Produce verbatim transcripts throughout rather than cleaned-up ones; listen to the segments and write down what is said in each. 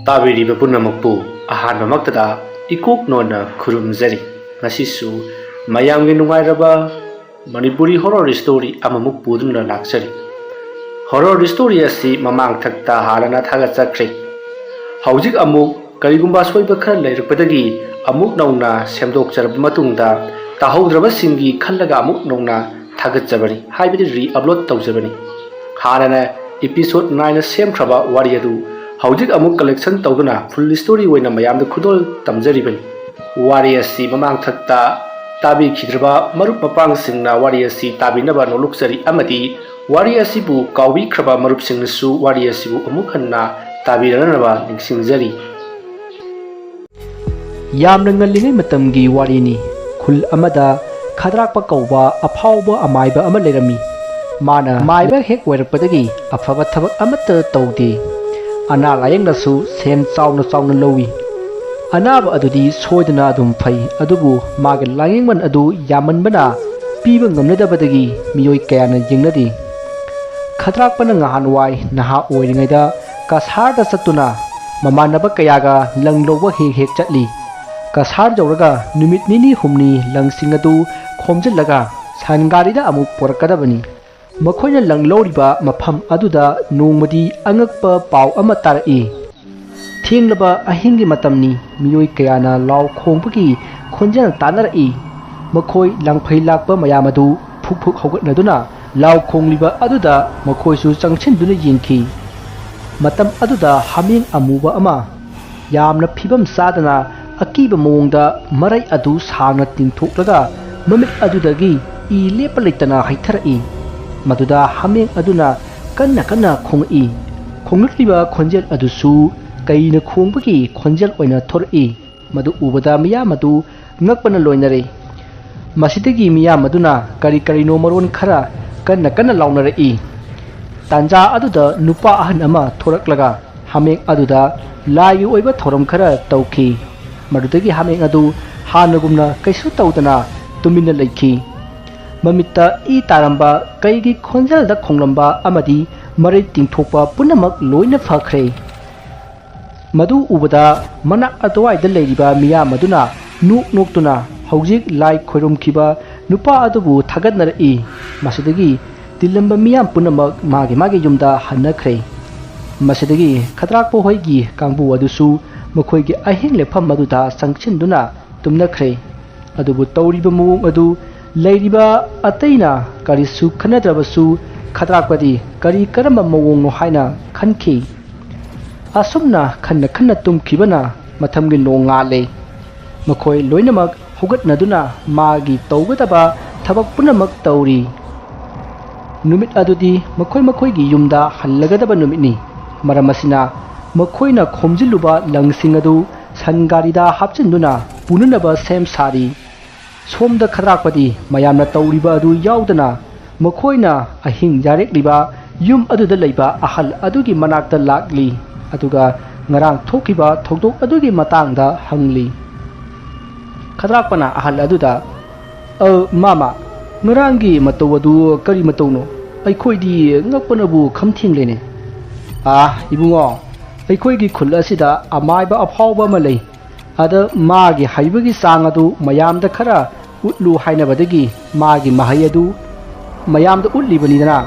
ꯇꯥꯕꯤꯔꯤꯕ ꯄꯨꯝꯅꯃꯛꯄꯨ ꯑꯍꯥꯟꯕꯃꯛꯇꯗ ꯏꯀꯣꯛ ꯅꯣꯟꯅ ꯈꯨꯔꯨꯝꯖꯔꯤ꯫ ꯉꯁꯤꯁꯨ ꯃꯌꯥꯝꯒꯤ ꯅꯨꯡꯉꯥꯏꯔꯕ ꯃꯅꯤꯄꯨꯔꯤ horror story ꯑꯃꯃꯨꯛ ꯄꯨꯗꯨꯅ ꯂꯥꯛꯆꯔꯤ꯫ Horror story ꯑꯁꯤ ꯃꯃꯥꯡ ꯊꯛꯇ ꯍꯥꯟꯅꯅ ꯊꯥꯒꯠꯆꯈ꯭ꯔꯦ꯫ ꯍꯧꯖꯤꯛ ꯑꯃꯨꯛ ꯀꯔꯤꯒꯨꯝꯕ ꯑꯁꯣꯏꯕ ꯈꯔ ꯂꯩꯔꯛꯄꯗꯒꯤ ꯑꯃꯨꯛ ꯅꯧꯅ ꯁꯦꯝꯗꯣꯛꯆꯔꯕ ꯃꯇꯨꯡꯗ ꯇꯥꯍꯧꯗ꯭ꯔꯕꯁꯤꯡꯒꯤ ꯈꯜꯂꯒ ꯑꯃꯨꯛ ꯅꯧꯅ ꯊꯥꯒꯠꯆꯕꯅꯤ, ꯍꯥꯏꯕꯗꯤ re-upload ꯇꯧꯖꯕꯅꯤ꯫ ꯍꯥꯟꯅꯅ episode nine ꯁꯦꯝꯈ꯭ꯔꯕ ꯋꯥꯔꯤ ꯑꯗꯨ ꯍꯧꯖꯤꯛ ꯑꯃꯨꯛ collection ꯇꯧꯗꯨꯅ full story ꯑꯣꯏꯅ ꯃꯌꯥꯝꯗ ꯈꯨꯗꯣꯜ ꯇꯝꯖꯔꯤꯕꯅꯤ꯫ ꯋꯥꯔꯤ ꯑꯁꯤ ꯃꯃꯥꯡ ꯊꯛꯇ ꯇꯥꯕꯤꯈꯤꯗ꯭ꯔꯕ ꯃꯔꯨꯞ ꯃꯄꯥꯡꯁꯤꯡꯅ ꯋꯥꯔꯤ ꯑꯁꯤ ꯇꯥꯕꯤꯅꯕ ꯅꯣꯂꯨꯛꯆꯔꯤ ꯑꯃꯗꯤ ꯋꯥꯔꯤ ꯑꯁꯤꯕꯨ ꯀꯥꯎꯕꯤꯈ꯭ꯔꯕ ꯃꯔꯨꯞꯁꯤꯡꯅꯁꯨ ꯋꯥꯔꯤ ꯑꯁꯤꯕꯨ ꯑꯃꯨꯛ ꯍꯟꯅ ꯇꯥꯕꯤꯔꯛꯅꯅꯕ ꯅꯤꯡꯁꯤꯡꯖꯔꯤ꯫ ꯌꯥꯝꯅ ꯉꯜꯂꯤꯉꯩ ꯃꯇꯝꯒꯤ ꯋꯥꯔꯤꯅꯤ꯫ ꯈꯨꯜ ꯑꯃꯗ ꯈꯗ꯭ꯔꯥꯛꯄ ꯀꯧꯕ ꯑꯐꯥꯎꯕ ꯑꯃꯥꯏꯕ ꯑꯃ ꯂꯩꯔꯝꯃꯤ꯫ ꯃꯥꯅ ꯃꯥꯏꯕ ꯍꯦꯛ ꯑꯣꯏꯔꯛꯄꯗꯒꯤ ꯑꯐꯕ ꯊꯕꯛ ꯑꯃꯠꯇ ꯇꯧꯗꯦ꯫ ꯑꯅꯥ ꯂꯥꯌꯦꯡꯗꯁꯨ ꯁꯦꯟ ꯆꯥꯎꯅ ꯆꯥꯎꯅ ꯂꯧꯏ꯫ ꯑꯅꯥꯕ ꯑꯗꯨꯗꯤ ꯁꯣꯏꯗꯅ ꯑꯗꯨꯝ ꯐꯩ, ꯑꯗꯨꯕꯨ ꯃꯥꯒꯤ ꯂꯥꯌꯦꯡꯃꯟ ꯑꯗꯨ ꯌꯥꯝꯃꯟꯕꯅ ꯄꯤꯕ ꯉꯝꯅꯗꯕꯗꯒꯤ ꯃꯤꯑꯣꯏ ꯀꯌꯥꯅ ꯌꯦꯡꯅꯗꯦ꯫ ꯈꯗ꯭ꯔꯥꯛꯄꯅ ꯉꯍꯥꯟꯋꯥꯏ ꯅꯍꯥ ꯑꯣꯏꯔꯤꯉꯩꯗ ꯀꯁꯥꯔꯗ ꯆꯠꯇꯨꯅ ꯃꯃꯥꯟꯅꯕ ꯀꯌꯥꯒ ꯂꯪ ꯂꯧꯕ ꯍꯦꯛ ꯍꯦꯛ ꯆꯠꯂꯤ꯫ ꯀꯁꯥꯔ ꯌꯧꯔꯒ ꯅꯨꯃꯤꯠ ꯅꯤꯅꯤ ꯍꯨꯝꯅꯤ ꯂꯪꯁꯤꯡ ꯑꯗꯨ ꯈꯣꯝꯖꯤꯜꯂꯒ ꯁꯟꯒꯥꯔꯤꯗ ꯑꯃꯨꯛ ꯄꯨꯔꯛꯀꯗꯕꯅꯤ꯫ ꯃꯈꯣꯏꯅ ꯂꯪ ꯂꯧꯔꯤꯕ ꯃꯐꯝ ꯑꯗꯨꯗ ꯅꯣꯡꯃꯗꯤ ꯑꯉꯛꯄ ꯄꯥꯎ ꯑꯃ ꯇꯥꯔꯛꯏ꯫ ꯊꯦꯡꯂꯕ ꯑꯍꯤꯡꯒꯤ ꯃꯇꯝꯅꯤ꯫ ꯃꯤꯑꯣꯏ ꯀꯌꯥꯅ ꯂꯥꯎ ꯈꯣꯡꯕꯒꯤ ꯈꯣꯟꯖꯦꯜ ꯇꯥꯅꯔꯛꯏ꯫ ꯃꯈꯣꯏ ꯂꯥꯡꯐꯩ ꯂꯥꯛꯄ ꯃꯌꯥꯝ ꯑꯗꯨ ꯐꯨꯛ ꯐꯨꯛ ꯍꯧꯒꯠꯅꯗꯨꯅ ꯂꯥꯎ ꯈꯣꯡꯂꯤꯕ ꯑꯗꯨꯗ ꯃꯈꯣꯏꯁꯨ ꯆꯪꯁꯤꯟꯗꯨꯅ ꯌꯦꯡꯈꯤ꯫ ꯃꯇꯝ ꯑꯗꯨꯗ ꯍꯥꯃꯦꯡ ꯑꯃꯨꯕ ꯑꯃ ꯌꯥꯝꯅ ꯐꯤꯕꯝ ꯆꯥꯗꯅ ꯑꯀꯤꯕ ꯃꯑꯣꯡꯗ ꯃꯔꯩ ꯑꯗꯨ ꯁꯥꯡꯅ ꯇꯤꯡꯊꯣꯛꯂꯒ ꯃꯃꯤꯠ ꯑꯗꯨꯗꯒꯤ ꯏ ꯂꯦꯞꯄ ꯂꯩꯇꯅ ꯍꯩꯊꯔꯛꯏ꯫ ꯃꯗꯨꯗ ꯍꯥꯃꯦꯡ ꯑꯗꯨꯅ ꯀꯟꯅ ꯀꯟꯅ ꯈꯣꯡꯂꯛꯏ꯫ ꯈꯣꯡꯂꯛꯂꯤꯕ ꯈꯣꯟꯖꯦꯜ ꯑꯗꯨꯁꯨ ꯀꯩꯅ ꯈꯣꯡꯕꯒꯤ ꯈꯣꯟꯖꯦꯜ ꯑꯣꯏꯅ ꯊꯣꯔꯛꯏ꯫ ꯃꯗꯨ ꯎꯕꯗ ꯃꯤꯌꯥꯝ ꯑꯗꯨ ꯉꯛꯄꯅ ꯂꯣꯏꯅꯔꯦ꯫ ꯃꯁꯤꯗꯒꯤ ꯃꯤꯌꯥꯝ ꯑꯗꯨꯅ ꯀꯔꯤ ꯀꯔꯤꯅꯣ ꯃꯔꯣꯟ ꯈꯔ ꯀꯟꯅ ꯀꯟꯅ ꯂꯥꯎꯅꯔꯛꯏ꯫ ꯇꯥꯟꯖꯥ ꯑꯗꯨꯗ ꯅꯨꯄꯥ ꯑꯍꯟ ꯑꯃ ꯊꯣꯔꯛꯂꯒ ꯍꯥꯃꯦꯡ ꯑꯗꯨꯗ ꯂꯥꯏꯒꯤ ꯑꯣꯏꯕ ꯊꯧꯔꯝ ꯈꯔ ꯇꯧꯈꯤ꯫ ꯃꯗꯨꯗꯒꯤ ꯍꯥꯃꯦꯡ ꯑꯗꯨ ꯍꯥꯟꯅꯒꯨꯝꯅ ꯀꯩꯁꯨ ꯇꯧꯗꯅ ꯇꯨꯃꯤꯟꯅ ꯂꯩꯈꯤ꯫ ꯃꯃꯤꯠꯇ ꯏ ꯇꯥꯔꯝꯕ, ꯀꯩꯒꯤ ꯈꯣꯟꯖꯦꯜꯗ ꯈꯣꯡꯂꯝꯕ ꯑꯃꯗꯤ ꯃꯔꯩ ꯇꯤꯡꯊꯣꯛꯄ ꯄꯨꯝꯅꯃꯛ ꯂꯣꯏꯅ ꯐꯈ꯭ꯔꯦ꯫ ꯃꯗꯨ ꯎꯕꯗ ꯃꯅꯥꯛ ꯑꯗꯨꯋꯥꯏꯗ ꯂꯩꯔꯤꯕ ꯃꯤꯌꯥꯝ ꯑꯗꯨꯅ ꯅꯣꯛ ꯅꯣꯛꯇꯨꯅ ꯍꯧꯖꯤꯛ ꯂꯥꯏ ꯈꯣꯏꯔꯨꯝꯈꯤꯕ ꯅꯨꯄꯥ ꯑꯗꯨꯕꯨ ꯊꯥꯒꯠꯅꯔꯛꯏ꯫ ꯃꯁꯤꯗꯒꯤ ꯇꯤꯜꯂꯝꯕ ꯃꯤꯌꯥꯝ ꯄꯨꯝꯅꯃꯛ ꯃꯥꯒꯤ ꯃꯥꯒꯤ ꯌꯨꯝꯗ ꯍꯟꯅꯈ꯭ꯔꯦ꯫ ꯃꯁꯤꯗꯒꯤ ꯈꯗ꯭ꯔꯥꯛꯄ ꯍꯣꯏꯒꯤ ꯀꯥꯡꯕꯨ ꯑꯗꯨꯁꯨ ꯃꯈꯣꯏꯒꯤ ꯑꯍꯤꯡ ꯂꯦꯛꯐꯝ ꯑꯗꯨꯗ ꯆꯪꯁꯤꯟꯗꯨꯅ ꯇꯨꯝꯅꯈ꯭ꯔꯦ꯫ ꯑꯗꯨꯕꯨ ꯇꯧꯔꯤꯕ ꯃꯑꯣꯡ ꯑꯗꯨ ꯂꯩꯔꯤꯕ ꯑꯇꯩꯅ ꯀꯔꯤꯁꯨ ꯈꯟꯅꯗ꯭ꯔꯕꯁꯨ ꯈꯗ꯭ꯔꯥꯛꯄꯗꯤ ꯀꯔꯤ ꯀꯔꯝꯕ ꯃꯑꯣꯡꯅꯣ ꯍꯥꯏꯅ ꯈꯟꯈꯤ꯫ ꯑꯁꯨꯝꯅ ꯈꯟꯅ ꯈꯟꯅ ꯇꯨꯝꯈꯤꯕꯅ ꯃꯊꯪꯒꯤ ꯅꯣꯡꯉꯥꯜꯂꯦ꯫ ꯃꯈꯣꯏ ꯂꯣꯏꯅꯃꯛ ꯍꯧꯒꯠꯅꯗꯨꯅ ꯃꯥꯒꯤ ꯇꯧꯒꯗꯕ ꯊꯕꯛ ꯄꯨꯝꯅꯃꯛ ꯇꯧꯔꯤ꯫ ꯅꯨꯃꯤꯠ ꯑꯗꯨꯗꯤ ꯃꯈꯣꯏ ꯃꯈꯣꯏꯒꯤ ꯌꯨꯝꯗ ꯍꯜꯂꯒꯗꯕ ꯅꯨꯃꯤꯠꯅꯤ꯫ ꯃꯔꯝ ꯑꯁꯤꯅ ꯃꯈꯣꯏꯅ ꯈꯣꯝꯖꯤꯜꯂꯨꯕ ꯂꯪꯁꯤꯡ ꯑꯗꯨ ꯁꯟ ꯒꯥꯔꯤꯗ ꯍꯥꯞꯆꯤꯟꯗꯨꯅ ꯄꯨꯅꯅꯕ ꯁꯦꯝ ꯁꯥꯔꯤ꯫ ꯁꯣꯝꯗ ꯈꯗ꯭ꯔꯥꯛꯄꯗꯤ ꯃꯌꯥꯝꯅ ꯇꯧꯔꯤꯕ ꯑꯗꯨ ꯌꯥꯎꯗꯅ ꯃꯈꯣꯏꯅ ꯑꯍꯤꯡ ꯌꯥꯔꯦꯛꯂꯤꯕ ꯌꯨꯝ ꯑꯗꯨꯗ ꯂꯩꯕ ꯑꯍꯜ ꯑꯗꯨꯒꯤ ꯃꯅꯥꯛꯇ ꯂꯥꯛꯂꯤ꯫ ꯑꯗꯨꯒ ꯉꯔꯥꯡ ꯊꯣꯛꯈꯤꯕ ꯊꯧꯗꯣꯛ ꯑꯗꯨꯒꯤ ꯃꯇꯥꯡꯗ ꯍꯪꯂꯤ꯫ ꯈꯗ꯭ꯔꯥꯛꯄꯅ ꯑꯍꯜ ꯑꯗꯨꯗ, "ꯑ, ꯃꯥꯃ, ꯉꯔꯥꯡꯒꯤ ꯃꯇꯧ ꯑꯗꯨ ꯀꯔꯤ ꯃꯇꯧꯅꯣ? ꯑꯩꯈꯣꯏꯗꯤ ꯉꯛꯄꯅꯕꯨ ꯈꯝ ꯊꯦꯡꯂꯦꯅꯦ꯫" "ꯑꯥ, ꯏꯕꯨꯡꯉꯣ, ꯑꯩꯈꯣꯏꯒꯤ ꯈꯨꯜ ꯑꯁꯤꯗ ꯑꯃꯥꯏꯕ ꯑꯐꯥꯎꯕ ꯑꯃ ꯂꯩ꯫ ꯑꯗ ꯃꯥꯒꯤ ꯍꯩꯕꯒꯤ ꯆꯥꯡ ꯑꯗꯨ ꯃꯌꯥꯝꯗ ꯈꯔ ꯎꯠꯂꯨ ꯍꯥꯏꯅꯕꯗꯒꯤ ꯃꯥꯒꯤ ꯃꯍꯩ ꯑꯗꯨ ꯃꯌꯥꯝꯗ ꯎꯠꯂꯤꯕꯅꯤꯗꯅ꯫"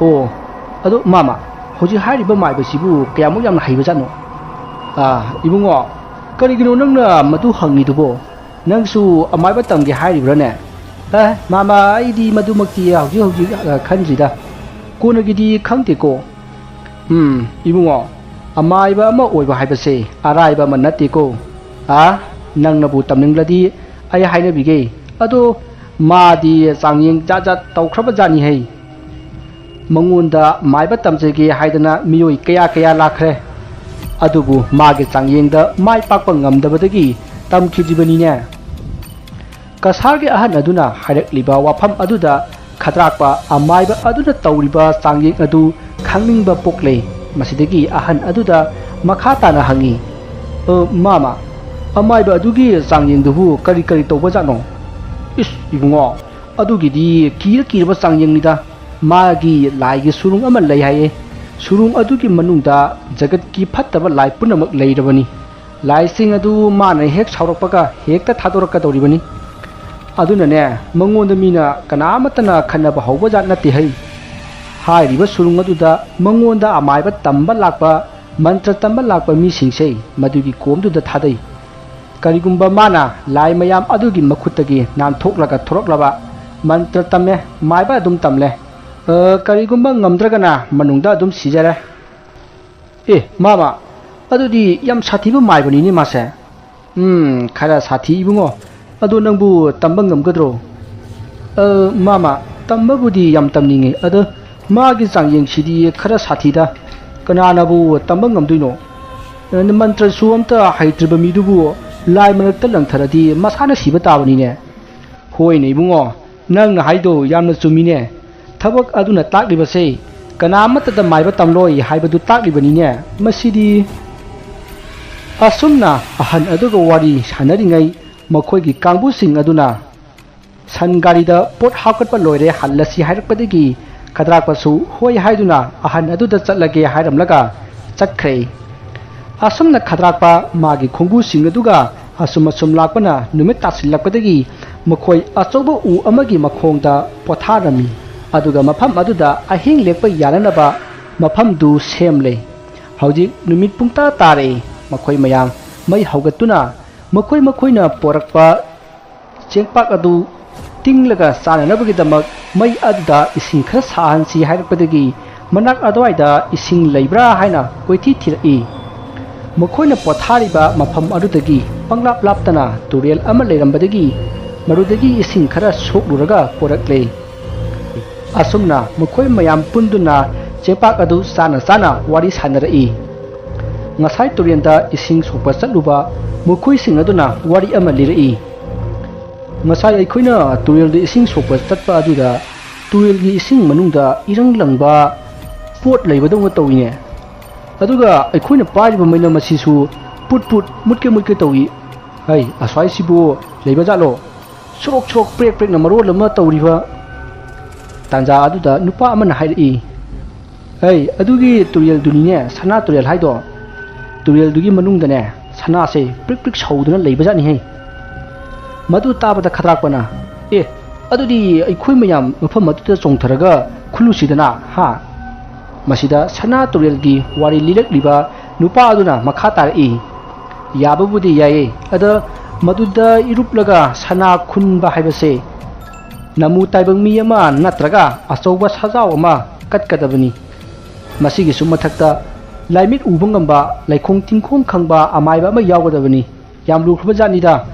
"ꯑꯣ, ꯑꯗꯣ ꯃꯥꯃ, ꯍꯧꯖꯤꯛ ꯍꯥꯏꯔꯤꯕ ꯃꯥꯏꯕꯁꯤꯕꯨ ꯀꯌꯥꯃꯨꯛ ꯌꯥꯝꯅ ꯍꯩꯕꯖꯥꯠꯅꯣ?" "ꯑꯥ, ꯏꯕꯨꯡꯉꯣ, ꯀꯔꯤꯒꯤꯅꯣ ꯅꯪꯅ ꯃꯗꯨ ꯍꯪꯉꯤꯗꯨꯕꯣ? ꯅꯪꯁꯨ ꯑꯃꯥꯏꯕ ꯇꯝꯒꯦ ꯍꯥꯏꯔꯤꯕ꯭ꯔꯥꯅꯦ?" "ꯑꯦ, ꯃꯥꯃ, ꯑꯩꯗꯤ ꯃꯗꯨꯃꯛꯇꯤ ꯍꯧꯖꯤꯛ ꯍꯧꯖꯤꯛ, ꯑ, ꯈꯟꯗ꯭ꯔꯤꯗ꯫ ꯀꯣꯟꯅꯒꯤꯗꯤ ꯈꯪꯗꯦꯀꯣ꯫" "ꯎꯝ, ꯏꯕꯨꯡꯉꯣ, ꯑꯃꯥꯏꯕ ꯑꯃ ꯑꯣꯏꯕ ꯍꯥꯏꯕꯁꯦ ꯑꯔꯥꯏꯕ ꯑꯃ ꯅꯠꯇꯦꯀꯣ꯫ ꯑꯥ, ꯅꯪꯅꯕꯨ ꯇꯝꯅꯤꯡꯂꯗꯤ ꯑꯩ ꯍꯥꯏꯅꯕꯤꯒꯦ꯫ ꯑꯗꯣ ꯃꯥꯗꯤ ꯆꯥꯡꯌꯦꯡ ꯖꯥꯠ ꯖꯥꯠ ꯇꯧꯈ꯭ꯔꯕ ꯖꯥꯠꯅꯤꯍꯩ꯫ ꯃꯉꯣꯟꯗ ꯃꯥꯏꯕ ꯇꯝꯖꯒꯦ ꯍꯥꯏꯗꯅ ꯃꯤꯑꯣꯏ ꯀꯌꯥ ꯀꯌꯥ ꯂꯥꯛꯈ꯭ꯔꯦ꯫ ꯑꯗꯨꯕꯨ ꯃꯥꯒꯤ ꯆꯥꯡꯌꯦꯡꯗ ꯃꯥꯏ ꯄꯥꯛꯄ ꯉꯝꯗꯕꯗꯒꯤ ꯇꯝꯈꯤꯗ꯭ꯔꯤꯕꯅꯤꯅꯦ꯫" ꯀꯁꯥꯔꯒꯤ ꯑꯍꯟ ꯑꯗꯨꯅ ꯍꯥꯏꯔꯛꯂꯤꯕ ꯋꯥꯐꯝ ꯑꯗꯨꯗ ꯈꯗ꯭ꯔꯥꯛꯄ ꯑꯃꯥꯏꯕ ꯑꯗꯨꯅ ꯇꯧꯔꯤꯕ ꯆꯥꯡꯌꯦꯡ ꯑꯗꯨ ꯈꯪꯅꯤꯡꯕ ꯄꯣꯛꯂꯦ꯫ ꯃꯁꯤꯗꯒꯤ ꯑꯍꯟ ꯑꯗꯨꯗ ꯃꯈꯥ ꯇꯥꯅ ꯍꯪꯉꯤ, "ꯑ, ꯃꯥꯃ, ꯑꯃꯥꯏꯕ ꯑꯗꯨꯒꯤ ꯆꯥꯡꯌꯦꯡꯗꯨꯕꯨ ꯀꯔꯤ ꯀꯔꯤ ꯇꯧꯕꯖꯥꯠꯅꯣ?" "ꯏꯁ, ꯏꯕꯨꯡꯉꯣ, ꯑꯗꯨꯒꯤꯗꯤ ꯀꯤꯔ ꯀꯤꯔꯕ ꯆꯥꯡꯌꯦꯡꯅꯤꯗ꯫ ꯃꯥꯒꯤ ꯂꯥꯏꯒꯤ ꯁꯨꯔꯨꯡ ꯑꯃ ꯂꯩ ꯍꯥꯏꯌꯦ꯫ ꯁꯨꯔꯨꯡ ꯑꯗꯨꯒꯤ ꯃꯅꯨꯡꯗ ꯖꯒꯠꯀꯤ ꯐꯠꯇꯕ ꯂꯥꯏ ꯄꯨꯝꯅꯃꯛ ꯂꯩꯔꯕꯅꯤ꯫ ꯂꯥꯏꯁꯤꯡ ꯑꯗꯨ ꯃꯥꯅ ꯍꯦꯛ ꯁꯥꯎꯔꯛꯄꯒ ꯍꯦꯛꯇ ꯊꯥꯗꯣꯔꯛꯀꯗꯧꯔꯤꯕꯅꯤ꯫ ꯑꯗꯨꯅꯅꯦ, ꯃꯉꯣꯟꯗ ꯃꯤꯅ ꯀꯅꯥꯃꯠꯇꯅ ꯈꯟꯅꯕ ꯍꯧꯕ ꯖꯥꯠ ꯅꯠꯇꯦ ꯍꯩ꯫ ꯍꯥꯏꯔꯤꯕ ꯁꯨꯔꯨꯡ ꯑꯗꯨꯗ ꯃꯉꯣꯟꯗ ꯑꯃꯥꯏꯕ ꯇꯝꯕ ꯂꯥꯛꯄ, ꯃꯟꯇ꯭ꯔ ꯇꯝꯕ ꯂꯥꯛꯄ ꯃꯤꯁꯤꯡꯁꯦ ꯃꯗꯨꯒꯤ ꯀꯣꯝꯗꯨꯗ ꯊꯥꯗꯩ꯫ ꯀꯔꯤꯒꯨꯝꯕ ꯃꯥꯅ ꯂꯥꯏ ꯃꯌꯥꯝ ꯑꯗꯨꯒꯤ ꯃꯈꯨꯠꯇꯒꯤ ꯅꯥꯟꯊꯣꯛꯂꯒ ꯊꯣꯔꯛꯂꯕ, ꯃꯟꯇ꯭ꯔ ꯇꯝꯃꯦ, ꯃꯥꯏꯕ ꯑꯗꯨꯝ ꯇꯝꯂꯦ꯫ ꯑ, ꯀꯔꯤꯒꯨꯝꯕ ꯉꯝꯗ꯭ꯔꯒꯅ ꯃꯅꯨꯡꯗ ꯑꯗꯨꯝ ꯁꯤꯖꯔꯦ꯫ ꯑꯦ, ꯃꯥꯃ, ꯑꯗꯨꯗꯤ ꯌꯥꯝ ꯁꯥꯊꯤꯕ ꯃꯥꯏꯕꯅꯤꯅꯦ ꯃꯥꯁꯦ꯫ ꯎꯝ, ꯈꯔ ꯁꯥꯊꯤ ꯏꯕꯨꯡꯉꯣ꯫ ꯑꯗꯣ ꯅꯪꯕꯨ ꯇꯝꯕ ꯉꯝꯒꯗ꯭ꯔꯣ? ꯑ, ꯃꯥꯃ, ꯇꯝꯕꯕꯨꯗꯤ ꯌꯥꯝ ꯇꯝꯅꯤꯡꯉꯤ꯫ ꯑꯗꯣ ꯃꯥꯒꯤ ꯆꯥꯡꯌꯦꯡꯁꯤꯗꯤ ꯈꯔ ꯁꯥꯊꯤꯗ꯫ ꯀꯅꯥꯅꯕꯨ ꯇꯝꯕ ꯉꯝꯗꯣꯏꯅꯣ? ꯑ, ꯃꯟꯇ꯭ꯔꯁꯨ ꯑꯝꯇ ꯍꯩꯇ꯭ꯔꯤꯕ ꯃꯤꯗꯨꯕꯨ ꯂꯥꯏ ꯃꯔꯛꯇ ꯂꯪꯊꯔꯗꯤ ꯃꯁꯥꯅ ꯁꯤꯕ ꯇꯥꯕꯅꯤꯅꯦ꯫ ꯍꯣꯏꯅꯦ ꯏꯕꯨꯡꯉꯣ, ꯅꯪꯅ ꯍꯥꯏꯗꯣ ꯌꯥꯝꯅ ꯆꯨꯝꯃꯤꯅꯦ꯫ ꯊꯕꯛ ꯑꯗꯨꯅ ꯇꯥꯛꯂꯤꯕꯁꯦ ꯀꯅꯥ ꯑꯃꯠꯇꯗ ꯃꯥꯏꯕ ꯇꯝꯂꯣꯏ ꯍꯥꯏꯕꯗꯨ ꯇꯥꯛꯂꯤꯕꯅꯤꯅꯦ꯫ ꯃꯁꯤꯗꯤ꯫ ꯑꯁꯨꯝꯅ ꯑꯍꯟ ꯑꯗꯨꯒ ꯋꯥꯔꯤ ꯁꯥꯟꯅꯔꯤꯉꯩ ꯃꯈꯣꯏꯒꯤ ꯀꯥꯡꯕꯨꯁꯤꯡ ꯑꯗꯨꯅ ꯁꯟ ꯒꯥꯔꯤꯗ ꯄꯣꯠ ꯍꯥꯞꯀꯠꯄ ꯂꯣꯏꯔꯦ, ꯍꯜꯂꯁꯤ ꯍꯥꯏꯔꯛꯄꯗꯒꯤ ꯈꯗ꯭ꯔꯥꯛꯄꯁꯨ ꯍꯣꯏ ꯍꯥꯏꯗꯨꯅ ꯑꯍꯟ ꯑꯗꯨꯗ ꯆꯠꯂꯒꯦ ꯍꯥꯏꯔꯝꯂꯒ ꯆꯠꯈ꯭ꯔꯦ꯫ ꯑꯁꯨꯝꯅ ꯈꯗ꯭ꯔꯥꯛꯄ ꯃꯥꯒꯤ ꯈꯣꯡꯕꯨꯁꯤꯡ ꯑꯗꯨꯒ ꯑꯁꯨꯝ ꯑꯁꯨꯝ ꯂꯥꯛꯄꯅ ꯅꯨꯃꯤꯠ ꯇꯥꯁꯤꯜꯂꯛꯄꯗꯒꯤ ꯃꯈꯣꯏ ꯑꯆꯧꯕ ꯎ ꯑꯃꯒꯤ ꯃꯈꯣꯡꯗ ꯄꯣꯊꯥꯔꯝꯃꯤ꯫ ꯑꯗꯨꯒ ꯃꯐꯝ ꯑꯗꯨꯗ ꯑꯍꯤꯡ ꯂꯦꯛꯄ ꯌꯥꯅꯅꯕ ꯃꯐꯝꯗꯨ ꯁꯦꯝꯂꯦ꯫ ꯍꯧꯖꯤꯛ ꯅꯨꯃꯤꯠ ꯄꯨꯡꯇꯥ ꯇꯥꯔꯦ꯫ ꯃꯈꯣꯏ ꯃꯌꯥꯝ ꯃꯩ ꯍꯧꯒꯠꯇꯨꯅ ꯃꯈꯣꯏ ꯃꯈꯣꯏꯅ ꯄꯣꯔꯛꯄ ꯆꯦꯡꯄꯥꯛ ꯑꯗꯨ ꯇꯤꯡꯂꯒ ꯆꯥꯅꯅꯕꯒꯤꯗꯃꯛ ꯃꯩ ꯑꯗꯨꯗ ꯏꯁꯤꯡ ꯈꯔ ꯁꯥꯍꯟꯁꯤ ꯍꯥꯏꯔꯛꯄꯗꯒꯤ ꯃꯅꯥꯛ ꯑꯗꯨꯋꯥꯏꯗ ꯏꯁꯤꯡ ꯂꯩꯕ꯭ꯔꯥ ꯍꯥꯏꯅ ꯀꯣꯏꯊꯤ ꯊꯤꯔꯛꯏ꯫ ꯃꯈꯣꯏꯅ ꯄꯣꯊꯥꯔꯤꯕ ꯃꯐꯝ ꯑꯗꯨꯗꯒꯤ ꯄꯪꯂꯥꯞ ꯂꯥꯞꯇꯅ ꯇꯨꯔꯦꯜ ꯑꯃ ꯂꯩꯔꯝꯕꯗꯒꯤ ꯃꯗꯨꯗꯒꯤ ꯏꯁꯤꯡ ꯈꯔ ꯁꯣꯛꯂꯨꯔꯒ ꯄꯣꯔꯛꯂꯦ꯫ ꯑꯁꯨꯝꯅ ꯃꯈꯣꯏ ꯃꯌꯥꯝ ꯄꯨꯟꯗꯨꯅ ꯆꯦꯡꯄꯥꯛ ꯑꯗꯨ ꯆꯥꯅ ꯆꯥꯅ ꯋꯥꯔꯤ ꯁꯥꯟꯅꯔꯛꯏ꯫ ꯉꯁꯥꯏ ꯇꯨꯔꯦꯜꯗ ꯏꯁꯤꯡ ꯁꯣꯛꯄ ꯆꯠꯂꯨꯕ ꯃꯈꯣꯏꯁꯤꯡ ꯑꯗꯨꯅ ꯋꯥꯔꯤ ꯑꯃ ꯂꯤꯔꯛꯏ꯫ ꯉꯁꯥꯏ ꯑꯩꯈꯣꯏꯅ ꯇꯨꯔꯦꯜꯗ ꯏꯁꯤꯡ ꯁꯣꯛꯄ ꯆꯠꯄ ꯑꯗꯨꯗ ꯇꯨꯔꯦꯜꯒꯤ ꯏꯁꯤꯡ ꯃꯅꯨꯡꯗ ꯏꯔꯪ ꯂꯪꯕ ꯄꯣꯠ ꯂꯩꯕꯗꯧꯅ ꯇꯧꯏꯅꯦ꯫ ꯑꯗꯨꯒ ꯑꯩꯈꯣꯏꯅ ꯄꯥꯏꯔꯤꯕ ꯃꯩꯅꯝ ꯑꯁꯤꯁꯨ ꯄꯨꯠ ꯄꯨꯠ ꯃꯨꯠꯀꯦ ꯃꯨꯠꯀꯦ ꯇꯧꯏ꯫ ꯍꯩ, ꯑꯁ꯭ꯋꯥꯏꯁꯤꯕꯨ ꯂꯩꯕ ꯖꯥꯠꯂꯣ? ꯁꯣꯔꯣꯛ ꯁꯣꯔꯣꯛ ꯄ꯭ꯔꯦꯛ ꯄ꯭ꯔꯦꯛꯅ ꯃꯔꯣꯜ ꯑꯃ ꯇꯧꯔꯤꯕ꯫ ꯇꯥꯟꯖꯥ ꯑꯗꯨꯗ ꯅꯨꯄꯥ ꯑꯃꯅ ꯍꯥꯏꯔꯛꯏ, ꯑꯩ ꯑꯗꯨꯒꯤ ꯇꯨꯔꯦꯜꯗꯨꯅꯤꯅꯦ, ꯁꯅꯥ ꯇꯨꯔꯦꯜ ꯍꯥꯏꯗꯣ꯫ ꯇꯨꯔꯦꯜꯗꯨꯒꯤ ꯃꯅꯨꯡꯗꯅꯦ, ꯁꯅꯥꯁꯦ ꯄ꯭ꯔꯤꯛ ꯄ꯭ꯔꯤꯛ ꯁꯧꯗꯨꯅ ꯂꯩꯕꯖꯥꯠꯅꯤꯍꯦ꯫ ꯃꯗꯨ ꯇꯥꯕꯗ ꯈꯗ꯭ꯔꯥꯛꯄꯅ, "ꯑꯦ, ꯑꯗꯨꯗꯤ ꯑꯩꯈꯣꯏ ꯃꯌꯥꯝ ꯃꯐꯝ ꯑꯗꯨꯗ ꯆꯣꯡꯊꯔꯒ ꯈꯨꯜꯂꯨꯁꯤꯗꯅ, ꯍꯥ?" ꯃꯁꯤꯗ ꯁꯅꯥ ꯇꯨꯔꯦꯜꯒꯤ ꯋꯥꯔꯤ ꯂꯤꯔꯛꯂꯤꯕ ꯅꯨꯄꯥ ꯑꯗꯨꯅ ꯃꯈꯥ ꯇꯥꯔꯛꯏ, "ꯌꯥꯕꯕꯨꯗꯤ ꯌꯥꯏꯌꯦ, ꯑꯗ ꯃꯗꯨꯗ ꯏꯔꯨꯞꯂꯒ ꯁꯅꯥ ꯈꯨꯟꯕ ꯍꯥꯏꯕꯁꯦ ꯅꯃꯨ ꯇꯥꯏꯕꯪ ꯃꯤ ꯑꯃ ꯅꯠꯇ꯭ꯔꯒ ꯑꯆꯧꯕ ꯁꯖꯥꯎ ꯑꯃ ꯀꯠꯀꯗꯕꯅꯤ꯫ ꯃꯁꯤꯒꯤꯁꯨ ꯃꯊꯛꯇ ꯂꯥꯏꯃꯤꯠ ꯎꯕ ꯉꯝꯕ, ꯂꯩꯈꯣꯡ ꯇꯤꯡꯈꯣꯡ ꯈꯪꯕ ꯑꯃꯥꯏꯕ ꯑꯃ ꯌꯥꯎꯒꯗꯕꯅꯤ꯫ ꯌꯥꯝ ꯂꯨꯈ꯭ꯔꯕ ꯖꯥꯠꯅꯤꯗ꯫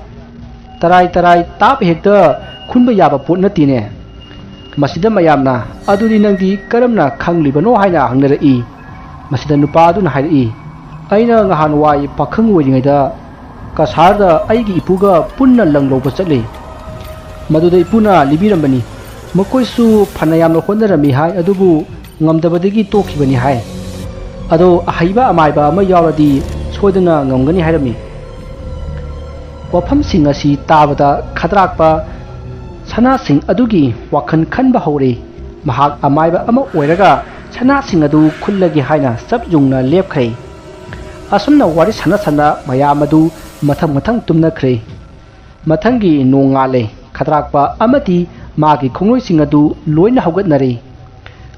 ꯇꯔꯥꯏ ꯇꯔꯥꯏ ꯇꯥꯞ ꯍꯦꯛꯇ ꯈꯨꯟꯕ ꯌꯥꯕ ꯄꯣꯠ ꯅꯠꯇꯦꯅꯦ꯫" ꯃꯁꯤꯗ ꯃꯌꯥꯝꯅ, "ꯑꯗꯨꯗꯤ ꯅꯪꯗꯤ ꯀꯔꯝꯅ ꯈꯪꯂꯤꯕꯅꯣ?" ꯍꯥꯏꯅ ꯍꯪꯅꯔꯛꯏ꯫ ꯃꯁꯤꯗ ꯅꯨꯄꯥ ꯑꯗꯨꯅ ꯍꯥꯏꯔꯛꯏ, "ꯑꯩꯅ ꯉꯍꯥꯟꯋꯥꯏ ꯄꯥꯈꯪ ꯑꯣꯏꯔꯤꯉꯩꯗ ꯀꯁꯥꯔꯗ ꯑꯩꯒꯤ ꯏꯄꯨꯒ ꯄꯨꯟꯅ ꯂꯪ ꯂꯧꯕ ꯆꯠꯂꯤ꯫ ꯃꯗꯨꯗ ꯏꯄꯨꯅ ꯂꯤꯕꯤꯔꯝꯕꯅꯤ꯫ ꯃꯈꯣꯏꯁꯨ ꯐꯅ ꯌꯥꯝꯅ ꯍꯣꯠꯅꯔꯝꯃꯤ ꯍꯥꯏ, ꯑꯗꯨꯕꯨ ꯉꯝꯗꯕꯗꯒꯤ ꯇꯣꯛꯈꯤꯕꯅꯤ ꯍꯥꯏ꯫ ꯑꯗꯣ ꯑꯍꯩꯕ ꯑꯃꯥꯏꯕ ꯑꯃ ꯌꯥꯎꯔꯗꯤ ꯁꯣꯏꯗꯅ ꯉꯝꯒꯅꯤ ꯍꯥꯏꯔꯝꯃꯤ꯫" ꯋꯥꯐꯝꯁꯤꯡ ꯑꯁꯤ ꯇꯥꯕꯗ ꯈꯗ꯭ꯔꯥꯛꯄ ꯁꯅꯥꯁꯤꯡ ꯑꯗꯨꯒꯤ ꯋꯥꯈꯜ ꯈꯟꯕ ꯍꯧꯔꯦ꯫ ꯃꯍꯥꯛ ꯑꯃꯥꯏꯕ ꯑꯃ ꯑꯣꯏꯔꯒ ꯁꯅꯥꯁꯤꯡ ꯑꯗꯨ ꯈꯨꯜꯂꯒꯦ ꯍꯥꯏꯅ ꯆꯞ ꯌꯨꯡꯅ ꯂꯦꯞꯈ꯭ꯔꯦ꯫ ꯑꯁꯨꯝꯅ ꯋꯥꯔꯤ ꯁꯥꯟꯅ ꯁꯥꯟꯅ ꯃꯌꯥꯝ ꯑꯗꯨ ꯃꯊꯪ ꯃꯊꯪ ꯇꯨꯝꯅꯈ꯭ꯔꯦ꯫ ꯃꯊꯪꯒꯤ ꯅꯣꯡꯉꯥꯜꯂꯦ꯫ ꯈꯗ꯭ꯔꯥꯛꯄ ꯑꯃꯗꯤ ꯃꯥꯒꯤ ꯈꯣꯡꯂꯣꯏꯁꯤꯡ ꯑꯗꯨ ꯂꯣꯏꯅ ꯍꯧꯒꯠꯅꯔꯦ꯫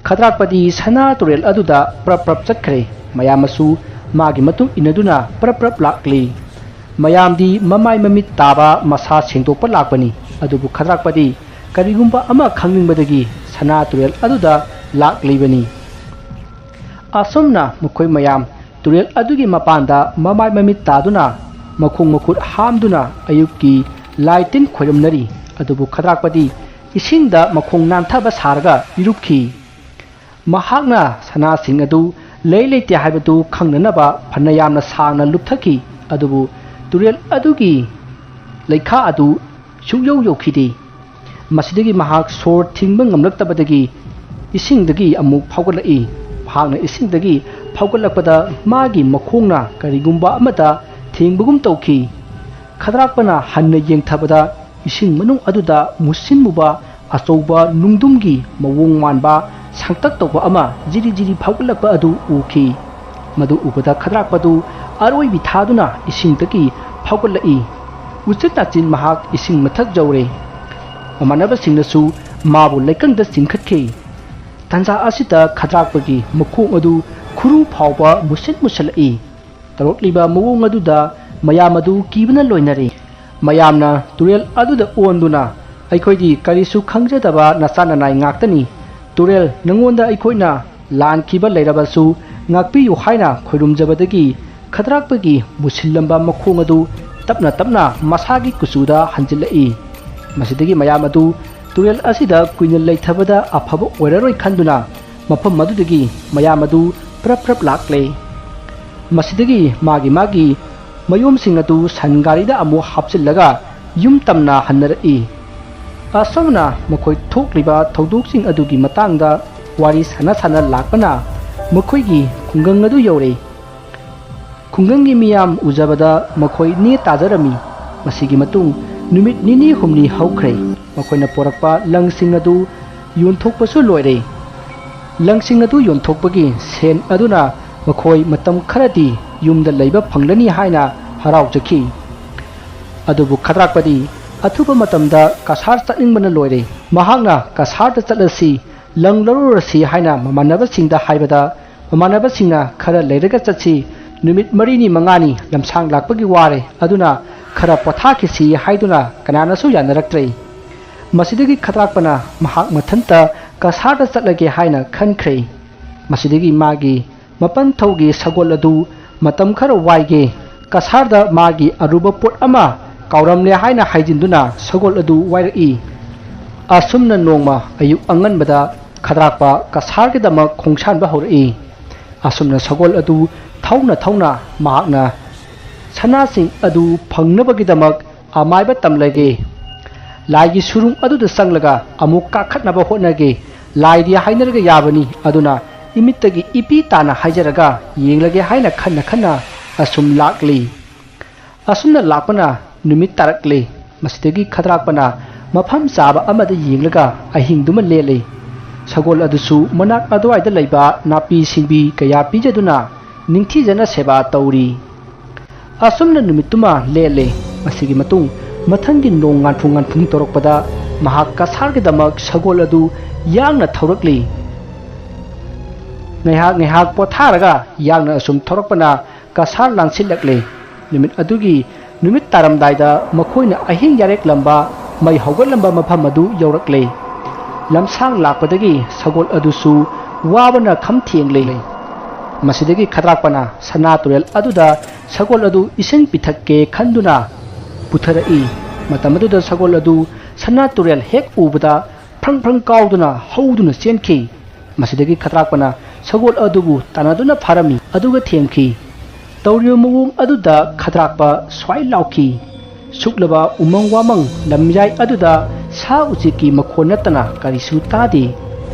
ꯈꯗ꯭ꯔꯥꯛꯄꯗꯤ ꯁꯅꯥ ꯇꯨꯔꯦꯜ ꯑꯗꯨꯗ ꯄ꯭ꯔꯞ ꯄ꯭ꯔꯞ ꯆꯠꯈ꯭ꯔꯦ꯫ ꯃꯌꯥꯝ ꯑꯃꯁꯨ ꯃꯥꯒꯤ ꯃꯇꯨꯡ ꯏꯟꯅꯗꯨꯅ ꯄ꯭ꯔꯞ ꯄ꯭ꯔꯞ ꯂꯥꯛꯂꯤ꯫ ꯃꯌꯥꯝꯗꯤ ꯃꯃꯥꯏ ꯃꯃꯤꯠ ꯇꯥꯕ, ꯃꯁꯥ ꯁꯦꯡꯗꯣꯛꯄ ꯂꯥꯛꯄꯅꯤ꯫ ꯑꯗꯨꯕꯨ ꯈꯗ꯭ꯔꯥꯛꯄꯗꯤ ꯀꯔꯤꯒꯨꯝꯕ ꯑꯃ ꯈꯪꯅꯤꯡꯕꯗꯒꯤ ꯁꯅꯥ ꯇꯨꯔꯦꯜ ꯑꯗꯨꯗ ꯂꯥꯛꯂꯤꯕꯅꯤ꯫ ꯑꯁꯨꯝꯅ ꯃꯈꯣꯏ ꯃꯌꯥꯝ ꯇꯨꯔꯦꯜ ꯑꯗꯨꯒꯤ ꯃꯄꯥꯟꯗ ꯃꯃꯥꯏ ꯃꯃꯤꯠ ꯇꯥꯗꯨꯅ, ꯃꯈꯣꯡ ꯃꯈꯨꯠ ꯍꯥꯝꯗꯨꯅ ꯑꯌꯨꯛꯀꯤ ꯂꯥꯏ ꯇꯤꯟ ꯈꯣꯏꯔꯝꯅꯔꯤ꯫ ꯑꯗꯨꯕꯨ ꯈꯗ꯭ꯔꯥꯛꯄꯗꯤ ꯏꯁꯤꯡꯗ ꯃꯈꯣꯡ ꯅꯥꯟꯊꯕ ꯁꯥꯔꯒ ꯏꯔꯨꯞꯈꯤ꯫ ꯃꯍꯥꯛꯅ ꯁꯅꯥꯁꯤꯡ ꯑꯗꯨ ꯂꯩ ꯂꯩꯇꯦ ꯍꯥꯏꯕꯗꯨ ꯈꯪꯅꯅꯕ ꯐꯅ ꯌꯥꯝꯅ ꯁꯥꯡꯅ ꯂꯨꯞꯊꯈꯤ, ꯑꯗꯨꯕꯨ ꯇꯨꯔꯦꯜ ꯑꯗꯨꯒꯤ ꯂꯩꯈꯥ ꯑꯗꯨ ꯁꯨꯛꯌꯧ ꯌꯧꯈꯤꯗꯦ꯫ ꯃꯁꯤꯗꯒꯤ ꯃꯍꯥꯛ ꯁꯣꯔ ꯊꯤꯡꯕ ꯉꯝꯂꯛꯇꯕꯗꯒꯤ ꯏꯁꯤꯡꯗꯒꯤ ꯑꯃꯨꯛ ꯐꯥꯎꯒꯠꯂꯛꯏ꯫ ꯃꯍꯥꯛꯅ ꯏꯁꯤꯡꯗꯒꯤ ꯐꯥꯎꯒꯠꯂꯛꯄꯗ ꯃꯥꯒꯤ ꯃꯈꯣꯡꯅ ꯀꯔꯤꯒꯨꯝꯕ ꯑꯃꯗ ꯊꯦꯡꯕꯒꯨꯝ ꯇꯧꯈꯤ꯫ ꯈꯗ꯭ꯔꯥꯛꯄꯅ ꯍꯟꯅ ꯌꯦꯡꯊꯕꯗ ꯏꯁꯤꯡ ꯃꯅꯨꯡ ꯑꯗꯨꯗ ꯃꯨꯁꯤꯟ ꯃꯨꯕ ꯑꯆꯧꯕ ꯅꯨꯡꯗꯨꯝꯒꯤ ꯃꯑꯣꯡ ꯃꯥꯟꯕ ꯁꯥꯡꯇꯛ ꯇꯧꯕ ꯑꯃ ꯖꯤꯔꯤ ꯖꯤꯔꯤ ꯐꯥꯎꯒꯠꯂꯛꯄ ꯑꯗꯨ ꯎꯈꯤ꯫ ꯃꯗꯨ ꯎꯕꯗ ꯈꯗ꯭ꯔꯥꯛꯄꯗꯨ ꯑꯔꯣꯏꯕꯤ ꯊꯥꯗꯨꯅ ꯏꯁꯤꯡꯗꯒꯤ ꯐꯥꯎꯒꯠꯂꯛꯏ꯫ ꯎꯆꯤꯟ ꯅꯥꯆꯤꯟ ꯃꯍꯥꯛ ꯏꯁꯤꯡ ꯃꯊꯛ ꯌꯧꯔꯦ꯫ ꯃꯃꯥꯟꯅꯕꯁꯤꯡꯅꯁꯨ ꯃꯥꯕꯨ ꯂꯩꯀꯪꯗ ꯆꯤꯡꯈꯠꯈꯤ꯫ ꯇꯥꯟꯖꯥ ꯑꯁꯤꯗ ꯈꯗ꯭ꯔꯥꯛꯄꯒꯤ ꯃꯈꯣꯡ ꯑꯗꯨ ꯈꯨꯔꯨ ꯐꯥꯎꯕ ꯃꯨꯁꯤꯟ ꯃꯨꯁꯤꯜꯂꯛꯏ꯫ ꯇꯧꯔꯛꯂꯤꯕ ꯃꯑꯣꯡ ꯑꯗꯨꯗ ꯃꯌꯥꯝ ꯑꯗꯨ ꯀꯤꯕꯅ ꯂꯣꯏꯅꯔꯦ꯫ ꯃꯌꯥꯝꯅ ꯇꯨꯔꯦꯜ ꯑꯗꯨꯗ ꯑꯣꯟꯗꯨꯅ, "ꯑꯩꯈꯣꯏꯗꯤ ꯀꯔꯤꯁꯨ ꯈꯪꯖꯗꯕ ꯅꯆꯥ ꯅꯅꯥꯏ ꯉꯥꯛꯇꯅꯤ꯫ ꯇꯨꯔꯦꯜ, ꯅꯉꯣꯟꯗ ꯑꯩꯈꯣꯏꯅ ꯂꯥꯟꯈꯤꯕ ꯂꯩꯔꯕꯁꯨ ꯉꯥꯛꯄꯤꯌꯨ" ꯍꯥꯏꯅ ꯈꯣꯏꯔꯨꯝꯖꯕꯗꯒꯤ ꯈꯗ꯭ꯔꯥꯛꯄꯒꯤ ꯃꯨꯁꯤꯜꯂꯝꯕ ꯃꯈꯣꯡ ꯑꯗꯨ ꯇꯞꯅ ꯇꯞꯅ ꯃꯁꯥꯒꯤ ꯀꯨꯆꯨꯗ ꯍꯟꯖꯤꯜꯂꯛꯏ꯫ ꯃꯁꯤꯗꯒꯤ ꯃꯌꯥꯝ ꯑꯗꯨ ꯇꯨꯔꯦꯜ ꯑꯁꯤꯗ ꯀꯨꯏꯅ ꯂꯩꯊꯕꯗ ꯑꯐꯕ ꯑꯣꯏꯔꯔꯣꯏ ꯈꯟꯗꯨꯅ ꯃꯐꯝ ꯑꯗꯨꯗꯒꯤ ꯃꯌꯥꯝ ꯑꯗꯨ ꯄ꯭ꯔꯞ ꯄ꯭ꯔꯞ ꯂꯥꯛꯂꯦ꯫ ꯃꯁꯤꯗꯒꯤ ꯃꯥꯒꯤ ꯃꯥꯒꯤ ꯃꯌꯨꯝꯁꯤꯡ ꯑꯗꯨ ꯁꯟ ꯒꯥꯔꯤꯗ ꯑꯃꯨꯛ ꯍꯥꯞꯆꯤꯜꯂꯒ ꯌꯨꯝ ꯇꯝꯅ ꯍꯟꯅꯔꯛꯏ꯫ ꯑꯁꯨꯝꯅ ꯃꯈꯣꯏ ꯊꯣꯛꯂꯤꯕ ꯊꯧꯗꯣꯛꯁꯤꯡ ꯑꯗꯨꯒꯤ ꯃꯇꯥꯡꯗ ꯋꯥꯔꯤ ꯁꯥꯟꯅ ꯁꯥꯟꯅ ꯂꯥꯛꯄꯅ ꯃꯈꯣꯏꯒꯤ ꯈꯨꯡꯒꯪ ꯑꯗꯨ ꯌꯧꯔꯦ꯫ ꯈꯨꯡꯒꯪꯒꯤ ꯃꯤꯌꯥꯝ ꯎꯖꯕꯗ ꯃꯈꯣꯏ ꯅꯦ ꯇꯥꯖꯔꯝꯃꯤ꯫ ꯃꯁꯤꯒꯤ ꯃꯇꯨꯡ ꯅꯨꯃꯤꯠ ꯅꯤꯅꯤ ꯍꯨꯝꯅꯤ ꯍꯧꯈ꯭ꯔꯦ꯫ ꯃꯈꯣꯏꯅ ꯄꯣꯔꯛꯄ ꯂꯪꯁꯤꯡ ꯑꯗꯨ ꯌꯣꯟꯊꯣꯛꯄꯁꯨ ꯂꯣꯏꯔꯦ꯫ ꯂꯪꯁꯤꯡ ꯑꯗꯨ ꯌꯣꯟꯊꯣꯛꯄꯒꯤ ꯁꯦꯟ ꯑꯗꯨꯅ ꯃꯈꯣꯏ ꯃꯇꯝ ꯈꯔꯗꯤ ꯌꯨꯝꯗ ꯂꯩꯕ ꯐꯪꯂꯅꯤ ꯍꯥꯏꯅ ꯍꯔꯥꯎꯖꯈꯤ꯫ ꯑꯗꯨꯕꯨ ꯈꯗ꯭ꯔꯥꯛꯄꯗꯤ ꯑꯊꯨꯕ ꯃꯇꯝꯗ ꯀꯁꯥꯔ ꯆꯠꯅꯤꯡꯕꯅ ꯂꯣꯏꯔꯦ꯫ ꯃꯍꯥꯛꯅ ꯀꯁꯥꯔꯗ ꯆꯠꯂꯁꯤ, ꯂꯪ ꯂꯧꯔꯨꯔꯁꯤ ꯍꯥꯏꯅ ꯃꯃꯥꯟꯅꯕꯁꯤꯡꯗ ꯍꯥꯏꯕꯗ, ꯃꯃꯥꯟꯅꯕꯁꯤꯡꯅ "ꯈꯔ ꯂꯩꯔꯒ ꯆꯠꯁꯤ, ꯅꯨꯃꯤꯠ ꯃꯔꯤꯅꯤ ꯃꯉꯥꯅꯤ ꯂꯝꯁꯥꯡ ꯂꯥꯛꯄꯒꯤ ꯋꯥꯔꯦ, ꯑꯗꯨꯅ ꯈꯔ ꯄꯣꯊꯥꯈꯤꯁꯤ" ꯍꯥꯏꯗꯨꯅ ꯀꯅꯥꯅꯁꯨ ꯌꯥꯅꯔꯛꯇ꯭ꯔꯦ꯫ ꯃꯁꯤꯗꯒꯤ ꯈꯗ꯭ꯔꯥꯛꯄꯅ ꯃꯍꯥꯛ ꯃꯊꯟꯇ ꯀꯁꯥꯔꯗ ꯆꯠꯂꯒꯦ ꯍꯥꯏꯅ ꯈꯟꯈ꯭ꯔꯦ꯫ ꯃꯁꯤꯗꯒꯤ ꯃꯥꯒꯤ ꯃꯄꯟ ꯊꯧꯒꯤ ꯁꯒꯣꯜ ꯑꯗꯨ ꯃꯇꯝ ꯈꯔ ꯋꯥꯏꯒꯦ, ꯀꯁꯥꯔꯗ ꯃꯥꯒꯤ ꯑꯔꯨꯕ ꯄꯣꯠ ꯑꯃ ꯀꯥꯎꯔꯝꯂꯦ ꯍꯥꯏꯅ ꯍꯥꯏꯖꯤꯟꯗꯨꯅ ꯁꯒꯣꯜ ꯑꯗꯨ ꯋꯥꯏꯔꯛꯏ꯫ ꯑꯁꯨꯝꯅ ꯅꯣꯡꯃ ꯑꯌꯨꯛ ꯑꯉꯟꯕꯗ ꯈꯗ꯭ꯔꯥꯛꯄ ꯀꯁꯥꯔꯒꯤꯗꯃꯛ ꯈꯣꯡꯁꯥꯟꯕ ꯍꯧꯔꯛꯏ꯫ ꯑꯁꯨꯝꯅ ꯁꯒꯣꯜ ꯑꯗꯨ ꯊꯧꯅ ꯊꯧꯅ ꯃꯍꯥꯛꯅ ꯁꯅꯥꯁꯤꯡ ꯑꯗꯨ ꯐꯪꯅꯕꯒꯤꯗꯃꯛ ꯑꯃꯥꯏꯕ ꯇꯝꯂꯒꯦ꯫ ꯂꯥꯏꯒꯤ ꯁꯨꯔꯨꯡ ꯑꯗꯨꯗ ꯆꯪꯂꯒ ꯑꯃꯨꯛ ꯀꯥꯈꯠꯅꯕ ꯍꯣꯠꯅꯒꯦ꯫ ꯂꯥꯏꯗꯤ ꯍꯥꯏꯅꯔꯒ ꯌꯥꯕꯅꯤ, ꯑꯗꯨꯅ ꯏꯃꯤꯠꯇꯒꯤ ꯏꯄꯤ ꯇꯥꯅ ꯍꯥꯏꯖꯔꯒ ꯌꯦꯡꯂꯒꯦ ꯍꯥꯏꯅ ꯈꯟꯅ ꯈꯟꯅ ꯑꯁꯨꯝ ꯂꯥꯛꯂꯤ꯫ ꯑꯁꯨꯝꯅ ꯂꯥꯛꯄꯅ ꯅꯨꯃꯤꯠ ꯇꯥꯔꯛꯂꯤ꯫ ꯃꯁꯤꯗꯒꯤ ꯈꯗ꯭ꯔꯥꯛꯄꯅ ꯃꯐꯝ ꯆꯥꯕ ꯑꯃꯗ ꯌꯦꯡꯂꯒ ꯑꯍꯤꯡꯗꯨꯃ ꯂꯦꯜꯂꯤ꯫ ꯁꯒꯣꯜ ꯑꯗꯨꯁꯨ ꯃꯅꯥꯛ ꯑꯗꯨꯋꯥꯏꯗ ꯂꯩꯕ ꯅꯥꯄꯤ ꯁꯤꯡꯕꯤ ꯀꯌꯥ ꯄꯤꯖꯗꯨꯅ ꯅꯤꯡꯊꯤꯖꯅ ꯁꯦꯕꯥ ꯇꯧꯔꯤ꯫ ꯑꯁꯨꯝꯅ ꯅꯨꯃꯤꯠꯇꯨꯃ ꯂꯦꯜꯂꯦ꯫ ꯃꯁꯤꯒꯤ ꯃꯇꯨꯡ ꯃꯊꯪꯒꯤ ꯅꯣꯡ ꯉꯥꯟꯐꯨ ꯉꯥꯟꯐꯨ ꯇꯧꯔꯛꯄꯗ ꯃꯍꯥꯛ ꯀꯁꯥꯔꯒꯤꯗꯃꯛ ꯁꯒꯣꯜ ꯑꯗꯨ ꯌꯥꯡꯅ ꯊꯧꯔꯛꯂꯤ꯫ ꯉꯥꯏꯍꯥꯛ ꯉꯥꯏꯍꯥꯛ ꯄꯣꯊꯥꯔꯒ ꯌꯥꯡꯅ ꯑꯁꯨꯝ ꯊꯧꯔꯛꯄꯅ ꯀꯁꯥꯔ ꯂꯥꯟꯁꯤꯜꯂꯛꯂꯦ꯫ ꯅꯨꯃꯤꯠ ꯑꯗꯨꯒꯤ ꯅꯨꯃꯤꯠ ꯇꯥꯔꯝꯗꯥꯏꯗ ꯃꯈꯣꯏꯅ ꯑꯍꯤꯡ ꯌꯥꯔꯦꯛꯂꯝꯕ, ꯃꯩ ꯍꯧꯒꯠꯂꯝꯕ ꯃꯐꯝ ꯑꯗꯨ ꯌꯧꯔꯛꯂꯦ꯫ ꯂꯝꯁꯥꯡ ꯂꯥꯛꯄꯗꯒꯤ ꯁꯒꯣꯜ ꯑꯗꯨꯁꯨ ꯋꯥꯕꯅ ꯈꯝ ꯊꯦꯡꯂꯦ꯫ ꯃꯁꯤꯗꯒꯤ ꯈꯗ꯭ꯔꯥꯛꯄꯅ ꯁꯅꯥ ꯇꯨꯔꯦꯜ ꯑꯗꯨꯗ ꯁꯒꯣꯜ ꯑꯗꯨ ꯏꯁꯤꯡ ꯄꯤꯊꯛꯀꯦ ꯈꯟꯗꯨꯅ ꯄꯨꯊꯔꯛꯏ꯫ ꯃꯇꯝ ꯑꯗꯨꯗ ꯁꯒꯣꯜ ꯑꯗꯨ ꯁꯅꯥ ꯇꯨꯔꯦꯜ ꯍꯦꯛ ꯎꯕꯗ ꯐ꯭ꯔꯪ ꯐ꯭ꯔꯪ ꯀꯥꯎꯗꯨꯅ ꯍꯧꯗꯨꯅ ꯆꯦꯟꯈꯤ꯫ ꯃꯁꯤꯗꯒꯤ ꯈꯗ꯭ꯔꯥꯛꯄꯅ ꯁꯒꯣꯜ ꯑꯗꯨꯕꯨ ꯇꯥꯟꯅꯗꯨꯅ ꯐꯥꯔꯝꯃꯤ, ꯑꯗꯨꯒ ꯊꯦꯝꯈꯤ꯫ ꯇꯧꯔꯤꯕ ꯃꯑꯣꯡ ꯑꯗꯨꯗ ꯈꯗ꯭ꯔꯥꯛꯄ ꯁ꯭ꯋꯥꯏ ꯂꯥꯎꯈꯤ꯫ ꯁꯨꯛꯂꯕ ꯎꯃꯪ ꯋꯥꯃꯪ ꯂꯝꯌꯥꯏ ꯑꯗꯨꯗ ꯁꯥ ꯎꯆꯦꯛꯀꯤ ꯃꯈꯣꯟ ꯅꯠꯇꯅ ꯀꯔꯤꯁꯨ ꯇꯥꯗꯦ꯫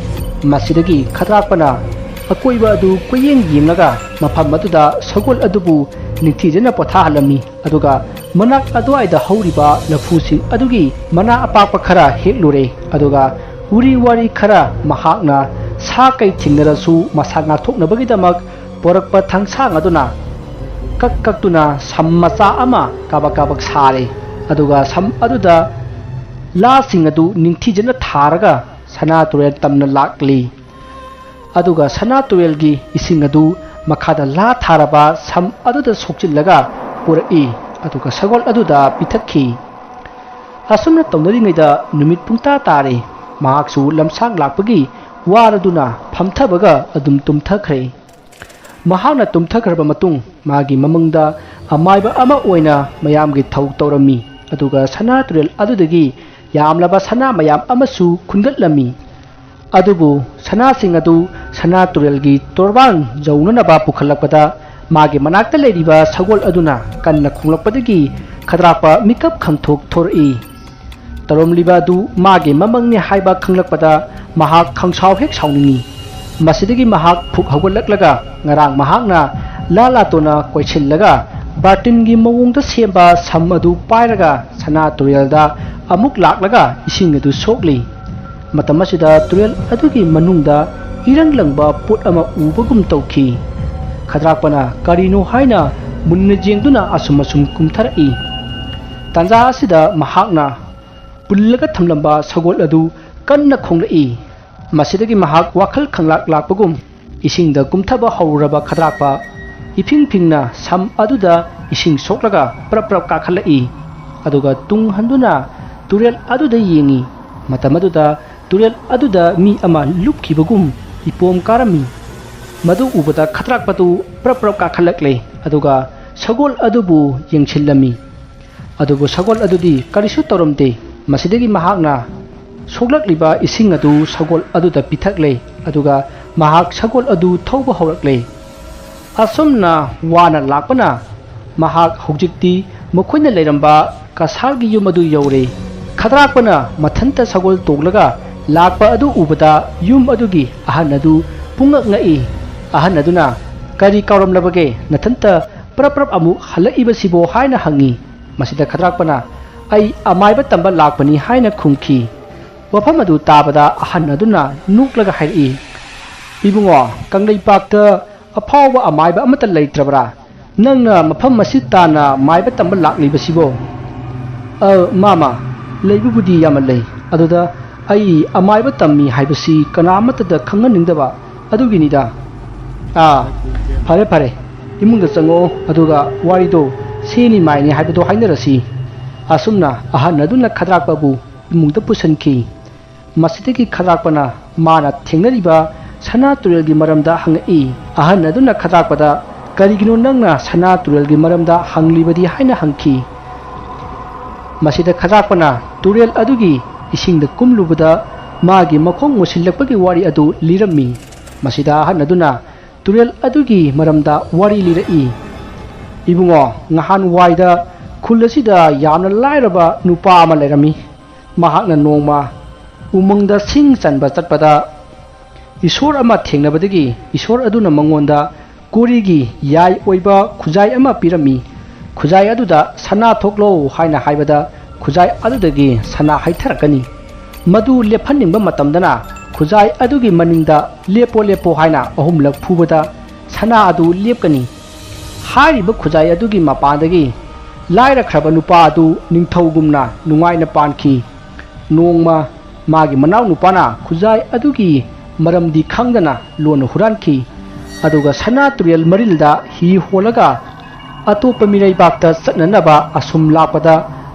ꯃꯁꯤꯗꯒꯤ ꯈꯗ꯭ꯔꯥꯛꯄꯅ ꯑꯀꯣꯏꯕ ꯑꯗꯨ ꯀꯣꯏꯌꯦꯡ ꯌꯦꯡꯂꯒ ꯃꯐꯝ ꯑꯗꯨꯗ ꯁꯒꯣꯜ ꯑꯗꯨꯕꯨ ꯅꯤꯡꯊꯤꯖꯅ ꯄꯣꯊꯥꯍꯜꯂꯝꯃꯤ꯫ ꯑꯗꯨꯒ ꯃꯅꯥꯛ ꯑꯗꯨꯋꯥꯏꯗ ꯍꯧꯔꯤꯕ ꯂꯐꯨꯁꯤꯡ ꯑꯗꯨꯒꯤ ꯃꯅꯥ ꯑꯄꯥꯛꯄ ꯈꯔ ꯍꯦꯛꯂꯨꯔꯦ꯫ ꯑꯗꯨꯒ ꯎꯔꯤ ꯋꯥꯔꯤ ꯈꯔ ꯃꯍꯥꯛꯅ ꯁꯥ ꯀꯩ ꯊꯦꯡꯅꯔꯁꯨ ꯃꯁꯥ ꯉꯥꯛꯊꯣꯛꯅꯕꯒꯤꯗꯃꯛ ꯄꯣꯔꯛꯄ ꯊꯥꯡꯁꯥꯡ ꯑꯗꯨꯅ ꯀꯛ ꯀꯛꯇꯨꯅ ꯁꯝ ꯃꯆꯥ ꯑꯃ ꯀꯥꯕꯛ ꯀꯥꯕꯛ ꯁꯥꯔꯦ꯫ ꯑꯗꯨꯒ ꯁꯝ ꯑꯗꯨꯗ ꯂꯥꯁꯤꯡ ꯑꯗꯨ ꯅꯤꯡꯊꯤꯖꯅ ꯊꯥꯔꯒ ꯁꯅꯥ ꯇꯨꯔꯦꯜ ꯇꯝꯅ ꯂꯥꯛꯂꯤ꯫ ꯑꯗꯨꯒ ꯁꯅꯥ ꯇꯨꯔꯦꯜꯒꯤ ꯏꯁꯤꯡ ꯑꯗꯨ ꯃꯈꯥꯗ ꯂꯥ ꯊꯥꯔꯕ ꯁꯝ ꯑꯗꯨꯗ ꯁꯣꯛꯆꯤꯜꯂꯒ ꯄꯨꯔꯛꯏ꯫ ꯑꯗꯨꯒ ꯁꯒꯣꯜ ꯑꯗꯨꯗ ꯄꯤꯊꯛꯈꯤ꯫ ꯑꯁꯨꯝꯅ ꯇꯧꯅꯔꯤꯉꯩꯗ ꯅꯨꯃꯤꯠ ꯄꯨꯡꯇꯥ ꯇꯥꯔꯦ꯫ ꯃꯍꯥꯛꯁꯨ ꯂꯝꯁꯥꯡ ꯂꯥꯛꯄꯒꯤ ꯋꯥꯔꯗꯨꯅ ꯐꯝꯊꯕꯒ ꯑꯗꯨꯝ ꯇꯨꯝꯊꯈ꯭ꯔꯦ꯫ ꯃꯍꯥꯛꯅ ꯇꯨꯝꯊꯈ꯭ꯔꯕ ꯃꯇꯨꯡ ꯃꯥꯒꯤ ꯃꯃꯪꯗ ꯑꯃꯥꯏꯕ ꯑꯃ ꯑꯣꯏꯅ ꯃꯌꯥꯝꯒꯤ ꯊꯧ ꯇꯧꯔꯝꯃꯤ꯫ ꯑꯗꯨꯒ ꯁꯅꯥ ꯇꯨꯔꯦꯜ ꯑꯗꯨꯗꯒꯤ ꯌꯥꯝꯂꯕ ꯁꯅꯥ ꯃꯌꯥꯝ ꯑꯃꯁꯨ ꯈꯨꯟꯒꯠꯂꯝꯃꯤ꯫ ꯑꯗꯨꯕꯨ ꯁꯅꯥꯁꯤꯡ ꯑꯗꯨ ꯁꯅꯥ ꯇꯨꯔꯦꯜꯒꯤ ꯇꯣꯔꯕꯥꯟ ꯌꯧꯅꯅꯕ ꯄꯨꯈꯠꯂꯛꯄꯗ ꯃꯥꯒꯤ ꯃꯅꯥꯛꯇ ꯂꯩꯔꯤꯕ ꯁꯒꯣꯜ ꯑꯗꯨꯅ ꯀꯟꯅ ꯈꯣꯡꯂꯛꯄꯗꯒꯤ ꯈꯗ꯭ꯔꯥꯛꯄ ꯃꯤꯀꯞ ꯈꯪꯊꯣꯛ ꯊꯣꯔꯛꯏ꯫ ꯇꯧꯔꯝꯂꯤꯕ ꯑꯗꯨ ꯃꯥꯒꯤ ꯃꯃꯪꯅꯤ ꯍꯥꯏꯕ ꯈꯪꯂꯛꯄꯗ ꯃꯍꯥꯛ ꯈꯪꯁꯥꯎ ꯍꯦꯛ ꯁꯥꯎꯅꯤꯡꯏ꯫ ꯃꯁꯤꯗꯒꯤ ꯃꯍꯥꯛ ꯐꯨꯛ ꯍꯧꯒꯠꯂꯛꯂꯒ ꯉꯔꯥꯡ ꯃꯍꯥꯛꯅ ꯂꯥ ꯂꯥꯇꯣꯟꯅ ꯀꯣꯏꯁꯤꯜꯂꯒ ꯕꯥꯔꯇꯤꯟꯒꯤ ꯃꯑꯣꯡꯗ ꯁꯦꯝꯕ ꯁꯝ ꯑꯗꯨ ꯄꯥꯏꯔꯒ ꯁꯅꯥ ꯇꯨꯔꯦꯜꯗ ꯑꯃꯨꯛ ꯂꯥꯛꯂꯒ ꯏꯁꯤꯡ ꯑꯗꯨ ꯁꯣꯛꯂꯤ꯫ ꯃꯇꯝ ꯑꯁꯤꯗ ꯇꯨꯔꯦꯜ ꯑꯗꯨꯒꯤ ꯃꯅꯨꯡꯗ ꯏꯔꯪ ꯂꯪꯕ ꯄꯣꯠ ꯑꯃ ꯎꯕꯒꯨꯝ ꯇꯧꯈꯤ꯫ ꯈꯗ꯭ꯔꯥꯛꯄꯅ ꯀꯔꯤꯅꯣ ꯍꯥꯏꯅ ꯃꯨꯟꯅ ꯌꯦꯡꯗꯨꯅ ꯑꯁꯨꯝ ꯑꯁꯨꯝ ꯀꯨꯝꯊꯔꯛꯏ꯫ ꯇꯥꯟꯖꯥ ꯑꯁꯤꯗ ꯃꯍꯥꯛꯅ ꯄꯨꯜꯂꯒ ꯊꯝꯂꯝꯕ ꯁꯒꯣꯜ ꯑꯗꯨ ꯀꯟꯅ ꯈꯣꯡꯂꯛꯏ꯫ ꯃꯁꯤꯗꯒꯤ ꯃꯍꯥꯛ ꯋꯥꯈꯜ ꯈꯪꯂꯥꯛ ꯂꯥꯛꯄꯒꯨꯝ ꯏꯁꯤꯡꯗ ꯀꯨꯝꯊꯕ ꯍꯧꯔꯨꯔꯕ ꯈꯗ꯭ꯔꯥꯛꯄ ꯏꯐꯤꯡ ꯐꯤꯡꯅ ꯁꯝ ꯑꯗꯨꯗ ꯏꯁꯤꯡ ꯁꯣꯛꯂꯒ ꯄ꯭ꯔꯞ ꯄ꯭ꯔꯞ ꯀꯥꯈꯠꯂꯛꯏ꯫ ꯑꯗꯨꯒ ꯇꯨꯡ ꯍꯟꯗꯨꯅ ꯇꯨꯔꯦꯜ ꯑꯗꯨꯗ ꯌꯦꯡꯉꯤ꯫ ꯃꯇꯝ ꯑꯗꯨꯗ ꯇꯨꯔꯦꯜ ꯑꯗꯨꯗ ꯃꯤ ꯑꯃ ꯂꯨꯞꯈꯤꯕꯒꯨꯝ ꯏꯄꯣꯝ ꯀꯥꯔꯝꯃꯤ꯫ ꯃꯗꯨ ꯎꯕꯗ ꯈꯗ꯭ꯔꯥꯛꯄꯗꯨ ꯄ꯭ꯔꯞ ꯄ꯭ꯔꯞ ꯀꯥꯈꯠꯂꯛꯂꯦ, ꯑꯗꯨꯒ ꯁꯒꯣꯜ ꯑꯗꯨꯕꯨ ꯌꯦꯡꯁꯤꯜꯂꯝꯃꯤ꯫ ꯑꯗꯨꯕꯨ ꯁꯒꯣꯜ ꯑꯗꯨꯗꯤ ꯀꯔꯤꯁꯨ ꯇꯧꯔꯝꯗꯦ꯫ ꯃꯁꯤꯗꯒꯤ ꯃꯍꯥꯛꯅ ꯁꯣꯛꯂꯛꯂꯤꯕ ꯏꯁꯤꯡ ꯑꯗꯨ ꯁꯒꯣꯜ ꯑꯗꯨꯗ ꯄꯤꯊꯛꯂꯦ, ꯑꯗꯨꯒ ꯃꯍꯥꯛ ꯁꯒꯣꯜ ꯑꯗꯨ ꯊꯧꯕ ꯍꯧꯔꯛꯂꯦ꯫ ꯑꯁꯨꯝꯅ ꯋꯥꯅ ꯂꯥꯛꯄꯅ ꯃꯍꯥꯛ ꯍꯧꯖꯤꯛꯇꯤ ꯃꯈꯣꯏꯅ ꯂꯩꯔꯝꯕ ꯀꯁꯥꯔꯒꯤ ꯌꯨꯝ ꯑꯗꯨ ꯌꯧꯔꯦ꯫ ꯈꯗ꯭ꯔꯥꯛꯄꯅ ꯃꯊꯟꯇ ꯁꯒꯣꯜ ꯇꯣꯡꯂꯒ ꯂꯥꯛꯄ ꯑꯗꯨ ꯎꯕꯗ ꯌꯨꯝ ꯑꯗꯨꯒꯤ ꯑꯍꯟ ꯑꯗꯨ ꯄꯨꯡꯉꯛ ꯉꯛꯏ꯫ ꯑꯍꯟ ꯑꯗꯨꯅ, "ꯀꯔꯤ ꯀꯥꯎꯔꯝꯂꯕꯒꯦ? ꯅꯊꯟꯇ ꯄ꯭ꯔꯞ ꯄ꯭ꯔꯞ ꯑꯃꯨꯛ ꯍꯜꯂꯛꯏꯕꯁꯤꯕꯣ?" ꯍꯥꯏꯅ ꯍꯪꯉꯤ꯫ ꯃꯁꯤꯗ ꯈꯗ꯭ꯔꯥꯛꯄꯅ, "ꯑꯩ ꯑꯃꯥꯏꯕ ꯇꯝꯕ ꯂꯥꯛꯄꯅꯤ" ꯍꯥꯏꯅ ꯈꯨꯝꯈꯤ꯫ ꯋꯥꯐꯝ ꯑꯗꯨ ꯇꯥꯕꯗ ꯑꯍꯟ ꯑꯗꯨꯅ ꯅꯣꯛꯂꯒ ꯍꯥꯏꯔꯛꯏ, "ꯏꯕꯨꯡꯉꯣ, ꯀꯪꯂꯩꯄꯥꯛꯇ ꯑꯐꯥꯎꯕ ꯑꯃꯥꯏꯕ ꯑꯃꯠꯇ ꯂꯩꯇ꯭ꯔꯕ꯭ꯔꯥ? ꯅꯪꯅ ꯃꯐꯝ ꯑꯁꯤ ꯇꯥꯟꯅ ꯃꯥꯏꯕ ꯇꯝꯕ ꯂꯥꯛꯂꯤꯕꯁꯤꯕꯣ?" "ꯑ, ꯃꯥꯃ, ꯂꯩꯕꯕꯨꯗꯤ ꯌꯥꯝꯅ ꯂꯩ꯫ ꯑꯗꯨꯗ ꯑꯩ ꯑꯃꯥꯏꯕ ꯇꯝꯃꯤ ꯍꯥꯏꯕꯁꯤ ꯀꯅꯥ ꯑꯃꯠꯇꯗ ꯈꯪꯍꯟꯅꯤꯡꯗꯕ ꯑꯗꯨꯒꯤꯅꯤꯗ꯫" "ꯑꯥ, ꯐꯔꯦ, ꯐꯔꯦ꯫ ꯏꯃꯨꯡꯗ ꯆꯪꯉꯛꯑꯣ, ꯑꯗꯨꯒ ꯋꯥꯔꯤꯗꯣ ꯁꯦꯅꯤ ꯃꯥꯏꯅꯤ ꯍꯥꯏꯕꯗꯣ ꯍꯥꯏꯅꯔꯁꯤ꯫" ꯑꯁꯨꯝꯅ ꯑꯍꯟ ꯑꯗꯨꯅ ꯈꯗ꯭ꯔꯥꯛꯄꯕꯨ ꯏꯃꯨꯡꯗ ꯄꯨꯁꯤꯟꯈꯤ꯫ ꯃꯁꯤꯗꯒꯤ ꯈꯗ꯭ꯔꯥꯛꯄꯅ ꯃꯥꯅ ꯊꯦꯡꯅꯔꯤꯕ ꯁꯅꯥ ꯇꯨꯔꯦꯜꯒꯤ ꯃꯔꯝꯗ ꯍꯪꯉꯛꯏ꯫ ꯑꯍꯟ ꯑꯗꯨꯅ ꯈꯗ꯭ꯔꯥꯛꯄꯗ, "ꯀꯔꯤꯒꯤꯅꯣ ꯅꯪꯅ ꯁꯅꯥ ꯇꯨꯔꯦꯜꯒꯤ ꯃꯔꯝꯗ ꯍꯪꯂꯤꯕꯗꯤ?" ꯍꯥꯏꯅ ꯍꯪꯈꯤ꯫ ꯃꯁꯤꯗ ꯈꯗ꯭ꯔꯥꯛꯄꯅ ꯇꯨꯔꯦꯜ ꯑꯗꯨꯒꯤ ꯏꯁꯤꯡꯗ ꯀꯨꯝꯂꯨꯕꯗ ꯃꯥꯒꯤ ꯃꯈꯣꯡ ꯃꯨꯁꯤꯜꯂꯛꯄꯒꯤ ꯋꯥꯔꯤ ꯑꯗꯨ ꯂꯤꯔꯝꯃꯤ꯫ ꯃꯁꯤꯗ ꯑꯍꯟ ꯑꯗꯨꯅ ꯇꯨꯔꯦꯜ ꯑꯗꯨꯒꯤ ꯃꯔꯝꯗ ꯋꯥꯔꯤ ꯂꯤꯔꯛꯏ꯫ "ꯏꯕꯨꯡꯉꯣ, ꯉꯍꯥꯟꯋꯥꯏꯗ ꯈꯨꯜ ꯑꯁꯤꯗ ꯌꯥꯝꯅ ꯂꯥꯏꯔꯕ ꯅꯨꯄꯥ ꯑꯃ ꯂꯩꯔꯝꯃꯤ꯫ ꯃꯍꯥꯛꯅ ꯅꯣꯡꯃ ꯎꯃꯪꯗ ꯁꯤꯡ ꯆꯟꯕ ꯆꯠꯄꯗ ꯏꯁꯣꯔ ꯑꯃ ꯊꯦꯡꯅꯕꯗꯒꯤ ꯏꯁꯣꯔ ꯑꯗꯨꯅ ꯃꯉꯣꯟꯗ ꯀꯣꯔꯤꯒꯤ ꯌꯥꯏ ꯑꯣꯏꯕ ꯈꯨꯖꯥꯏ ꯑꯃ ꯄꯤꯔꯝꯃꯤ꯫ ꯈꯨꯖꯥꯏ ꯑꯗꯨꯗ ꯁꯅꯥ ꯊꯣꯛꯂꯣ ꯍꯥꯏꯅ ꯍꯥꯏꯕꯗ ꯈꯨꯖꯥꯏ ꯑꯗꯨꯗꯒꯤ ꯁꯅꯥ ꯍꯩꯊꯔꯛꯀꯅꯤ꯫ ꯃꯗꯨ ꯂꯦꯞꯍꯟꯅꯤꯡꯕ ꯃꯇꯝꯗꯅ ꯈꯨꯖꯥꯏ ꯑꯗꯨꯒꯤ ꯃꯅꯤꯡꯗ "ꯂꯦꯞꯄꯣ, ꯂꯦꯞꯄꯣ" ꯍꯥꯏꯅ ꯑꯍꯨꯝꯂꯛ ꯐꯨꯕꯗ ꯁꯅꯥ ꯑꯗꯨ ꯂꯦꯞꯀꯅꯤ꯫ ꯍꯥꯏꯔꯤꯕ ꯈꯨꯖꯥꯏ ꯑꯗꯨꯒꯤ ꯃꯄꯥꯟꯗꯒꯤ ꯂꯥꯏꯔꯈ꯭ꯔꯕ ꯅꯨꯄꯥ ꯑꯗꯨ ꯅꯤꯡꯊꯧꯒꯨꯝꯅ ꯅꯨꯡꯉꯥꯏꯅ ꯄꯥꯟꯈꯤ꯫ ꯅꯣꯡꯃ ꯃꯥꯒꯤ ꯃꯅꯥꯎ ꯅꯨꯄꯥꯅ ꯈꯨꯖꯥꯏ ꯑꯗꯨꯒꯤ ꯃꯔꯝꯗꯤ ꯈꯪꯗꯅ ꯂꯣꯟꯅ ꯍꯨꯔꯥꯟꯈꯤ꯫ ꯑꯗꯨꯒ ꯁꯅꯥ ꯇꯨꯔꯦꯜ ꯃꯔꯤꯜꯗ ꯍꯤ ꯍꯣꯜꯂꯒ ꯑꯇꯣꯞꯄ ꯃꯤꯔꯩꯕꯥꯛꯇ ꯆꯠꯅꯅꯕ ꯑꯁꯨꯝ ꯂꯥꯛꯄꯗ,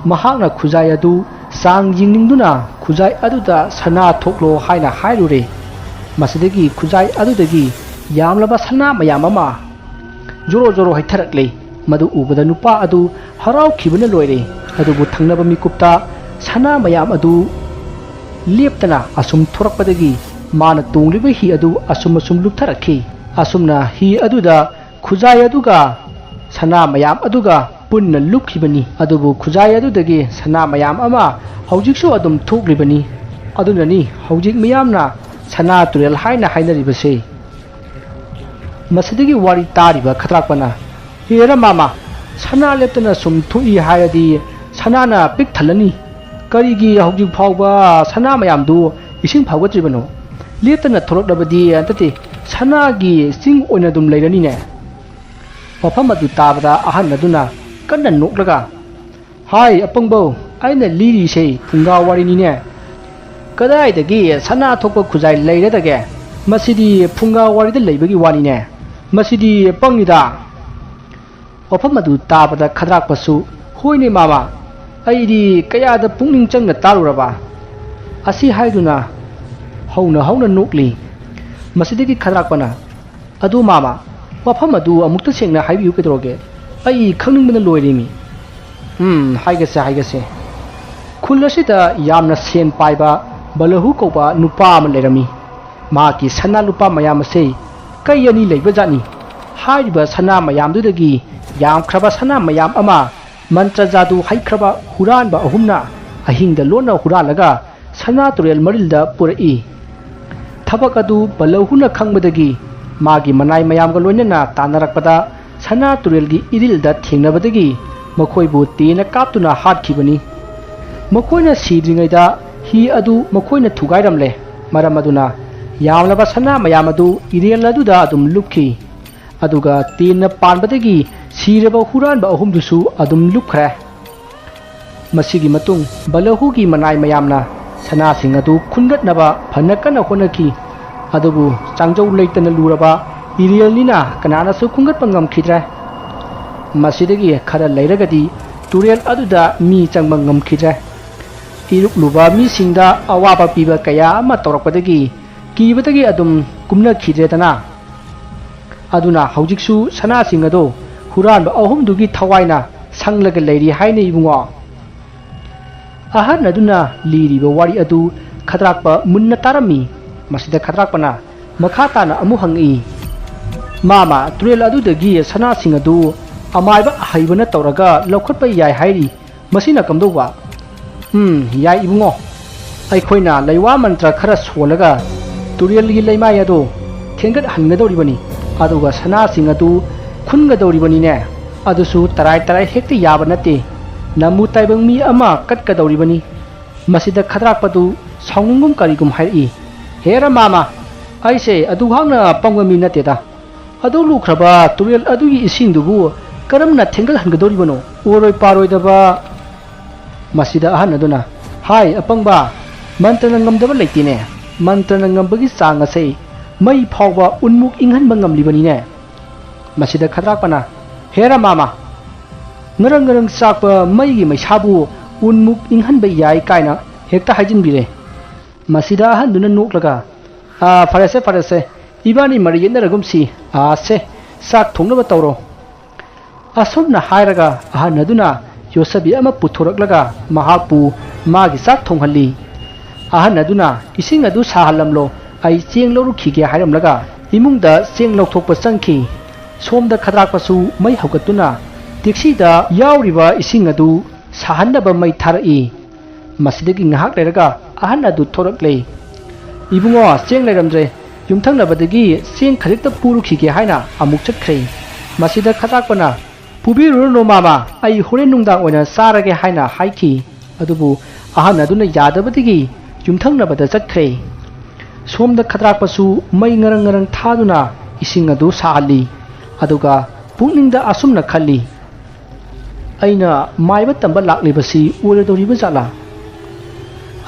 ꯃꯍꯥꯛꯅ ꯈꯨꯖꯥꯏ ꯑꯗꯨ ꯆꯥꯡ ꯌꯦꯡꯅꯤꯡꯗꯨꯅ ꯈꯨꯖꯥꯏ ꯑꯗꯨꯗ "ꯁꯅꯥ ꯊꯣꯛꯂꯣ" ꯍꯥꯏꯅ ꯍꯥꯏꯔꯨꯔꯦ꯫ ꯃꯁꯤꯗꯒꯤ ꯈꯨꯖꯥꯏ ꯑꯗꯨꯗꯒꯤ ꯌꯥꯝꯂꯕ ꯁꯅꯥ ꯃꯌꯥꯝ ꯑꯃ ꯖꯣꯔꯣ ꯖꯣꯔꯣ ꯍꯩꯊꯔꯛꯂꯦ꯫ ꯃꯗꯨ ꯎꯕꯗ ꯅꯨꯄꯥ ꯑꯗꯨ ꯍꯔꯥꯎꯈꯤꯕꯅ ꯂꯣꯏꯔꯦ꯫ ꯑꯗꯨꯕꯨ ꯊꯪꯅꯕ ꯃꯤꯀꯨꯞꯇ ꯁꯅꯥ ꯃꯌꯥꯝ ꯑꯗꯨ ꯂꯦꯞꯇꯅ ꯑꯁꯨꯝ ꯊꯣꯔꯛꯄꯗꯒꯤ ꯃꯥꯅ ꯇꯣꯡꯂꯤꯕ ꯍꯤ ꯑꯗꯨ ꯑꯁꯨꯝ ꯑꯁꯨꯝ ꯂꯨꯞꯊꯔꯛꯈꯤ꯫ ꯑꯁꯨꯝꯅ ꯍꯤ ꯑꯗꯨꯗ ꯈꯨꯖꯥꯏ ꯑꯗꯨꯒ ꯁꯅꯥ ꯃꯌꯥꯝ ꯑꯗꯨꯒ ꯄꯨꯟꯅ ꯂꯨꯞꯈꯤꯕꯅꯤ꯫ ꯑꯗꯨꯕꯨ ꯈꯨꯖꯥꯏ ꯑꯗꯨꯗꯒꯤ ꯁꯅꯥ ꯃꯌꯥꯝ ꯑꯃ ꯍꯧꯖꯤꯛꯁꯨ ꯑꯗꯨꯝ ꯊꯣꯛꯂꯤꯕꯅꯤ꯫ ꯑꯗꯨꯅꯅꯤ ꯍꯧꯖꯤꯛ ꯃꯤꯌꯥꯝꯅ ꯁꯅꯥ ꯇꯨꯔꯦꯜ ꯍꯥꯏꯅ ꯍꯥꯏꯅꯔꯤꯕꯁꯦ꯫ ꯃꯁꯤꯗꯒꯤ ꯋꯥꯔꯤ ꯇꯥꯔꯤꯕ ꯈꯗ꯭ꯔꯥꯛꯄꯅ, "ꯍꯦꯔꯥ ꯃꯥꯃ, ꯁꯅꯥ ꯂꯦꯞꯇꯅ ꯁꯨꯝ ꯊꯣꯛꯏ ꯍꯥꯏꯔꯗꯤ ꯁꯅꯥꯅ ꯄꯤꯛ ꯊꯜꯂꯅꯤ꯫ ꯀꯔꯤꯒꯤ ꯍꯧꯖꯤꯛ ꯐꯥꯎꯕ ꯁꯅꯥ ꯃꯌꯥꯝꯗꯨ ꯏꯁꯤꯡ ꯐꯥꯎꯒꯠꯇ꯭ꯔꯤꯕꯅꯣ? ꯂꯦꯞꯇꯅ ꯊꯣꯛꯂꯛꯂꯕꯗꯤ ꯅꯠꯇꯦ, ꯁꯅꯥꯒꯤ ꯆꯤꯡ ꯑꯣꯏꯅ ꯑꯗꯨꯝ ꯂꯩꯔꯅꯤꯅꯦ?" ꯋꯥꯐꯝ ꯑꯗꯨ ꯇꯥꯕꯗ ꯑꯍꯟ ꯑꯗꯨꯅ ꯀꯟꯅ ꯅꯣꯛꯂꯒ, "ꯍꯥꯏ ꯑꯄꯪꯕꯧ, ꯑꯩꯅ ꯂꯤꯔꯤꯁꯦ ꯐꯨꯡꯒꯥ ꯋꯥꯔꯤꯅꯤꯅꯦ꯫ ꯀꯗꯥꯏꯗꯒꯤ ꯁꯅꯥ ꯊꯣꯛꯄ ꯈꯨꯖꯥꯏ ꯂꯩꯔꯗꯒꯦ? ꯃꯁꯤꯗꯤ ꯐꯨꯡꯒꯥ ꯋꯥꯔꯤꯗ ꯂꯩꯕꯒꯤ ꯋꯥꯅꯤꯅꯦ꯫ ꯃꯁꯤꯗꯤ ꯄꯪꯉꯤꯗ꯫" ꯋꯥꯐꯝ ꯑꯗꯨ ꯇꯥꯕꯗ ꯈꯗ꯭ꯔꯥꯛꯄꯁꯨ, "ꯍꯣꯏꯅꯦ ꯃꯥꯃ, ꯑꯩꯗꯤ ꯀꯌꯥꯗ ꯄꯨꯛꯅꯤꯡ ꯆꯪꯅ ꯇꯥꯔꯨꯔꯕ?" ꯑꯁꯤ ꯍꯥꯏꯗꯨꯅ ꯍꯧꯅ ꯍꯧꯅ ꯅꯣꯛꯂꯤ꯫ ꯃꯁꯤꯗꯒꯤ ꯈꯗ꯭ꯔꯥꯛꯄꯅ, "ꯑꯗꯨ ꯃꯥꯃ, ꯋꯥꯐꯝ ꯑꯗꯨ ꯑꯃꯨꯛꯇ ꯁꯦꯡꯅ ꯍꯥꯏꯕꯤꯌꯨ ꯀꯩꯗꯧꯔꯒꯦ? ꯑꯩ ꯈꯪꯅꯤꯡꯕꯅ ꯂꯣꯏꯔꯦꯃꯤ꯫" "ꯎꯝ, ꯍꯥꯏꯒꯦꯁꯦ, ꯍꯥꯏꯒꯦꯁꯦ꯫ ꯈꯨꯜ ꯑꯁꯤꯗ ꯌꯥꯝꯅ ꯁꯦꯟ ꯄꯥꯏꯕ ꯕꯂꯍꯨ ꯀꯧꯕ ꯅꯨꯄꯥ ꯑꯃ ꯂꯩꯔꯝꯃꯤ꯫ ꯃꯍꯥꯛꯀꯤ ꯁꯅꯥ ꯂꯨꯄꯥ ꯃꯌꯥꯝ ꯑꯁꯦ ꯀꯩ ꯑꯅꯤ ꯂꯩꯕ ꯖꯥꯠꯅꯤ꯫ ꯍꯥꯏꯔꯤꯕ ꯁꯅꯥ ꯃꯌꯥꯝꯗꯨꯗꯒꯤ ꯌꯥꯝꯈ꯭ꯔꯕ ꯁꯅꯥ ꯃꯌꯥꯝ ꯑꯃ ꯃꯟꯇ꯭ꯔ ꯖꯥꯗꯨ ꯍꯩꯈ꯭ꯔꯕ ꯍꯨꯔꯥꯟꯕ ꯑꯍꯨꯝꯅ ꯑꯍꯤꯡꯗ ꯂꯣꯟꯅ ꯍꯨꯔꯥꯜꯂꯒ ꯁꯅꯥ ꯇꯨꯔꯦꯜ ꯃꯔꯤꯜꯗ ꯄꯨꯔꯛꯏ꯫ ꯊꯕꯛ ꯑꯗꯨ ꯕꯂꯍꯨꯅ ꯈꯪꯕꯗꯒꯤ ꯃꯥꯒꯤ ꯃꯅꯥꯏ ꯃꯌꯥꯝꯒ ꯂꯣꯏꯅꯅ ꯇꯥꯟꯅꯔꯛꯄꯗ ꯁꯅꯥ ꯇꯨꯔꯦꯜꯒꯤ ꯏꯔꯤꯜꯗ ꯊꯦꯡꯅꯕꯗꯒꯤ ꯃꯈꯣꯏꯕꯨ ꯇꯦꯟꯅ ꯀꯥꯞꯇꯨꯅ ꯍꯥꯠꯈꯤꯕꯅꯤ꯫ ꯃꯈꯣꯏꯅ ꯁꯤꯗ꯭ꯔꯤꯉꯩꯗ ꯀꯤ ꯑꯗꯨ ꯃꯈꯣꯏꯅ ꯊꯨꯒꯥꯏꯔꯝꯂꯦ꯫ ꯃꯔꯝ ꯑꯗꯨꯅ ꯌꯥꯝꯂꯕ ꯁꯅꯥ ꯃꯌꯥꯝ ꯑꯗꯨ ꯏꯔꯦꯜ ꯑꯗꯨꯗ ꯑꯗꯨꯝ ꯂꯨꯞꯈꯤ꯫ ꯑꯗꯨꯒ ꯇꯦꯟꯅ ꯄꯥꯟꯕꯗꯒꯤ ꯁꯤꯔꯕ ꯍꯨꯔꯥꯟꯕ ꯑꯍꯨꯝꯗꯨꯁꯨ ꯑꯗꯨꯝ ꯂꯨꯞꯈ꯭ꯔꯦ꯫ ꯃꯁꯤꯒꯤ ꯃꯇꯨꯡ ꯕꯂꯍꯨꯒꯤ ꯃꯅꯥꯏ ꯃꯌꯥꯝꯅ ꯁꯅꯥꯁꯤꯡ ꯑꯗꯨ ꯈꯨꯟꯒꯠꯅꯕ ꯐꯅ ꯀꯟꯅ ꯍꯣꯠꯅꯈꯤ꯫ ꯑꯗꯨꯕꯨ ꯆꯥꯡꯖꯧ ꯂꯩꯇꯅ ꯂꯨꯔꯕ ꯏꯔꯦꯜꯅꯤꯅ ꯀꯅꯥꯅꯁꯨ ꯈꯨꯟꯒꯠꯄ ꯉꯝꯈꯤꯗ꯭ꯔꯦ꯫ ꯃꯁꯤꯗꯒꯤ ꯈꯔ ꯂꯩꯔꯒꯗꯤ ꯇꯨꯔꯦꯜ ꯑꯗꯨꯗ ꯃꯤ ꯆꯪꯕ ꯉꯝꯈꯤꯗ꯭ꯔꯦ꯫ ꯏꯔꯨꯛꯂꯨꯕ ꯃꯤꯁꯤꯡꯗ ꯑꯋꯥꯕ ꯄꯤꯕ ꯀꯌꯥ ꯑꯃ ꯇꯧꯔꯛꯄꯗꯒꯤ ꯀꯤꯕꯗꯒꯤ ꯑꯗꯨꯝ ꯀꯨꯝꯅꯈꯤꯗ꯭ꯔꯦꯗꯅ꯫ ꯑꯗꯨꯅ ꯍꯧꯖꯤꯛꯁꯨ ꯁꯅꯥꯁꯤꯡ ꯑꯗꯨ ꯍꯨꯔꯥꯟꯕ ꯑꯍꯨꯝꯗꯨꯒꯤ ꯊꯋꯥꯏꯅ ꯁꯪꯂꯒ ꯂꯩꯔꯤ ꯍꯥꯏꯅ, ꯏꯕꯨꯡꯉꯣ꯫ ꯑꯍꯟ ꯑꯗꯨꯅ ꯂꯤꯔꯤꯕ ꯋꯥꯔꯤ ꯑꯗꯨ ꯈꯗ꯭ꯔꯥꯛꯄ ꯃꯨꯟꯅ ꯇꯥꯔꯝꯃꯤ꯫ ꯃꯁꯤꯗ ꯈꯗ꯭ꯔꯥꯛꯄꯅ ꯃꯈꯥ ꯇꯥꯅ ꯑꯃꯨꯛ ꯍꯪꯉꯛꯏ, "ꯃꯥꯃ, ꯇꯨꯔꯦꯜ ꯑꯗꯨꯗꯒꯤ ꯁꯅꯥꯁꯤꯡ ꯑꯗꯨ ꯑꯃꯥꯏꯕ ꯑꯍꯩꯕꯅ ꯇꯧꯔꯒ ꯂꯧꯈꯠꯄ ꯌꯥꯏ ꯍꯥꯏꯔꯤ, ꯃꯁꯤꯅ ꯀꯝꯗꯧꯕ?" "ꯎꯝ, ꯌꯥꯏ ꯏꯕꯨꯡꯉꯣ꯫ ꯑꯩꯈꯣꯏꯅ ꯂꯩꯋꯥ ꯃꯟꯇ꯭ꯔ ꯈꯔ ꯁꯣꯜꯂꯒ ꯇꯨꯔꯦꯜꯒꯤ ꯂꯩꯃꯥꯏ ꯑꯗꯨ ꯊꯦꯡꯒꯠꯍꯟꯒꯗꯧꯔꯤꯕꯅꯤ꯫ ꯑꯗꯨꯒ ꯁꯅꯥꯁꯤꯡ ꯑꯗꯨ ꯈꯨꯟꯒꯗꯧꯔꯤꯕꯅꯤꯅꯦ꯫ ꯑꯗꯨꯁꯨ ꯇꯔꯥꯏ ꯇꯔꯥꯏ ꯍꯦꯛꯇ ꯌꯥꯕ ꯅꯠꯇꯦ꯫ ꯅꯝꯕꯨ ꯇꯥꯏꯕꯪ ꯃꯤ ꯑꯃ ꯀꯠꯀꯗꯧꯔꯤꯕꯅꯤ꯫" ꯃꯁꯤꯗ ꯈꯗ꯭ꯔꯥꯛꯄꯗꯨ ꯁꯥꯎꯅꯤꯡꯒꯨꯝ ꯀꯔꯤꯒꯨꯝ ꯍꯥꯏꯔꯛꯏ, "ꯍꯦꯔꯥ ꯃꯥꯃ, ꯑꯩꯁꯦ ꯑꯗꯨꯍꯥꯛꯅ ꯄꯪꯕ ꯃꯤ ꯅꯠꯇꯦꯗ꯫ ꯑꯗꯨ ꯂꯨꯈ꯭ꯔꯕ ꯇꯨꯔꯦꯜ ꯑꯗꯨꯒꯤ ꯏꯁꯤꯡꯗꯨꯕꯨ ꯀꯔꯝꯅ ꯊꯦꯡꯒꯠꯍꯟꯒꯗꯧꯔꯤꯕꯅꯣ? ꯑꯣꯏꯔꯣꯏ ꯄꯥꯔꯣꯏꯗꯕ꯫" ꯃꯁꯤꯗ ꯑꯍꯟ ꯑꯗꯨꯅ, "ꯍꯥꯏ ꯑꯄꯪꯕ, ꯃꯟꯇ꯭ꯔꯅ ꯉꯝꯗꯕ ꯂꯩꯇꯦꯅꯦ꯫ ꯃꯟꯇ꯭ꯔꯅ ꯉꯝꯕꯒꯤ ꯆꯥꯡ ꯑꯁꯦ ꯃꯩ ꯐꯥꯎꯕ ꯎꯟꯃꯨꯛ ꯏꯪꯍꯟꯕ ꯉꯝꯂꯤꯕꯅꯤꯅꯦ꯫" ꯃꯁꯤꯗ ꯈꯗ꯭ꯔꯥꯛꯄꯅ, "ꯍꯦꯔꯥ ꯃꯥꯃ, ꯉꯔꯪ ꯉꯔꯪ ꯆꯥꯛꯄ ꯃꯩꯒꯤ ꯃꯩꯁꯥꯕꯨ ꯎꯟꯃꯨꯛ ꯏꯪꯍꯟꯕ ꯌꯥꯏ ꯀꯥꯏꯅ ꯍꯦꯛꯇ ꯍꯥꯏꯖꯤꯟꯕꯤꯔꯦ꯫" ꯃꯁꯤꯗ ꯑꯍꯟꯗꯨꯅ ꯅꯣꯛꯂꯒ, "ꯑꯥ, ꯐꯔꯦꯁꯦ, ꯐꯔꯦꯁꯦ, ꯏꯕꯥꯅꯤ ꯃꯔꯩ ꯌꯦꯠꯅꯔꯒꯨꯝꯁꯤ꯫ ꯑꯥꯁꯦ, ꯆꯥꯛ ꯊꯣꯡꯅꯕ ꯇꯧꯔꯣ꯫" ꯑꯁꯨꯝꯅ ꯍꯥꯏꯔꯒ ꯑꯍꯟ ꯑꯗꯨꯅ ꯌꯣꯠꯁꯕꯤ ꯑꯃ ꯄꯨꯊꯣꯔꯛꯂꯒ ꯃꯍꯥꯛꯄꯨ ꯃꯥꯒꯤ ꯆꯥꯛ ꯊꯣꯡꯍꯜꯂꯤ꯫ ꯑꯍꯟ ꯑꯗꯨꯅ, "ꯏꯁꯤꯡ ꯑꯗꯨ ꯁꯥꯍꯜꯂꯝꯂꯣ, ꯑꯩ ꯆꯦꯡ ꯂꯧꯔꯨꯈꯤꯒꯦ" ꯍꯥꯏꯔꯝꯂꯒ ꯏꯃꯨꯡꯗ ꯆꯦꯡ ꯂꯧꯊꯣꯛꯄ ꯆꯪꯈꯤ꯫ ꯁꯣꯝꯗ ꯈꯗ꯭ꯔꯥꯛꯄꯁꯨ ꯃꯩ ꯍꯧꯒꯠꯇꯨꯅ ꯇꯦꯛꯁꯤꯗ ꯌꯥꯎꯔꯤꯕ ꯏꯁꯤꯡ ꯑꯗꯨ ꯁꯥꯍꯟꯅꯕ ꯃꯩ ꯊꯥꯔꯛꯏ꯫ ꯃꯁꯤꯗꯒꯤ ꯉꯥꯏꯍꯥꯛ ꯂꯩꯔꯒ ꯑꯍꯟ ꯑꯗꯨ ꯊꯣꯔꯛꯂꯦ꯫ "ꯏꯕꯨꯡꯉꯣ, ꯆꯦꯡ ꯂꯩꯔꯝꯗ꯭ꯔꯦ꯫ ꯌꯨꯝꯊꯪꯅꯕꯗꯒꯤ ꯆꯦꯡ ꯈꯖꯤꯛꯇ ꯄꯨꯔꯨꯈꯤꯒꯦ" ꯍꯥꯏꯅ ꯑꯃꯨꯛ ꯆꯠꯈ꯭ꯔꯦ꯫ ꯃꯁꯤꯗ ꯈꯗ꯭ꯔꯥꯛꯄꯅ, "ꯄꯨꯕꯤꯔꯨꯔꯅꯨ ꯃꯥꯃ, ꯑꯩ ꯍꯣꯔꯦꯟ ꯅꯨꯡꯗꯥꯡ ꯑꯣꯏꯅ ꯆꯥꯔꯒꯦ" ꯍꯥꯏꯅ ꯍꯥꯏꯈꯤ꯫ ꯑꯗꯨꯕꯨ ꯑꯍꯟ ꯑꯗꯨꯅ ꯌꯥꯗꯕꯗꯒꯤ ꯌꯨꯝꯊꯪꯅꯕꯗ ꯆꯠꯈ꯭ꯔꯦ꯫ ꯁꯣꯝꯗ ꯈꯗ꯭ꯔꯥꯛꯄꯁꯨ ꯃꯩ ꯉꯔꯪ ꯉꯔꯪ ꯊꯥꯗꯨꯅ ꯏꯁꯤꯡ ꯑꯗꯨ ꯁꯥꯍꯜꯂꯤ꯫ ꯑꯗꯨꯒ ꯄꯨꯛꯅꯤꯡꯗ ꯑꯁꯨꯝꯅ ꯈꯜꯂꯤ, "ꯑꯩꯅ ꯃꯥꯏꯕ ꯇꯝꯕ ꯂꯥꯛꯂꯤꯕꯁꯤ ꯑꯣꯏꯔꯗꯧꯔꯤꯕ ꯖꯥꯠꯂꯥ?"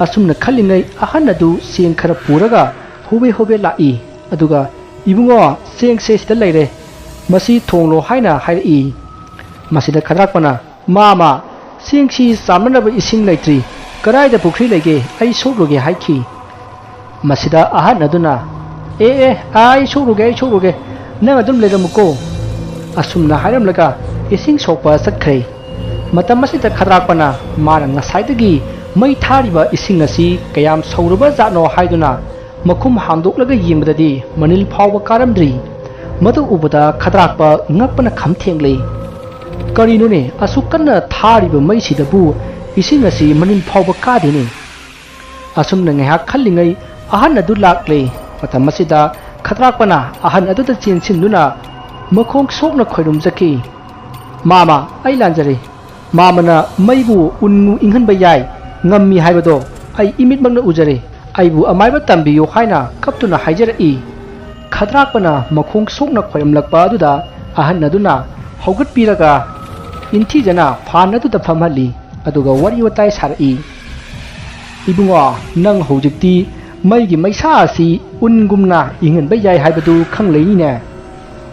ꯑꯁꯨꯝꯅ ꯈꯜꯂꯤꯉꯩ ꯑꯍꯟ ꯑꯗꯨ ꯆꯦꯡ ꯈꯔ ꯄꯨꯔꯒ ꯍꯣꯕꯦ ꯍꯣꯕꯦ ꯂꯥꯛꯏ꯫ ꯑꯗꯨꯒ, "ꯏꯕꯨꯡꯉꯣ, ꯆꯦꯡꯁꯦ ꯁꯤꯗ ꯂꯩꯔꯦ, ꯃꯁꯤ ꯊꯣꯡꯂꯣ" ꯍꯥꯏꯅ ꯍꯥꯏꯔꯛꯏ꯫ ꯃꯁꯤꯗ ꯈꯗ꯭ꯔꯥꯛꯄꯅ, "ꯃꯥꯃ, ꯆꯦꯡꯁꯤ ꯆꯥꯝꯅꯅꯕ ꯏꯁꯤꯡ ꯂꯩꯇ꯭ꯔꯤ, ꯀꯗꯥꯏꯗ ꯄꯨꯈ꯭ꯔꯤ ꯂꯩꯒꯦ? ꯑꯩ ꯁꯣꯛꯂꯨꯒꯦ" ꯍꯥꯏꯈꯤ꯫ ꯃꯁꯤꯗ ꯑꯍꯟ ꯑꯗꯨꯅ, "ꯑꯦ, ꯑꯦ, ꯑꯩ ꯁꯣꯛꯂꯨꯒꯦ, ꯑꯩ ꯁꯣꯛꯂꯨꯒꯦ, ꯅꯪ ꯑꯗꯨꯝ ꯂꯩꯔꯝꯃꯨꯀꯣ"꯫ ꯑꯁꯨꯝꯅ ꯍꯥꯏꯔꯝꯂꯒ ꯏꯁꯤꯡ ꯁꯣꯛꯄ ꯆꯠꯈ꯭ꯔꯦ꯫ ꯃꯇꯝ ꯑꯁꯤꯗ ꯈꯗ꯭ꯔꯥꯛꯄꯅ ꯃꯥꯅ ꯉꯁꯥꯏꯗꯒꯤ ꯃꯩ ꯊꯥꯔꯤꯕ ꯏꯁꯤꯡ ꯑꯁꯤ ꯀꯌꯥꯝ ꯁꯧꯔꯕ ꯖꯥꯠꯅꯣ ꯍꯥꯏꯗꯨꯅ ꯃꯈꯨꯝ ꯍꯥꯡꯗꯣꯛꯂꯒ ꯌꯦꯡꯕꯗꯗꯤ ꯃꯅꯤꯜ ꯐꯥꯎꯕ ꯀꯥꯔꯝꯗ꯭ꯔꯤ꯫ ꯃꯗꯨ ꯎꯕꯗ ꯈꯗ꯭ꯔꯥꯛꯄ ꯉꯛꯄꯅ ꯈꯝ ꯊꯦꯡꯂꯦ꯫ "ꯀꯔꯤꯅꯣꯅꯦ, ꯑꯁꯨꯛ ꯀꯟꯅ ꯊꯥꯔꯤꯕ ꯃꯩꯁꯤꯗꯕꯨ ꯏꯁꯤꯡ ꯑꯁꯤ ꯃꯅꯤꯜ ꯐꯥꯎꯕ ꯀꯥꯗꯦꯅꯦ"? ꯑꯁꯨꯝꯅ ꯉꯥꯏꯍꯥꯛ ꯈꯜꯂꯤꯉꯩ ꯑꯍꯟ ꯑꯗꯨ ꯂꯥꯛꯂꯦ꯫ ꯃꯇꯝ ꯑꯁꯤꯗ ꯈꯗ꯭ꯔꯥꯛꯄꯅ ꯑꯍꯟ ꯑꯗꯨꯗ ꯆꯦꯟꯁꯤꯟꯗꯨꯅ ꯃꯈꯣꯡ ꯁꯣꯛꯅ ꯈꯣꯏꯔꯨꯝꯖꯈꯤ꯫ "ꯃꯥꯃ, ꯑꯩ ꯂꯥꯟꯖꯔꯦ꯫ ꯃꯥꯃꯅ ꯃꯩꯕꯨ ꯎꯟ ꯏꯪꯍꯟꯕ ꯌꯥꯏ, ꯉꯝꯃꯤ ꯍꯥꯏꯕꯗꯣ ꯑꯩ ꯏꯃꯤꯠꯃꯛꯅ ꯎꯖꯔꯦ꯫ ꯑꯩꯕꯨ ꯑꯃꯥꯏꯕ ꯇꯝꯕꯤꯌꯨ" ꯍꯥꯏꯅ ꯀꯞꯇꯨꯅ ꯍꯥꯏꯖꯔꯛꯏ꯫ ꯈꯗ꯭ꯔꯥꯛꯄꯅ ꯃꯈꯣꯡ ꯁꯣꯛꯅ ꯈꯣꯏꯔꯝꯂꯛꯄ ꯑꯗꯨꯗ ꯑꯍꯟ ꯑꯗꯨꯅ ꯍꯧꯒꯠꯄꯤꯔꯒ ꯏꯟꯊꯤꯖꯅ ꯐꯥꯟ ꯑꯗꯨꯗ ꯐꯝꯍꯜꯂꯤ꯫ ꯑꯗꯨꯒ ꯋꯥꯔꯤ ꯋꯥꯇꯥꯏ ꯁꯥꯔꯛꯏ꯫ "ꯏꯕꯨꯡꯉꯣ, ꯅꯪ ꯍꯧꯖꯤꯛꯇꯤ ꯃꯩꯒꯤ ꯃꯩꯁꯥ ꯑꯁꯤ ꯎꯟꯒꯨꯝꯅ ꯏꯪꯍꯟꯕ ꯌꯥꯏ ꯍꯥꯏꯕꯗꯨ ꯈꯪꯂꯛꯏꯅꯦ?"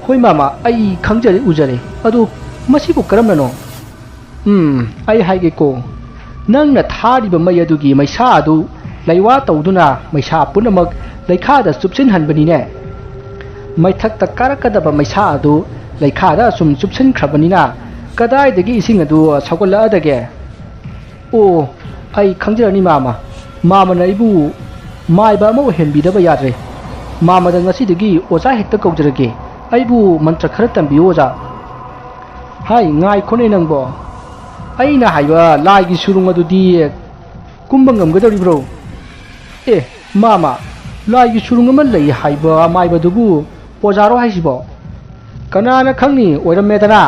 "ꯍꯣꯏ ꯃꯥꯃ, ꯑꯩ ꯈꯪꯖꯔꯦ, ꯎꯖꯔꯦ꯫ ꯑꯗꯨ ꯃꯁꯤꯕꯨ ꯀꯔꯝꯅꯅꯣ?" "ꯎꯝ, ꯑꯩ ꯍꯥꯏꯒꯦꯀꯣ꯫ ꯅꯪꯅ ꯊꯥꯔꯤꯕ ꯃꯩ ꯑꯗꯨꯒꯤ ꯃꯩꯁꯥ ꯑꯗꯨ ꯂꯩꯋꯥ ꯇꯧꯗꯨꯅ ꯃꯩꯁꯥ ꯄꯨꯝꯅꯃꯛ ꯂꯩꯈꯥꯗ ꯆꯨꯞꯁꯤꯟꯍꯟꯕꯅꯤꯅꯦ꯫ ꯃꯩꯊꯛꯇ ꯀꯥꯔꯛꯀꯗꯕ ꯃꯩꯁꯥ ꯑꯗꯨ ꯂꯩꯈꯥꯗ ꯑꯁꯨꯝ ꯆꯨꯞꯁꯤꯟꯈ꯭ꯔꯕꯅꯤꯅ ꯀꯗꯥꯏꯗꯒꯤ ꯏꯁꯤꯡ ꯑꯗꯨ ꯁꯧꯒꯠꯂꯛꯑꯗꯒꯦ?" "ꯑꯣ, ꯑꯩ ꯈꯪꯖꯔꯅꯤ ꯃꯥꯃ꯫ ꯃꯥꯃꯅ ꯑꯩꯕꯨ ꯃꯥꯏꯕ ꯑꯃ ꯑꯣꯏꯍꯟꯕꯤꯗꯕ ꯌꯥꯗ꯭ꯔꯦ꯫ ꯃꯥꯃꯗ ꯉꯁꯤꯗꯒꯤ ꯑꯣꯖꯥ ꯍꯦꯛꯇ ꯀꯧꯖꯔꯒꯦ꯫ ꯑꯩꯕꯨ ꯃꯟꯇ꯭ꯔ ꯈꯔ ꯇꯝꯕꯤꯌꯨ ꯑꯣꯖꯥ꯫" "ꯍꯥꯏ, ꯉꯥꯏꯈꯣꯅꯦ ꯅꯪꯕꯣ꯫ ꯑꯩꯅ ꯍꯥꯏꯕ ꯂꯥꯏꯒꯤ ꯁꯨꯔꯨꯡ ꯑꯗꯨꯗꯤ ꯀꯨꯝꯕ ꯉꯝꯒꯗꯧꯔꯤꯕ꯭ꯔꯣ?" "ꯑꯦ, ꯃꯥꯃ, ꯂꯥꯏꯒꯤ ꯁꯨꯔꯨꯡ ꯑꯃ ꯂꯩ ꯍꯥꯏꯕ ꯃꯥꯏꯕꯗꯨꯕꯨ ꯑꯣꯖꯥꯔꯣ ꯍꯥꯏꯁꯤꯕꯣ?" "ꯀꯅꯥꯅ ꯈꯪꯅꯤ, ꯑꯣꯏꯔꯝꯃꯦꯗꯅ꯫"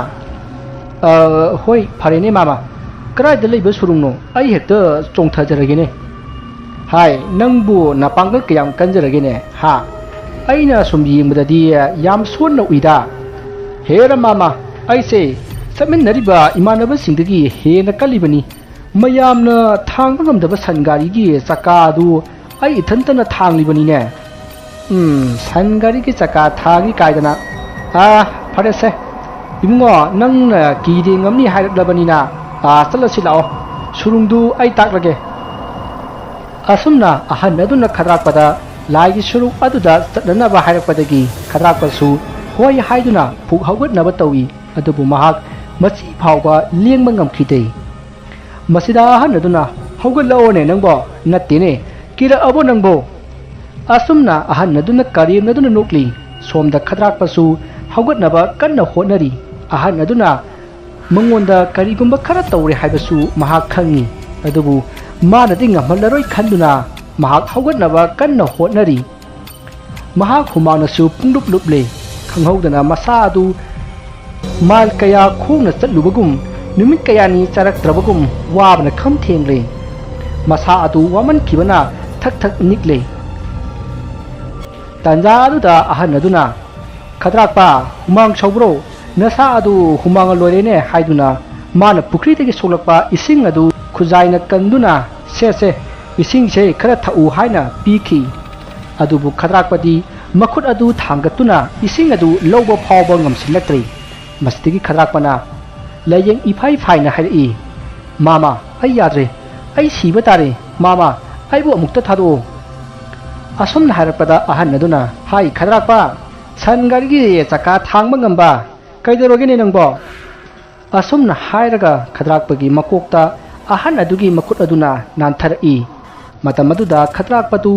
"ꯑ, ꯍꯣꯏ, ꯐꯔꯦꯅꯦ ꯃꯥꯃ꯫ "ꯀꯗꯥꯏꯗ ꯂꯩꯕ ꯁꯨꯔꯨꯡꯅꯣ? ꯑꯩ ꯍꯦꯛꯇ ꯆꯣꯡꯊꯖꯔꯒꯦꯅꯦ꯫" "ꯍꯥꯏ, ꯅꯪꯕꯨ ꯅꯄꯥꯡꯒꯜ ꯀꯌꯥꯝ ꯀꯟꯖꯔꯒꯦꯅꯦ, ꯍꯥ? ꯑꯩꯅ ꯁꯨꯝ ꯌꯦꯡꯕꯗꯗꯤ ꯌꯥꯝ ꯁꯣꯟꯅ ꯎꯏꯗ꯫" "ꯍꯦꯔꯥ ꯃꯥꯃ, ꯑꯩꯁꯦ ꯆꯠꯃꯤꯟꯅꯔꯤꯕ ꯏꯃꯥꯟꯅꯕꯁꯤꯡꯗꯒꯤ ꯍꯦꯟꯅ ꯀꯜꯂꯤꯕꯅꯤ꯫ ꯃꯌꯥꯝꯅ ꯊꯥꯡꯕ ꯉꯝꯗꯕ ꯁꯟ ꯒꯥꯔꯤꯒꯤ ꯆꯀꯥ ꯑꯗꯨ ꯑꯩ ꯏꯊꯟꯇꯅ ꯊꯥꯡꯂꯤꯕꯅꯤꯅꯦ꯫" "ꯎꯝ, ꯁꯟ ꯒꯥꯔꯤꯒꯤ ꯆꯀꯥ ꯊꯥꯡꯉꯤ ꯀꯥꯏꯗꯅ꯫ ꯑꯥ, ꯐꯔꯦꯁꯦ꯫ ꯏꯕꯨꯡꯉꯣ, ꯅꯪꯅ ꯀꯤꯗꯦ ꯉꯝꯅꯤ ꯍꯥꯏꯔꯛꯂꯕꯅꯤꯅ, ꯑꯥ, ꯆꯠꯂꯁꯤ ꯂꯥꯛꯑꯣ꯫ ꯁꯨꯔꯨꯡꯗꯨ ꯑꯩ ꯇꯥꯛꯂꯒꯦ꯫" ꯑꯁꯨꯝꯅ ꯑꯍꯟ ꯑꯗꯨꯅ ꯈꯗ꯭ꯔꯥꯛꯄꯗ ꯂꯥꯏꯒꯤ ꯁꯨꯔꯨꯡ ꯑꯗꯨꯗ ꯆꯠꯅꯅꯕ ꯍꯥꯏꯔꯛꯄꯗꯒꯤ ꯈꯗ꯭ꯔꯥꯛꯄꯁꯨ ꯍꯣꯏ ꯍꯥꯏꯗꯨꯅ ꯐꯨꯛ ꯍꯧꯒꯠꯅꯕ ꯇꯧꯏ꯫ ꯑꯗꯨꯕꯨ ꯃꯍꯥꯛ ꯃꯆꯤ ꯐꯥꯎꯕ ꯂꯦꯡꯕ ꯉꯝꯈꯤꯗꯦ꯫ ꯃꯁꯤꯗ ꯑꯍꯟ ꯑꯗꯨꯅ, "ꯍꯧꯒꯠꯂꯛꯑꯣꯅꯦ ꯅꯪꯕꯣ, ꯅꯠꯇꯦꯅꯦ, ꯀꯤꯔꯛꯑꯕꯣ ꯅꯪꯕꯣ?" ꯑꯁꯨꯝꯅ ꯑꯍꯟ ꯑꯗꯨꯅ ꯀꯔꯦꯝꯅꯗꯨꯅ ꯅꯣꯛꯂꯤ꯫ ꯁꯣꯝꯗ ꯈꯗ꯭ꯔꯥꯛꯄꯁꯨ ꯍꯧꯒꯠꯅꯕ ꯀꯟꯅ ꯍꯣꯠꯅꯔꯤ꯫ ꯑꯍꯟ ꯑꯗꯨꯅ ꯃꯉꯣꯟꯗ ꯀꯔꯤꯒꯨꯝꯕ ꯈꯔ ꯇꯧꯔꯦ ꯍꯥꯏꯕꯁꯨ ꯃꯍꯥꯛ ꯈꯪꯏ꯫ ꯑꯗꯨꯕꯨ ꯃꯥꯅꯗꯤ ꯉꯝꯍꯜꯂꯔꯣꯏ ꯈꯟꯗꯨꯅ ꯃꯍꯥꯛ ꯍꯧꯒꯠꯅꯕ ꯀꯟꯅ ꯍꯣꯠꯅꯔꯤ꯫ ꯃꯍꯥꯛ ꯍꯨꯃꯥꯡꯅꯁꯨ ꯄꯨꯡꯂꯨꯞ ꯂꯨꯞꯂꯦ꯫ ꯈꯪꯍꯧꯗꯅ ꯃꯁꯥ ꯑꯗꯨ ꯃꯥꯏꯜ ꯀꯌꯥ ꯈꯣꯡꯅ ꯆꯠꯂꯨꯕꯒꯨꯝ, ꯅꯨꯃꯤꯠ ꯀꯌꯥꯅꯤ ꯆꯥꯔꯛꯇ꯭ꯔꯕꯒꯨꯝ ꯋꯥꯕꯅ ꯈꯝ ꯊꯦꯡꯂꯦ꯫ ꯃꯁꯥ ꯑꯗꯨ ꯋꯥꯃꯟꯈꯤꯕꯅ ꯊꯛ ꯊꯛ ꯅꯤꯛꯂꯦ꯫ ꯇꯥꯟꯖꯥ ꯑꯗꯨꯗ ꯑꯍꯟ ꯑꯗꯨꯅ, "ꯈꯗ꯭ꯔꯥꯛꯄ, ꯍꯨꯃꯥꯡ ꯁꯧꯕ꯭ꯔꯣ? ꯅꯁꯥ ꯑꯗꯨ ꯍꯨꯃꯥꯡꯅ ꯂꯣꯏꯔꯦꯅꯦ" ꯍꯥꯏꯗꯨꯅ ꯃꯥꯅ ꯄꯨꯈ꯭ꯔꯤꯗꯒꯤ ꯁꯣꯛꯂꯛꯄ ꯏꯁꯤꯡ ꯑꯗꯨ ꯈꯨꯖꯥꯏꯅ ꯀꯟꯗꯨꯅ, "ꯁꯦ, ꯁꯦ, ꯏꯁꯤꯡꯁꯦ ꯈꯔ ꯊꯛꯎ" ꯍꯥꯏꯅ ꯄꯤꯈꯤ꯫ ꯑꯗꯨꯕꯨ ꯈꯗ꯭ꯔꯥꯛꯄꯗꯤ ꯃꯈꯨꯠ ꯑꯗꯨ ꯊꯥꯡꯒꯠꯇꯨꯅ ꯏꯁꯤꯡ ꯑꯗꯨ ꯂꯧꯕ ꯐꯥꯎꯕ ꯉꯝꯁꯤꯜꯂꯛꯇ꯭ꯔꯦ꯫ ꯃꯁꯤꯗꯒꯤ ꯈꯗ꯭ꯔꯥꯛꯄꯅ ꯂꯥꯏꯌꯦꯡ ꯏꯐꯥꯏ ꯐꯥꯏꯅ ꯍꯥꯏꯔꯛꯏ, "ꯃꯥꯃ, ꯑꯩ ꯌꯥꯗ꯭ꯔꯦ꯫ ꯑꯩ ꯁꯤꯕ ꯇꯥꯔꯦ꯫ ꯃꯥꯃ, ꯑꯩꯕꯨ ꯑꯃꯨꯛꯇ ꯊꯥꯗꯣꯛꯑꯣ꯫" ꯑꯁꯨꯝꯅ ꯍꯥꯏꯔꯛꯄꯗ ꯑꯍꯟ ꯑꯗꯨꯅ, "ꯍꯥꯏ ꯈꯗ꯭ꯔꯥꯛꯄ, ꯁꯟ ꯒꯥꯔꯤꯒꯤ ꯆꯀꯥ ꯊꯥꯡꯕ ꯉꯝꯕ, ꯀꯩꯗꯧꯔꯒꯦꯅꯦ ꯅꯪꯕꯣ?" ꯑꯁꯨꯝꯅ ꯍꯥꯏꯔꯒ ꯈꯗ꯭ꯔꯥꯛꯄꯒꯤ ꯃꯀꯣꯛꯇ ꯑꯍꯟ ꯑꯗꯨꯒꯤ ꯃꯈꯨꯠ ꯑꯗꯨꯅ ꯅꯥꯟꯊꯔꯛꯏ꯫ ꯃꯇꯝ ꯑꯗꯨꯗ ꯈꯗ꯭ꯔꯥꯛꯄꯗꯨ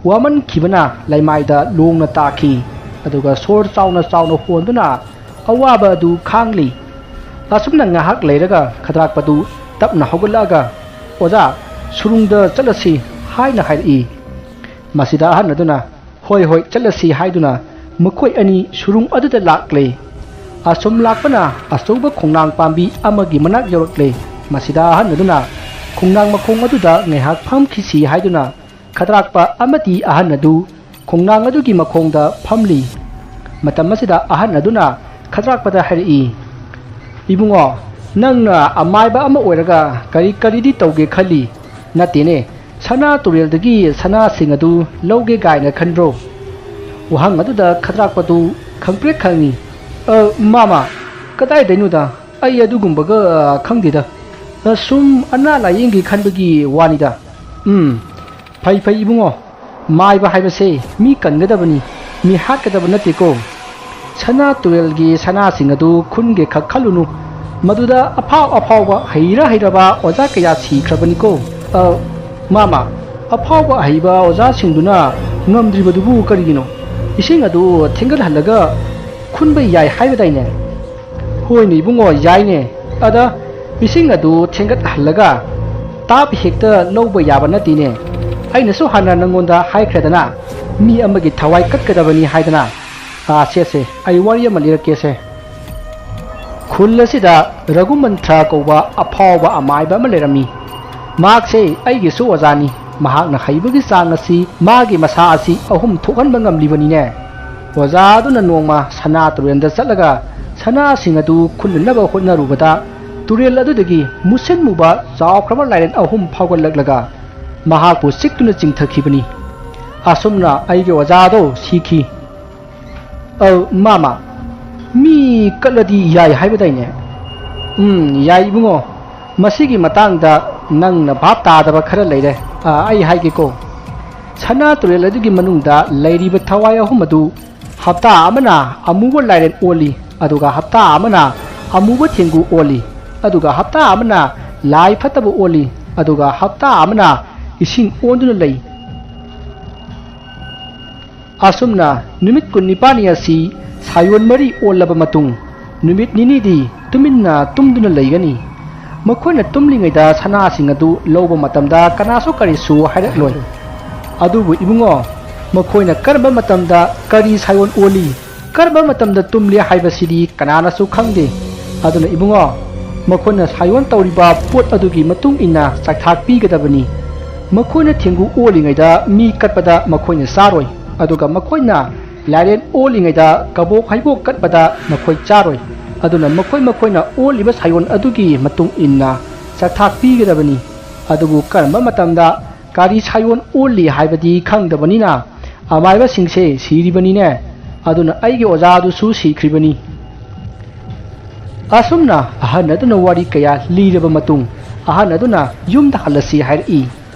ꯋꯥꯃꯟꯈꯤꯕꯅ ꯂꯩꯃꯥꯏꯗ ꯂꯣꯡꯅ ꯇꯥꯈꯤ꯫ ꯑꯗꯨꯒ ꯁꯣꯔ ꯆꯥꯎꯅ ꯆꯥꯎꯅ ꯍꯣꯟꯗꯨꯅ ꯑꯋꯥꯕ ꯑꯗꯨ ꯈꯥꯡꯂꯤ꯫ ꯑꯁꯨꯝꯅ ꯉꯥꯏꯍꯥꯛ ꯂꯩꯔꯒ ꯈꯗ꯭ꯔꯥꯛꯄꯗꯨ ꯇꯞꯅ ꯍꯧꯒꯠꯂꯛꯑꯒ, "ꯑꯣꯖꯥ, ꯁꯨꯔꯨꯡꯗ ꯆꯠꯂꯁꯤ" ꯍꯥꯏꯅ ꯍꯥꯏꯔꯛꯏ꯫ ꯃꯁꯤꯗ ꯑꯍꯟ ꯑꯗꯨꯅ, "ꯍꯣꯏ, ꯍꯣꯏ, ꯆꯠꯂꯁꯤ" ꯍꯥꯏꯗꯨꯅ ꯃꯈꯣꯏ ꯑꯅꯤ ꯁꯨꯔꯨꯡ ꯑꯗꯨꯗ ꯂꯥꯛꯂꯦ꯫ ꯑꯁꯨꯝ ꯂꯥꯛꯄꯅ ꯑꯆꯧꯕ ꯈꯣꯡꯅꯥꯡ ꯄꯥꯝꯕꯤ ꯑꯃꯒꯤ ꯃꯅꯥꯛ ꯌꯧꯔꯛꯂꯦ꯫ ꯃꯁꯤꯗ ꯑꯍꯟ ꯑꯗꯨꯅ ꯈꯣꯡꯅꯥꯡ ꯃꯈꯣꯡ ꯑꯗꯨꯗ ꯉꯥꯏꯍꯥꯛ ꯐꯝꯈꯤꯁꯤ ꯍꯥꯏꯗꯨꯅ ꯈꯗ꯭ꯔꯥꯛꯄ ꯑꯃꯗꯤ ꯑꯍꯟ ꯑꯗꯨ ꯈꯣꯡꯅꯥꯡ ꯑꯗꯨꯒꯤ ꯃꯈꯣꯡꯗ ꯐꯝꯂꯤ꯫ ꯃꯇꯝ ꯑꯁꯤꯗ ꯑꯍꯟ ꯑꯗꯨꯅ ꯈꯗ꯭ꯔꯥꯛꯄꯗ ꯍꯥꯏꯔꯛꯏ, "ꯏꯕꯨꯡꯉꯣ, ꯅꯪꯅ ꯑꯃꯥꯏꯕ ꯑꯃ ꯑꯣꯏꯔꯒ ꯀꯔꯤ ꯀꯔꯤꯗꯤ ꯇꯧꯒꯦ ꯈꯜꯂꯤ? ꯅꯠꯇꯦꯅꯦ, ꯁꯅꯥ ꯇꯨꯔꯦꯜꯗꯒꯤ ꯁꯅꯥꯁꯤꯡ ꯑꯗꯨ ꯂꯧꯒꯦ ꯀꯥꯏꯅ ꯈꯟꯕ꯭ꯔꯣ?" ꯋꯥꯍꯪ ꯑꯗꯨꯗ ꯈꯗ꯭ꯔꯥꯛꯄꯗꯨ ꯈꯪꯄ꯭ꯔꯦꯛ ꯈꯪꯏ꯫ "ꯑ, ꯃꯥꯃ, ꯀꯗꯥꯏꯗꯩꯅꯣꯗ? ꯑꯩ ꯑꯗꯨꯒꯨꯝꯕꯒ, ꯑ, ꯈꯪꯗꯦꯗ꯫ ꯑ, ꯁꯨꯝ ꯑꯅꯥ ꯂꯥꯌꯦꯡꯒꯦ ꯈꯟꯕꯒꯤ ꯋꯥꯅꯤꯗ꯫" "ꯎꯝ, ꯐꯩ ꯐꯩ ꯏꯕꯨꯡꯉꯣ, ꯃꯥꯏꯕ ꯍꯥꯏꯕꯁꯦ ꯃꯤ ꯀꯟꯒꯗꯕꯅꯤ, ꯃꯤ ꯍꯥꯠꯀꯗꯕ ꯅꯠꯇꯦꯀꯣ꯫ ꯁꯅꯥ ꯇꯨꯔꯦꯜꯒꯤ ꯁꯅꯥꯁꯤꯡ ꯑꯗꯨ ꯈꯨꯟꯒꯦ ꯈꯛ ꯈꯜꯂꯨꯅꯨ, ꯃꯗꯨꯗ ꯑꯐꯥꯎ ꯑꯐꯥꯎꯕ ꯍꯩꯔ ꯍꯩꯔꯕ ꯑꯣꯖꯥ ꯀꯌꯥ ꯁꯤꯈ꯭ꯔꯕꯅꯤꯀꯣ꯫" "ꯑ, ꯃꯥꯃ, ꯑꯐꯥꯎꯕ ꯑꯍꯩꯕ ꯑꯣꯖꯥꯁꯤꯡꯗꯨꯅ ꯉꯝꯗ꯭ꯔꯤꯕꯗꯨꯕꯨ ꯀꯔꯤꯒꯤꯅꯣ? ꯏꯁꯤꯡ ꯑꯗꯨ ꯊꯦꯡꯒꯠꯍꯜꯂꯒ ꯈꯨꯟꯕ ꯌꯥꯏ ꯍꯥꯏꯕꯗꯥꯏꯅꯦ?" "ꯍꯣꯏꯅꯦ ꯏꯕꯨꯡꯉꯣ, ꯌꯥꯏꯅꯦ꯫ ꯑꯗ ꯏꯁꯤꯡ ꯑꯗꯨ ꯊꯦꯡꯒꯠꯍꯜꯂꯒ ꯇꯥꯞ ꯍꯦꯛꯇ ꯂꯧꯕ ꯌꯥꯕ ꯅꯠꯇꯦꯅꯦ꯫ ꯑꯩꯅꯁꯨ ꯍꯥꯟꯅ ꯅꯪꯉꯣꯟꯗ ꯍꯥꯏꯈ꯭ꯔꯦꯗꯅ, ꯃꯤ ꯑꯃꯒꯤ ꯊꯋꯥꯏ ꯀꯠꯀꯗꯕꯅꯤ ꯍꯥꯏꯗꯅ꯫ ꯑꯥ, ꯁꯦ, ꯁꯦ, ꯑꯩ ꯋꯥꯔꯤ ꯑꯃ ꯂꯤꯔꯛꯀꯦꯁꯦ꯫" ꯈꯨꯜ ꯑꯁꯤꯗ ꯔꯘꯨꯃꯟꯊ꯭ꯔ ꯀꯧꯕ ꯑꯐꯥꯎꯕ ꯑꯃꯥꯏꯕ ꯑꯃ ꯂꯩꯔꯝꯃꯤ꯫ ꯃꯍꯥꯛꯁꯦ ꯑꯩꯒꯤꯁꯨ ꯑꯣꯖꯥꯅꯤ꯫ ꯃꯍꯥꯛꯅ ꯍꯩꯕꯒꯤ ꯆꯥꯡ ꯑꯁꯤ ꯃꯥꯒꯤ ꯃꯁꯥ ꯑꯁꯤ ꯑꯍꯨꯝ ꯊꯣꯛꯍꯟꯕ ꯉꯝꯂꯤꯕꯅꯤꯅꯦ꯫ ꯑꯣꯖꯥ ꯑꯗꯨꯅ ꯅꯣꯡꯃ ꯁꯅꯥ ꯇꯨꯔꯦꯜꯗ ꯆꯠꯂꯒ ꯁꯅꯥꯁꯤꯡ ꯑꯗꯨ ꯈꯨꯟꯅꯅꯕ ꯍꯣꯠꯅꯔꯨꯕꯗ, ꯇꯨꯔꯦꯜ ꯑꯗꯨꯗꯒꯤ ꯃꯨꯁꯤꯟ ꯃꯨꯕ ꯆꯥꯎꯈ꯭ꯔꯕ ꯂꯥꯏꯔꯦꯟ ꯑꯍꯨꯝ ꯐꯥꯎꯒꯠꯂꯛꯂꯒ ꯃꯍꯥꯛꯄꯨ ꯆꯤꯛꯇꯨꯅ ꯆꯤꯡꯊꯈꯤꯕꯅꯤ꯫ ꯑꯁꯨꯝꯅ ꯑꯩꯒꯤ ꯑꯣꯖꯥ ꯑꯗꯨ ꯁꯤꯈꯤ꯫ "ꯑ, ꯃꯥꯃ, ꯃꯤ ꯀꯠꯂꯗꯤ ꯌꯥꯏ ꯍꯥꯏꯕꯗꯥꯏꯅꯦ?" "ꯎꯝ, ꯌꯥꯏ ꯏꯕꯨꯡꯉꯣ꯫ ꯃꯁꯤꯒꯤ ꯃꯇꯥꯡꯗ ꯅꯪꯅ ꯚꯥꯞ ꯇꯥꯗꯕ ꯈꯔ ꯂꯩꯔꯦ꯫ ꯑ, ꯑꯩ ꯍꯥꯏꯒꯦꯀꯣ꯫ ꯁꯅꯥ ꯇꯨꯔꯦꯜ ꯑꯗꯨꯒꯤ ꯃꯅꯨꯡꯗ ꯂꯩꯔꯤꯕ ꯊꯋꯥꯏ ꯑꯍꯨꯝ ꯑꯗꯨ ꯍꯞꯇꯥ ꯑꯃꯅ ꯑꯃꯨꯕ ꯂꯥꯏꯔꯦꯟ ꯑꯣꯜꯂꯤ, ꯑꯗꯨꯒ ꯍꯞꯇꯥ ꯑꯃꯅ ꯑꯃꯨꯕ ꯊꯦꯡꯒꯨ ꯑꯣꯜꯂꯤ, ꯑꯗꯨꯒ ꯍꯞꯇꯥ ꯑꯃꯅ ꯂꯥꯏ ꯐꯠꯇꯕ ꯑꯣꯜꯂꯤ, ꯑꯗꯨꯒ ꯍꯞꯇꯥ ꯑꯃꯅ ꯏꯁꯤꯡ ꯑꯣꯟꯗꯨꯅ ꯂꯩ꯫ ꯑꯁꯨꯝꯅ ꯅꯨꯃꯤꯠ ꯀꯨꯟꯅꯤꯄꯥꯜꯅꯤ ꯑꯁꯤ ꯁꯥꯌꯣꯟ ꯃꯔꯤ ꯑꯣꯜꯂꯕ ꯃꯇꯨꯡ, ꯅꯨꯃꯤꯠ ꯅꯤꯅꯤꯗꯤ ꯇꯨꯃꯤꯟꯅ ꯇꯨꯝꯗꯨꯅ ꯂꯩꯒꯅꯤ꯫ ꯃꯈꯣꯏꯅ ꯇꯨꯝꯂꯤꯉꯩꯗ ꯁꯅꯥꯁꯤꯡ ꯑꯗꯨ ꯂꯧꯕ ꯃꯇꯝꯗ ꯀꯅꯥꯁꯨ ꯀꯔꯤꯁꯨ ꯍꯥꯏꯔꯛꯂꯣꯏ꯫ ꯑꯗꯨꯕꯨ ꯏꯕꯨꯡꯉꯣ, ꯃꯈꯣꯏꯅ ꯀꯔꯝꯕ ꯃꯇꯝꯗ ꯀꯔꯤ ꯁꯥꯌꯣꯟ ꯑꯣꯜꯂꯤ, ꯀꯔꯝꯕ ꯃꯇꯝꯗ ꯇꯨꯝꯂꯤ ꯍꯥꯏꯕꯁꯤꯗꯤ ꯀꯅꯥꯅꯁꯨ ꯈꯪꯗꯦ꯫ ꯑꯗꯨꯅ ꯏꯕꯨꯡꯉꯣ, ꯃꯈꯣꯏꯅ ꯁꯥꯌꯣꯟ ꯇꯧꯔꯤꯕ ꯄꯣꯠ ꯑꯗꯨꯒꯤ ꯃꯇꯨꯡ ꯏꯟꯅ ꯆꯥꯛꯊꯥꯛ ꯄꯤꯒꯗꯕꯅꯤ꯫ ꯃꯈꯣꯏꯅ ꯊꯦꯡꯒꯨ ꯑꯣꯜꯂꯤꯉꯩꯗ ꯃꯤ ꯀꯠꯄꯗ ꯃꯈꯣꯏꯅ ꯆꯥꯔꯣꯏ, ꯑꯗꯨꯒ ꯃꯈꯣꯏꯅ ꯂꯥꯏꯔꯦꯟ ꯑꯣꯜꯂꯤꯉꯩꯗ ꯀꯕꯣꯛ ꯍꯩꯕꯣꯛ ꯀꯠꯄꯗ ꯃꯈꯣꯏ ꯆꯥꯔꯣꯏ꯫ ꯑꯗꯨꯅ ꯃꯈꯣꯏ ꯃꯈꯣꯏꯅ ꯑꯣꯜꯂꯤꯕ ꯁꯥꯌꯣꯟ ꯑꯗꯨꯒꯤ ꯃꯇꯨꯡ ꯏꯟꯅ ꯆꯥꯛꯊꯥꯛ ꯄꯤꯒꯗꯕꯅꯤ꯫ ꯑꯗꯨꯕꯨ ꯀꯔꯝꯕ ꯃꯇꯝꯗ ꯀꯔꯤ ꯁꯥꯌꯣꯟ ꯑꯣꯜꯂꯤ ꯍꯥꯏꯕꯗꯤ ꯈꯪꯗꯕꯅꯤꯅ ꯑꯃꯥꯏꯕꯁꯤꯡꯁꯦ ꯁꯤꯔꯤꯕꯅꯤꯅꯦ꯫ ꯑꯗꯨꯅ ꯑꯩꯒꯤ ꯑꯣꯖꯥ ꯑꯗꯨꯁꯨ ꯁꯤꯈ꯭ꯔꯤꯕꯅꯤ꯫ ꯑꯁꯨꯝꯅ ꯑꯍꯟ ꯑꯗꯨꯅ ꯋꯥꯔꯤ ꯀꯌꯥ ꯂꯤꯔꯕ ꯃꯇꯨꯡ, ꯑꯍꯟ ꯑꯗꯨꯅ ꯌꯨꯝꯗ ꯍꯜꯂꯁꯤ ꯍꯥꯏꯔꯛꯏ꯫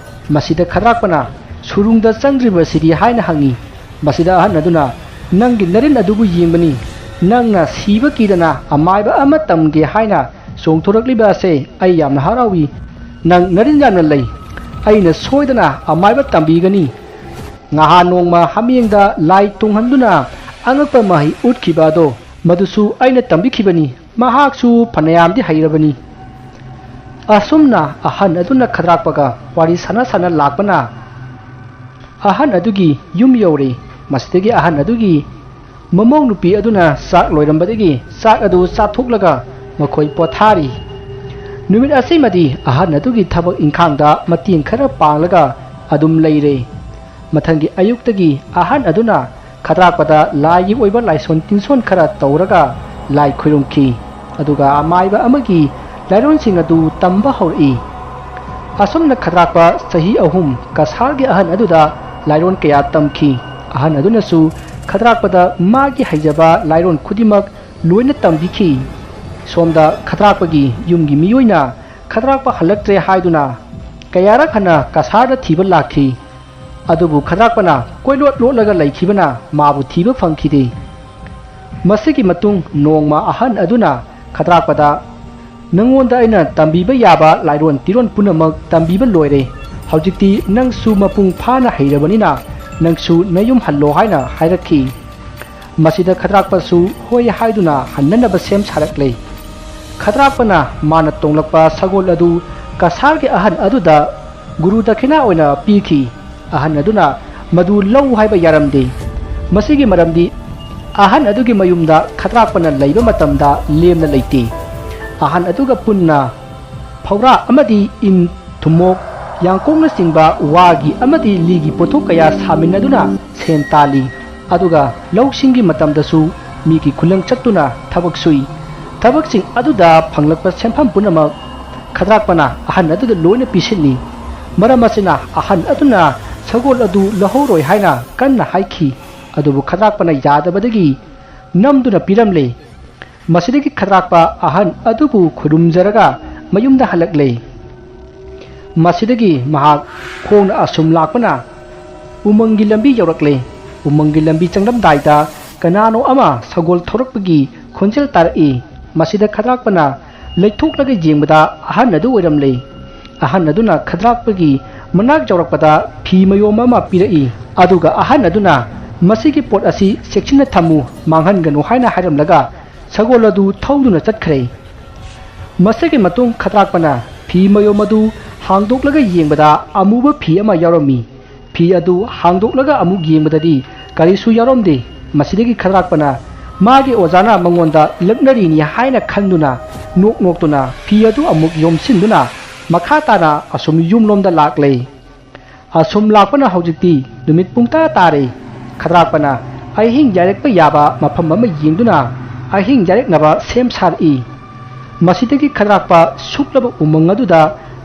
ꯃꯁꯤꯗ ꯈꯗ꯭ꯔꯥꯛꯄꯅ ꯁꯨꯔꯨꯡꯗ ꯆꯪꯗ꯭ꯔꯤꯕꯁꯤꯗꯤ ꯍꯥꯏꯅ ꯍꯪꯉꯤ꯫ ꯃꯁꯤꯗ ꯑꯍꯟ ꯑꯗꯨꯅ, "ꯅꯪꯒꯤ ꯅꯔꯤꯟ ꯑꯗꯨꯕꯨ ꯌꯦꯡꯕꯅꯤ꯫ ꯅꯪꯅ ꯁꯤꯕ ꯀꯤꯗꯅ ꯑꯃꯥꯏꯕ ꯑꯃ ꯇꯝꯒꯦ ꯍꯥꯏꯅ ꯆꯣꯡꯊꯣꯔꯛꯂꯤꯕ ꯑꯁꯦ ꯑꯩ ꯌꯥꯝꯅ ꯍꯔꯥꯎꯏ꯫ ꯅꯪ ꯅꯔꯤꯟ ꯌꯥꯝꯅ ꯂꯩ꯫ ꯑꯩꯅ ꯁꯣꯏꯗꯅ ꯑꯃꯥꯏꯕ ꯇꯝꯕꯤꯒꯅꯤ꯫ ꯉꯍꯥꯟ ꯅꯣꯡꯃ ꯍꯥꯃꯦꯡꯗ ꯂꯥꯏ ꯇꯣꯡꯍꯟꯗꯨꯅ ꯑꯉꯛꯄ ꯃꯍꯩ ꯎꯠꯈꯤꯕ ꯑꯗꯣ, ꯃꯗꯨꯁꯨ ꯑꯩꯅ ꯇꯝꯕꯤꯈꯤꯕꯅꯤ꯫ ꯃꯍꯥꯛꯁꯨ ꯐꯅꯌꯥꯝꯗꯤ ꯍꯩꯔꯕꯅꯤ꯫" ꯑꯁꯨꯝꯅ ꯑꯍꯟ ꯑꯗꯨꯅ ꯈꯗ꯭ꯔꯥꯛꯄꯒ ꯋꯥꯔꯤ ꯁꯥꯟꯅ ꯁꯥꯟꯅ ꯂꯥꯛꯄꯅ ꯑꯍꯟ ꯑꯗꯨꯒꯤ ꯌꯨꯝ ꯌꯧꯔꯦ꯫ ꯃꯁꯤꯗꯒꯤ ꯑꯍꯟ ꯑꯗꯨꯒꯤ ꯃꯃꯧ ꯅꯨꯄꯤ ꯑꯗꯨꯅ ꯆꯥꯛ ꯂꯣꯏꯔꯝꯕꯗꯒꯤ ꯆꯥꯛ ꯑꯗꯨ ꯆꯥꯊꯣꯛꯂꯒ ꯃꯈꯣꯏ ꯄꯣꯊꯥꯔꯤ꯫ ꯅꯨꯃꯤꯠ ꯑꯁꯤꯃꯗꯤ ꯑꯍꯟ ꯑꯗꯨꯒꯤ ꯊꯕꯛ ꯏꯪꯈꯥꯡꯗ ꯃꯇꯦꯡ ꯈꯔ ꯄꯥꯡꯂꯒ ꯑꯗꯨꯝ ꯂꯩꯔꯦ꯫ ꯃꯊꯪꯒꯤ ꯑꯌꯨꯛꯇꯒꯤ ꯑꯍꯟ ꯑꯗꯨꯅ ꯈꯗ꯭ꯔꯥꯛꯄꯗ ꯂꯥꯏꯒꯤ ꯑꯣꯏꯕ ꯂꯥꯏꯁꯣꯟ ꯇꯤꯟꯁꯣꯟ ꯈꯔ ꯇꯧꯔꯒ ꯂꯥꯏ ꯈꯨꯔꯨꯝꯈꯤ꯫ ꯑꯗꯨꯒ ꯑꯃꯥꯏꯕ ꯑꯃꯒꯤ ꯂꯥꯏꯔꯣꯟꯁꯤꯡ ꯑꯗꯨ ꯇꯝꯕ ꯍꯧꯔꯛꯏ꯫ ꯑꯁꯨꯝꯅ ꯈꯗ꯭ꯔꯥꯛꯄ ꯆꯍꯤ ꯑꯍꯨꯝ ꯀꯁꯥꯔꯒꯤ ꯑꯍꯟ ꯑꯗꯨꯗ ꯂꯥꯏꯔꯣꯟ ꯀꯌꯥ ꯇꯝꯈꯤ꯫ ꯑꯍꯟ ꯑꯗꯨꯅꯁꯨ ꯈꯗ꯭ꯔꯥꯛꯄꯗ ꯃꯥꯒꯤ ꯍꯩꯖꯕ ꯂꯥꯏꯔꯣꯟ ꯈꯨꯗꯤꯡꯃꯛ ꯂꯣꯏꯅ ꯇꯝꯕꯤꯈꯤ꯫ ꯁꯣꯝꯗ ꯈꯗ꯭ꯔꯥꯛꯄꯒꯤ ꯌꯨꯝꯒꯤ ꯃꯤꯑꯣꯏꯅ ꯈꯗ꯭ꯔꯥꯛꯄ ꯍꯜꯂꯛꯇ꯭ꯔꯦ ꯍꯥꯏꯗꯨꯅ ꯀꯌꯥꯔꯛ ꯍꯟꯅ ꯀꯁꯥꯔꯗ ꯊꯤꯕ ꯂꯥꯛꯈꯤ꯫ ꯑꯗꯨꯕꯨ ꯈꯗ꯭ꯔꯥꯛꯄꯅ ꯀꯣꯏꯂꯣꯠ ꯂꯣꯠꯂꯒ ꯂꯩꯈꯤꯕꯅ ꯃꯥꯕꯨ ꯊꯤꯕ ꯐꯪꯈꯤꯗꯦ꯫ ꯃꯁꯤꯒꯤ ꯃꯇꯨꯡ ꯅꯣꯡꯃ ꯑꯍꯟ ꯑꯗꯨꯅ ꯈꯗ꯭ꯔꯥꯛꯄꯗ, "ꯅꯉꯣꯟꯗ ꯑꯩꯅ ꯇꯝꯕꯤꯕ ꯌꯥꯕ ꯂꯥꯏꯔꯣꯟ ꯇꯤꯔꯣꯟ ꯄꯨꯝꯅꯃꯛ ꯇꯝꯕꯤꯕ ꯂꯣꯏꯔꯦ꯫ ꯍꯧꯖꯤꯛꯇꯤ ꯅꯪꯁꯨ ꯃꯄꯨꯡ ꯐꯥꯅ ꯍꯩꯔꯕꯅꯤꯅ ꯅꯪꯁꯨ ꯅꯌꯨꯝ ꯍꯜꯂꯣ" ꯍꯥꯏꯅ ꯍꯥꯏꯔꯛꯈꯤ꯫ ꯃꯁꯤꯗ ꯈꯗ꯭ꯔꯥꯛꯄꯁꯨ ꯍꯣꯏ ꯍꯥꯏꯗꯨꯅ ꯍꯟꯅꯅꯕ ꯁꯦꯝ ꯁꯥꯔꯛꯂꯦ꯫ ꯈꯗ꯭ꯔꯥꯛꯄꯅ ꯃꯥꯅ ꯇꯣꯡꯂꯛꯄ ꯁꯒꯣꯜ ꯑꯗꯨ ꯀꯁꯥꯔꯒꯤ ꯑꯍꯟ ꯑꯗꯨꯗ ꯒꯨꯔꯨ ꯗꯈꯤꯅꯥ ꯑꯣꯏꯅ ꯄꯤꯈꯤ꯫ ꯑꯍꯟ ꯑꯗꯨꯅ ꯃꯗꯨ ꯂꯧ ꯍꯥꯏꯕ ꯌꯥꯔꯝꯗꯦ꯫ ꯃꯁꯤꯒꯤ ꯃꯔꯝꯗꯤ ꯑꯍꯟ ꯑꯗꯨꯒꯤ ꯃꯌꯨꯝꯗ ꯈꯗ꯭ꯔꯥꯛꯄꯅ ꯂꯩꯕ ꯃꯇꯝꯗ ꯂꯦꯝꯅ ꯂꯩꯇꯦ꯫ ꯑꯍꯟ ꯑꯗꯨꯒ ꯄꯨꯟꯅ ꯐꯧꯔꯥ ꯑꯃꯗꯤ ꯏꯟ, ꯊꯨꯝꯃꯣꯛ, ꯌꯥꯡꯀꯣꯛꯅꯆꯤꯡꯕ ꯋꯥꯒꯤ ꯑꯃꯗꯤ ꯂꯤꯒꯤ ꯄꯣꯠꯊꯣꯛ ꯀꯌꯥ ꯁꯥꯃꯤꯟꯅꯗꯨꯅ ꯁꯦꯟ ꯇꯥꯜꯂꯤ꯫ ꯑꯗꯨꯒ ꯂꯧꯁꯤꯡꯒꯤ ꯃꯇꯝꯗꯁꯨ ꯃꯤꯒꯤ ꯈꯨꯂꯪ ꯆꯠꯇꯨꯅ ꯊꯕꯛ ꯁꯨꯏ꯫ ꯊꯕꯛꯁꯤꯡ ꯑꯗꯨꯗ ꯐꯪꯂꯛꯄ ꯁꯦꯟꯐꯝ ꯄꯨꯝꯅꯃꯛ ꯈꯗ꯭ꯔꯥꯛꯄꯅ ꯑꯍꯟ ꯑꯗꯨꯗ ꯂꯣꯏꯅ ꯄꯤꯁꯤꯜꯂꯤ꯫ ꯃꯔꯝ ꯑꯁꯤꯅ ꯑꯍꯟ ꯑꯗꯨꯅ ꯁꯒꯣꯜ ꯑꯗꯨ ꯂꯧꯍꯧꯔꯣꯏ ꯍꯥꯏꯅ ꯀꯟꯅ ꯍꯥꯏꯈꯤ꯫ ꯑꯗꯨꯕꯨ ꯈꯗ꯭ꯔꯥꯛꯄꯅ ꯌꯥꯗꯕꯗꯒꯤ ꯅꯝꯗꯨꯅ ꯄꯤꯔꯝꯂꯦ꯫ ꯃꯁꯤꯗꯒꯤ ꯈꯗ꯭ꯔꯥꯛꯄ ꯑꯍꯟ ꯑꯗꯨꯕꯨ ꯈꯨꯔꯨꯝꯖꯔꯒ ꯃꯌꯨꯝꯗ ꯍꯜꯂꯛꯂꯦ꯫ ꯃꯁꯤꯗꯒꯤ ꯃꯍꯥꯛ ꯈꯣꯡꯅ ꯑꯁꯨꯝ ꯂꯥꯛꯄꯅ ꯎꯃꯪꯒꯤ ꯂꯝꯕꯤ ꯌꯧꯔꯛꯂꯦ꯫ ꯎꯃꯪꯒꯤ ꯂꯝꯕꯤ ꯆꯪꯂꯝꯗꯥꯏꯗ ꯀꯅꯥꯅꯣ ꯑꯃ ꯁꯒꯣꯜ ꯊꯧꯔꯛꯄꯒꯤ ꯈꯣꯟꯖꯦꯜ ꯇꯥꯔꯛꯏ꯫ ꯃꯁꯤꯗ ꯈꯗ꯭ꯔꯥꯛꯄꯅ ꯂꯩꯊꯣꯛꯂꯒ ꯌꯦꯡꯕꯗ ꯑꯍꯟ ꯑꯗꯨ ꯑꯣꯏꯔꯝꯂꯦ꯫ ꯑꯍꯟ ꯑꯗꯨꯅ ꯈꯗ꯭ꯔꯥꯛꯄꯒꯤ ꯃꯅꯥꯛ ꯌꯧꯔꯛꯄꯗ ꯐꯤ ꯃꯌꯣꯝ ꯑꯃ ꯄꯤꯔꯛꯏ꯫ ꯑꯗꯨꯒ ꯑꯍꯟ ꯑꯗꯨꯅ "ꯃꯁꯤꯒꯤ ꯄꯣꯠ ꯑꯁꯤ ꯆꯦꯛꯁꯤꯟꯅ ꯊꯝꯃꯨ, ꯃꯥꯡꯍꯟꯒꯅꯨ" ꯍꯥꯏꯅ ꯍꯥꯏꯔꯝꯂꯒ ꯁꯒꯣꯜ ꯑꯗꯨ ꯊꯧꯗꯨꯅ ꯆꯠꯈ꯭ꯔꯦ꯫ ꯃꯁꯤꯒꯤ ꯃꯇꯨꯡ ꯈꯗ꯭ꯔꯥꯛꯄꯅ ꯐꯤ ꯃꯌꯣꯝ ꯑꯗꯨ ꯍꯥꯡꯗꯣꯛꯂꯒ ꯌꯦꯡꯕꯗ ꯑꯃꯨꯕ ꯐꯤ ꯑꯃ ꯌꯥꯎꯔꯝꯃꯤ꯫ ꯐꯤ ꯑꯗꯨ ꯍꯥꯡꯗꯣꯛꯂꯒ ꯑꯃꯨꯛ ꯌꯦꯡꯕꯗꯗꯤ ꯀꯔꯤꯁꯨ ꯌꯥꯎꯔꯝꯗꯦ꯫ ꯃꯁꯤꯗꯒꯤ ꯈꯗ꯭ꯔꯥꯛꯄꯅ ꯃꯥꯒꯤ ꯑꯣꯖꯥꯅ ꯃꯉꯣꯟꯗ ꯂꯛꯅꯔꯤꯅꯤ ꯍꯥꯏꯅ ꯈꯟꯗꯨꯅ ꯅꯣꯛ ꯅꯣꯛꯇꯨꯅ ꯐꯤ ꯑꯗꯨ ꯑꯃꯨꯛ ꯌꯣꯝꯁꯤꯟꯗꯨꯅ ꯃꯈꯥ ꯇꯥꯅ ꯑꯁꯨꯝ ꯌꯨꯝꯂꯣꯝꯗ ꯂꯥꯛꯂꯦ꯫ ꯑꯁꯨꯝ ꯂꯥꯛꯄꯅ ꯍꯧꯖꯤꯛꯇꯤ ꯅꯨꯃꯤꯠ ꯄꯨꯡꯇꯥ ꯇꯥꯔꯦ꯫ ꯈꯗ꯭ꯔꯥꯛꯄꯅ ꯑꯍꯤꯡ ꯌꯥꯏꯔꯛꯄ ꯌꯥꯕ ꯃꯐꯝ ꯑꯃ ꯌꯦꯡꯗꯨꯅ ꯑꯍꯤꯡ ꯌꯥꯏꯔꯛꯅꯕ ꯁꯦꯝ ꯁꯥꯔꯛꯏ꯫ ꯃꯁꯤꯗꯒꯤ ꯈꯗ꯭ꯔꯥꯛꯄ ꯁꯨꯛꯂꯕ ꯎꯃꯪ ꯑꯗꯨꯗ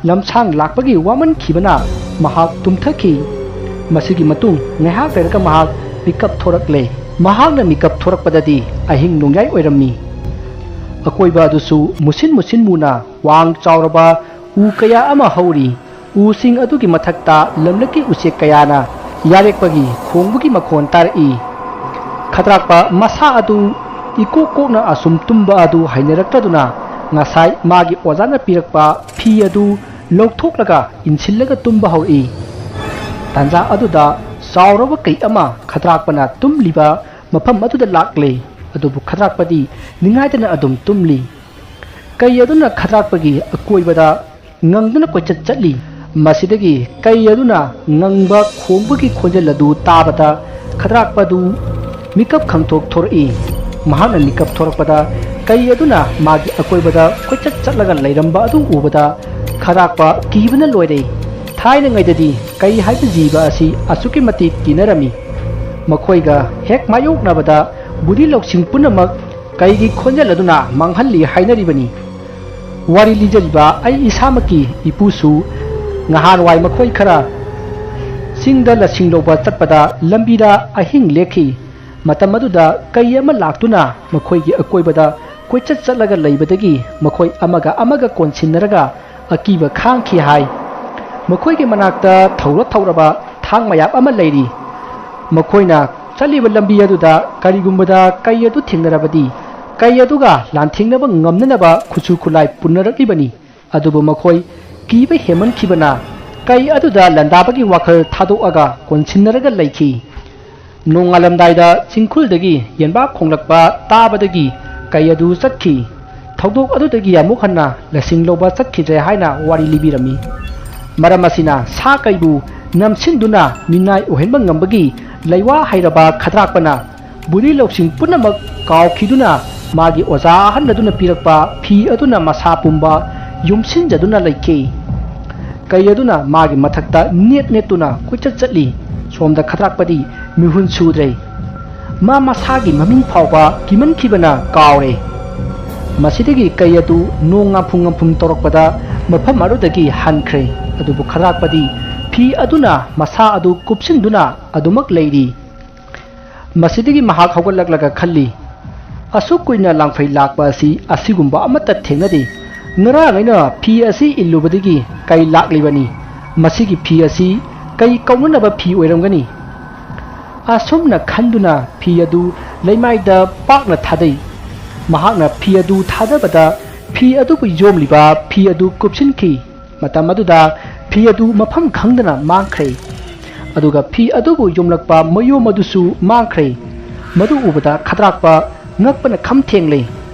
ꯂꯝꯁꯥꯡ ꯂꯥꯛꯄꯒꯤ ꯋꯥꯃꯟꯈꯤꯕꯅ ꯃꯍꯥꯛ ꯇꯨꯝꯊꯈꯤ꯫ ꯃꯁꯤꯒꯤ ꯃꯇꯨꯡ ꯉꯥꯏꯍꯥꯛ ꯂꯩꯔꯒ ꯃꯍꯥꯛ ꯃꯤꯀꯞ ꯊꯣꯔꯛꯂꯦ꯫ ꯃꯍꯥꯛꯅ ꯃꯤꯀꯞ ꯊꯣꯔꯛꯄꯗꯗꯤ ꯑꯍꯤꯡ ꯅꯣꯡꯌꯥꯏ ꯑꯣꯏꯔꯝꯃꯤ꯫ ꯑꯀꯣꯏꯕ ꯑꯗꯨꯁꯨ ꯃꯨꯁꯤꯟ ꯃꯨꯁꯤꯟ ꯃꯨꯅ ꯋꯥꯡ ꯆꯥꯎꯔꯕ ꯎ ꯀꯌꯥ ꯑꯃ ꯍꯧꯔꯤ꯫ ꯎꯁꯤꯡ ꯑꯗꯨꯒꯤ ꯃꯊꯛꯇ ꯂꯝꯂꯛꯀꯤ ꯎꯆꯦꯛ ꯀꯌꯥꯅ ꯌꯥꯔꯦꯛꯄꯒꯤ ꯈꯣꯡꯕꯒꯤ ꯃꯈꯣꯟ ꯇꯥꯔꯛꯏ꯫ ꯈꯗ꯭ꯔꯥꯛꯄ ꯃꯁꯥ ꯑꯗꯨ ꯏꯀꯣꯛ ꯀꯣꯛꯅ ꯑꯁꯨꯝ ꯇꯨꯝꯕ ꯑꯗꯨ ꯍꯩꯅꯔꯛꯇꯗꯨꯅ ꯉꯁꯥꯏ ꯃꯥꯒꯤ ꯑꯣꯖꯥꯅ ꯄꯤꯔꯛꯄ ꯐꯤ ꯑꯗꯨ ꯂꯧꯊꯣꯛꯂꯒ ꯏꯟꯁꯤꯜꯂꯒ ꯇꯨꯝꯕ ꯍꯧꯔꯛꯏ꯫ ꯇꯥꯟꯖꯥ ꯑꯗꯨꯗ ꯆꯥꯎꯔꯕ ꯀꯩ ꯑꯃ ꯈꯗ꯭ꯔꯥꯛꯄꯅ ꯇꯨꯝꯂꯤꯕ ꯃꯐꯝ ꯑꯗꯨꯗ ꯂꯥꯛꯂꯦ꯫ ꯑꯗꯨꯕꯨ ꯈꯗ꯭ꯔꯥꯛꯄꯗꯤ ꯅꯤꯡꯉꯥꯏꯗꯅ ꯑꯗꯨꯝ ꯇꯨꯝꯂꯤ꯫ ꯀꯩ ꯑꯗꯨꯅ ꯈꯗ꯭ꯔꯥꯛꯄꯒꯤ ꯑꯀꯣꯏꯕꯗ ꯉꯪꯗꯨꯅ ꯀꯣꯏꯆꯠ ꯆꯠꯂꯤ꯫ ꯃꯁꯤꯗꯒꯤ ꯀꯩ ꯑꯗꯨꯅ ꯉꯪꯕ ꯈꯣꯡꯕꯒꯤ ꯈꯣꯟꯖꯦꯜ ꯑꯗꯨ ꯇꯥꯕꯗ ꯈꯗ꯭ꯔꯥꯛꯄꯗꯨ ꯃꯤꯀꯞ ꯈꯪꯊꯣꯛ ꯊꯣꯔꯛꯏ꯫ ꯃꯍꯥꯛꯅ ꯃꯤꯀꯞ ꯊꯣꯔꯛꯄꯗ ꯀꯩ ꯑꯗꯨꯅ ꯃꯥꯒꯤ ꯑꯀꯣꯏꯕꯗ ꯀꯣꯏꯆꯠ ꯆꯠꯂꯒ ꯂꯩꯔꯝꯕ ꯑꯗꯨ ꯎꯕꯗ ꯈꯗ꯭ꯔꯥꯛꯄ ꯀꯤꯕꯅ ꯂꯣꯏꯔꯦ꯫ ꯊꯥꯏꯅꯉꯩꯗꯗꯤ ꯀꯩ ꯍꯥꯏꯕ ꯖꯤꯕ ꯑꯁꯤ ꯑꯁꯨꯛꯀꯤ ꯃꯇꯤꯛ ꯀꯤꯅꯔꯝꯃꯤ꯫ ꯃꯈꯣꯏꯒ ꯍꯦꯛ ꯃꯥꯌꯣꯛꯅꯕꯗ ꯕꯨꯙꯤ ꯂꯧꯁꯤꯡ ꯄꯨꯝꯅꯃꯛ ꯀꯩꯒꯤ ꯈꯣꯟꯖꯦꯜ ꯑꯗꯨꯅ ꯃꯥꯡꯍꯜꯂꯤ ꯍꯥꯏꯅꯔꯤꯕꯅꯤ꯫ ꯋꯥꯔꯤ ꯂꯤꯖꯔꯤꯕ ꯑꯩ ꯏꯁꯥꯃꯛꯀꯤ ꯏꯄꯨꯁꯨ ꯉꯍꯥꯟꯋꯥꯏ ꯃꯈꯣꯏ ꯈꯔ ꯆꯤꯡꯗ ꯂꯁꯤꯡ ꯂꯧꯕ ꯆꯠꯄꯗ ꯂꯝꯕꯤꯗ ꯑꯍꯤꯡ ꯂꯦꯛꯈꯤ꯫ ꯃꯇꯝ ꯑꯗꯨꯗ ꯀꯩ ꯑꯃ ꯂꯥꯛꯇꯨꯅ ꯃꯈꯣꯏꯒꯤ ꯑꯀꯣꯏꯕꯗ ꯀꯣꯏꯆꯠ ꯆꯠꯂꯒ ꯂꯩꯕꯗꯒꯤ ꯃꯈꯣꯏ ꯑꯃꯒ ꯑꯃꯒ ꯀꯣꯟꯁꯤꯟꯅꯔꯒ ꯑꯀꯤꯕ ꯈꯥꯡꯈꯤ ꯍꯥꯏ꯫ ꯃꯈꯣꯏꯒꯤ ꯃꯅꯥꯛꯇ ꯊꯧꯔ ꯊꯧꯔꯕ ꯊꯥꯡ ꯃꯌꯥꯝ ꯑꯃ ꯂꯩꯔꯤ꯫ ꯃꯈꯣꯏꯅ ꯆꯠꯂꯤꯕ ꯂꯝꯕꯤ ꯑꯗꯨꯗ ꯀꯔꯤꯒꯨꯝꯕꯗ ꯀꯩ ꯑꯗꯨ ꯊꯦꯡꯅꯔꯕꯗꯤ ꯀꯩ ꯑꯗꯨꯒ ꯂꯥꯟꯊꯦꯡꯅꯕ ꯉꯝꯅꯅꯕ ꯈꯨꯠꯁꯨ ꯈꯨꯠꯂꯥꯏ ꯄꯨꯟꯅꯔꯛꯂꯤꯕꯅꯤ꯫ ꯑꯗꯨꯕꯨ ꯃꯈꯣꯏ ꯀꯤꯕ ꯍꯦꯟꯃꯟꯈꯤꯕꯅ ꯀꯩ ꯑꯗꯨꯗ ꯂꯥꯟꯗꯥꯕꯒꯤ ꯋꯥꯈꯜ ꯊꯥꯗꯣꯛꯑꯒ ꯀꯣꯟꯁꯤꯟꯅꯔꯒ ꯂꯩꯈꯤ꯫ ꯅꯣꯡꯉꯥꯜꯂꯝꯗꯥꯏꯗ ꯆꯤꯡꯈꯨꯜꯗꯒꯤ ꯌꯦꯟꯕꯥ ꯈꯣꯡꯂꯛꯄ ꯇꯥꯕꯗꯒꯤ ꯀꯩ ꯑꯗꯨ ꯆꯠꯈꯤ꯫ ꯊꯧꯗꯣꯛ ꯑꯗꯨꯗꯒꯤ ꯑꯃꯨꯛ ꯍꯟꯅ ꯂꯁꯤꯡ ꯂꯧꯕ ꯆꯠꯈꯤꯗ꯭ꯔꯦ ꯍꯥꯏꯅ ꯋꯥꯔꯤ ꯂꯤꯕꯤꯔꯝꯃꯤ꯫ ꯃꯔꯝ ꯑꯁꯤꯅ ꯁꯥ ꯀꯩꯕꯨ ꯅꯝꯁꯤꯟꯗꯨꯅ ꯃꯤꯅꯥꯏ ꯑꯣꯏꯍꯟꯕ ꯉꯝꯕꯒꯤ ꯂꯩꯋꯥ ꯍꯩꯔꯕ ꯈꯗ꯭ꯔꯥꯛꯄꯅ ꯕꯨꯙꯤ ꯂꯧꯁꯤꯡ ꯄꯨꯝꯅꯃꯛ ꯀꯥꯎꯈꯤꯗꯨꯅ ꯃꯥꯒꯤ ꯑꯣꯖꯥ ꯑꯍꯟ ꯑꯗꯨꯅ ꯄꯤꯔꯛꯄ ꯐꯤ ꯑꯗꯨꯅ ꯃꯁꯥ ꯄꯨꯝꯕ ꯌꯨꯝꯁꯤꯟꯖꯗꯨꯅ ꯂꯩꯈꯤ꯫ ꯀꯩ ꯑꯗꯨꯅ ꯃꯥꯒꯤ ꯃꯊꯛꯇ ꯅꯦꯠ ꯅꯦꯠꯇꯨꯅ ꯀꯣꯏꯆꯠ ꯆꯠꯂꯤ꯫ ꯁꯣꯝꯗ ꯈꯗ꯭ꯔꯥꯛꯄꯗꯤ ꯃꯤꯍꯨꯟ ꯁꯨꯗ꯭ꯔꯦ꯫ ꯃꯥ ꯃꯁꯥꯒꯤ ꯃꯃꯤꯡ ꯐꯥꯎꯕ ꯀꯤꯃꯟꯈꯤꯕꯅ ꯀꯥꯎꯔꯦ꯫ ꯃꯁꯤꯗꯒꯤ ꯀꯩ ꯑꯗꯨ ꯅꯣꯡ ꯉꯥꯝꯐꯨ ꯉꯥꯝꯐꯨꯝ ꯇꯧꯔꯛꯄꯗ ꯃꯐꯝ ꯑꯗꯨꯗꯒꯤ ꯍꯟꯈ꯭ꯔꯦ꯫ ꯑꯗꯨꯕꯨ ꯈꯗ꯭ꯔꯥꯛꯄꯗꯤ ꯐꯤ ꯑꯗꯨꯅ ꯃꯁꯥ ꯑꯗꯨ ꯀꯨꯞꯁꯤꯟꯗꯨꯅ ꯑꯗꯨꯃꯛ ꯂꯩꯔꯤ꯫ ꯃꯁꯤꯗꯒꯤ ꯃꯍꯥꯛ ꯍꯧꯒꯠꯂꯛꯂꯒ ꯈꯜꯂꯤ, "ꯑꯁꯨꯛ ꯀꯨꯏꯅ ꯂꯥꯡꯐꯩ ꯂꯥꯛꯄ ꯑꯁꯤ ꯑꯁꯤꯒꯨꯝꯕ ꯑꯃꯠꯇ ꯊꯦꯡꯅꯗꯦ꯫ ꯉꯔꯥꯡ ꯑꯩꯅ ꯐꯤ ꯑꯁꯤ ꯏꯜꯂꯨꯕꯗꯒꯤ ꯀꯩ ꯂꯥꯛꯂꯤꯕꯅꯤ꯫ ꯃꯁꯤꯒꯤ ꯐꯤ ꯑꯁꯤ ꯀꯩ ꯀꯧꯅꯅꯕ ꯐꯤ ꯑꯣꯏꯔꯝꯒꯅꯤ?" ꯑꯁꯨꯝꯅ ꯈꯟꯗꯨꯅ ꯐꯤ ꯑꯗꯨ ꯂꯩꯃꯥꯏꯗ ꯄꯥꯛꯅ ꯊꯥꯗꯩ꯫ ꯃꯍꯥꯛꯅ ꯐꯤ ꯑꯗꯨ ꯊꯥꯗꯕꯗ ꯐꯤ ꯑꯗꯨꯕꯨ ꯌꯣꯝꯂꯤꯕ ꯐꯤ ꯑꯗꯨ ꯀꯨꯞꯁꯤꯟꯈꯤ꯫ ꯃꯇꯝ ꯑꯗꯨꯗ ꯐꯤ ꯑꯗꯨ ꯃꯐꯝ ꯈꯪꯗꯅ ꯃꯥꯡꯈ꯭ꯔꯦ꯫ ꯑꯗꯨꯒ ꯐꯤ ꯑꯗꯨꯕꯨ ꯌꯣꯝꯂꯛꯄ ꯃꯌꯣꯝ ꯑꯗꯨꯁꯨ ꯃꯥꯡꯈ꯭ꯔꯦ꯫ ꯃꯗꯨ ꯎꯕꯗ ꯈꯗ꯭ꯔꯥꯛꯄ ꯉꯛꯄꯅ ꯈꯝ ꯊꯦꯡꯂꯦ꯫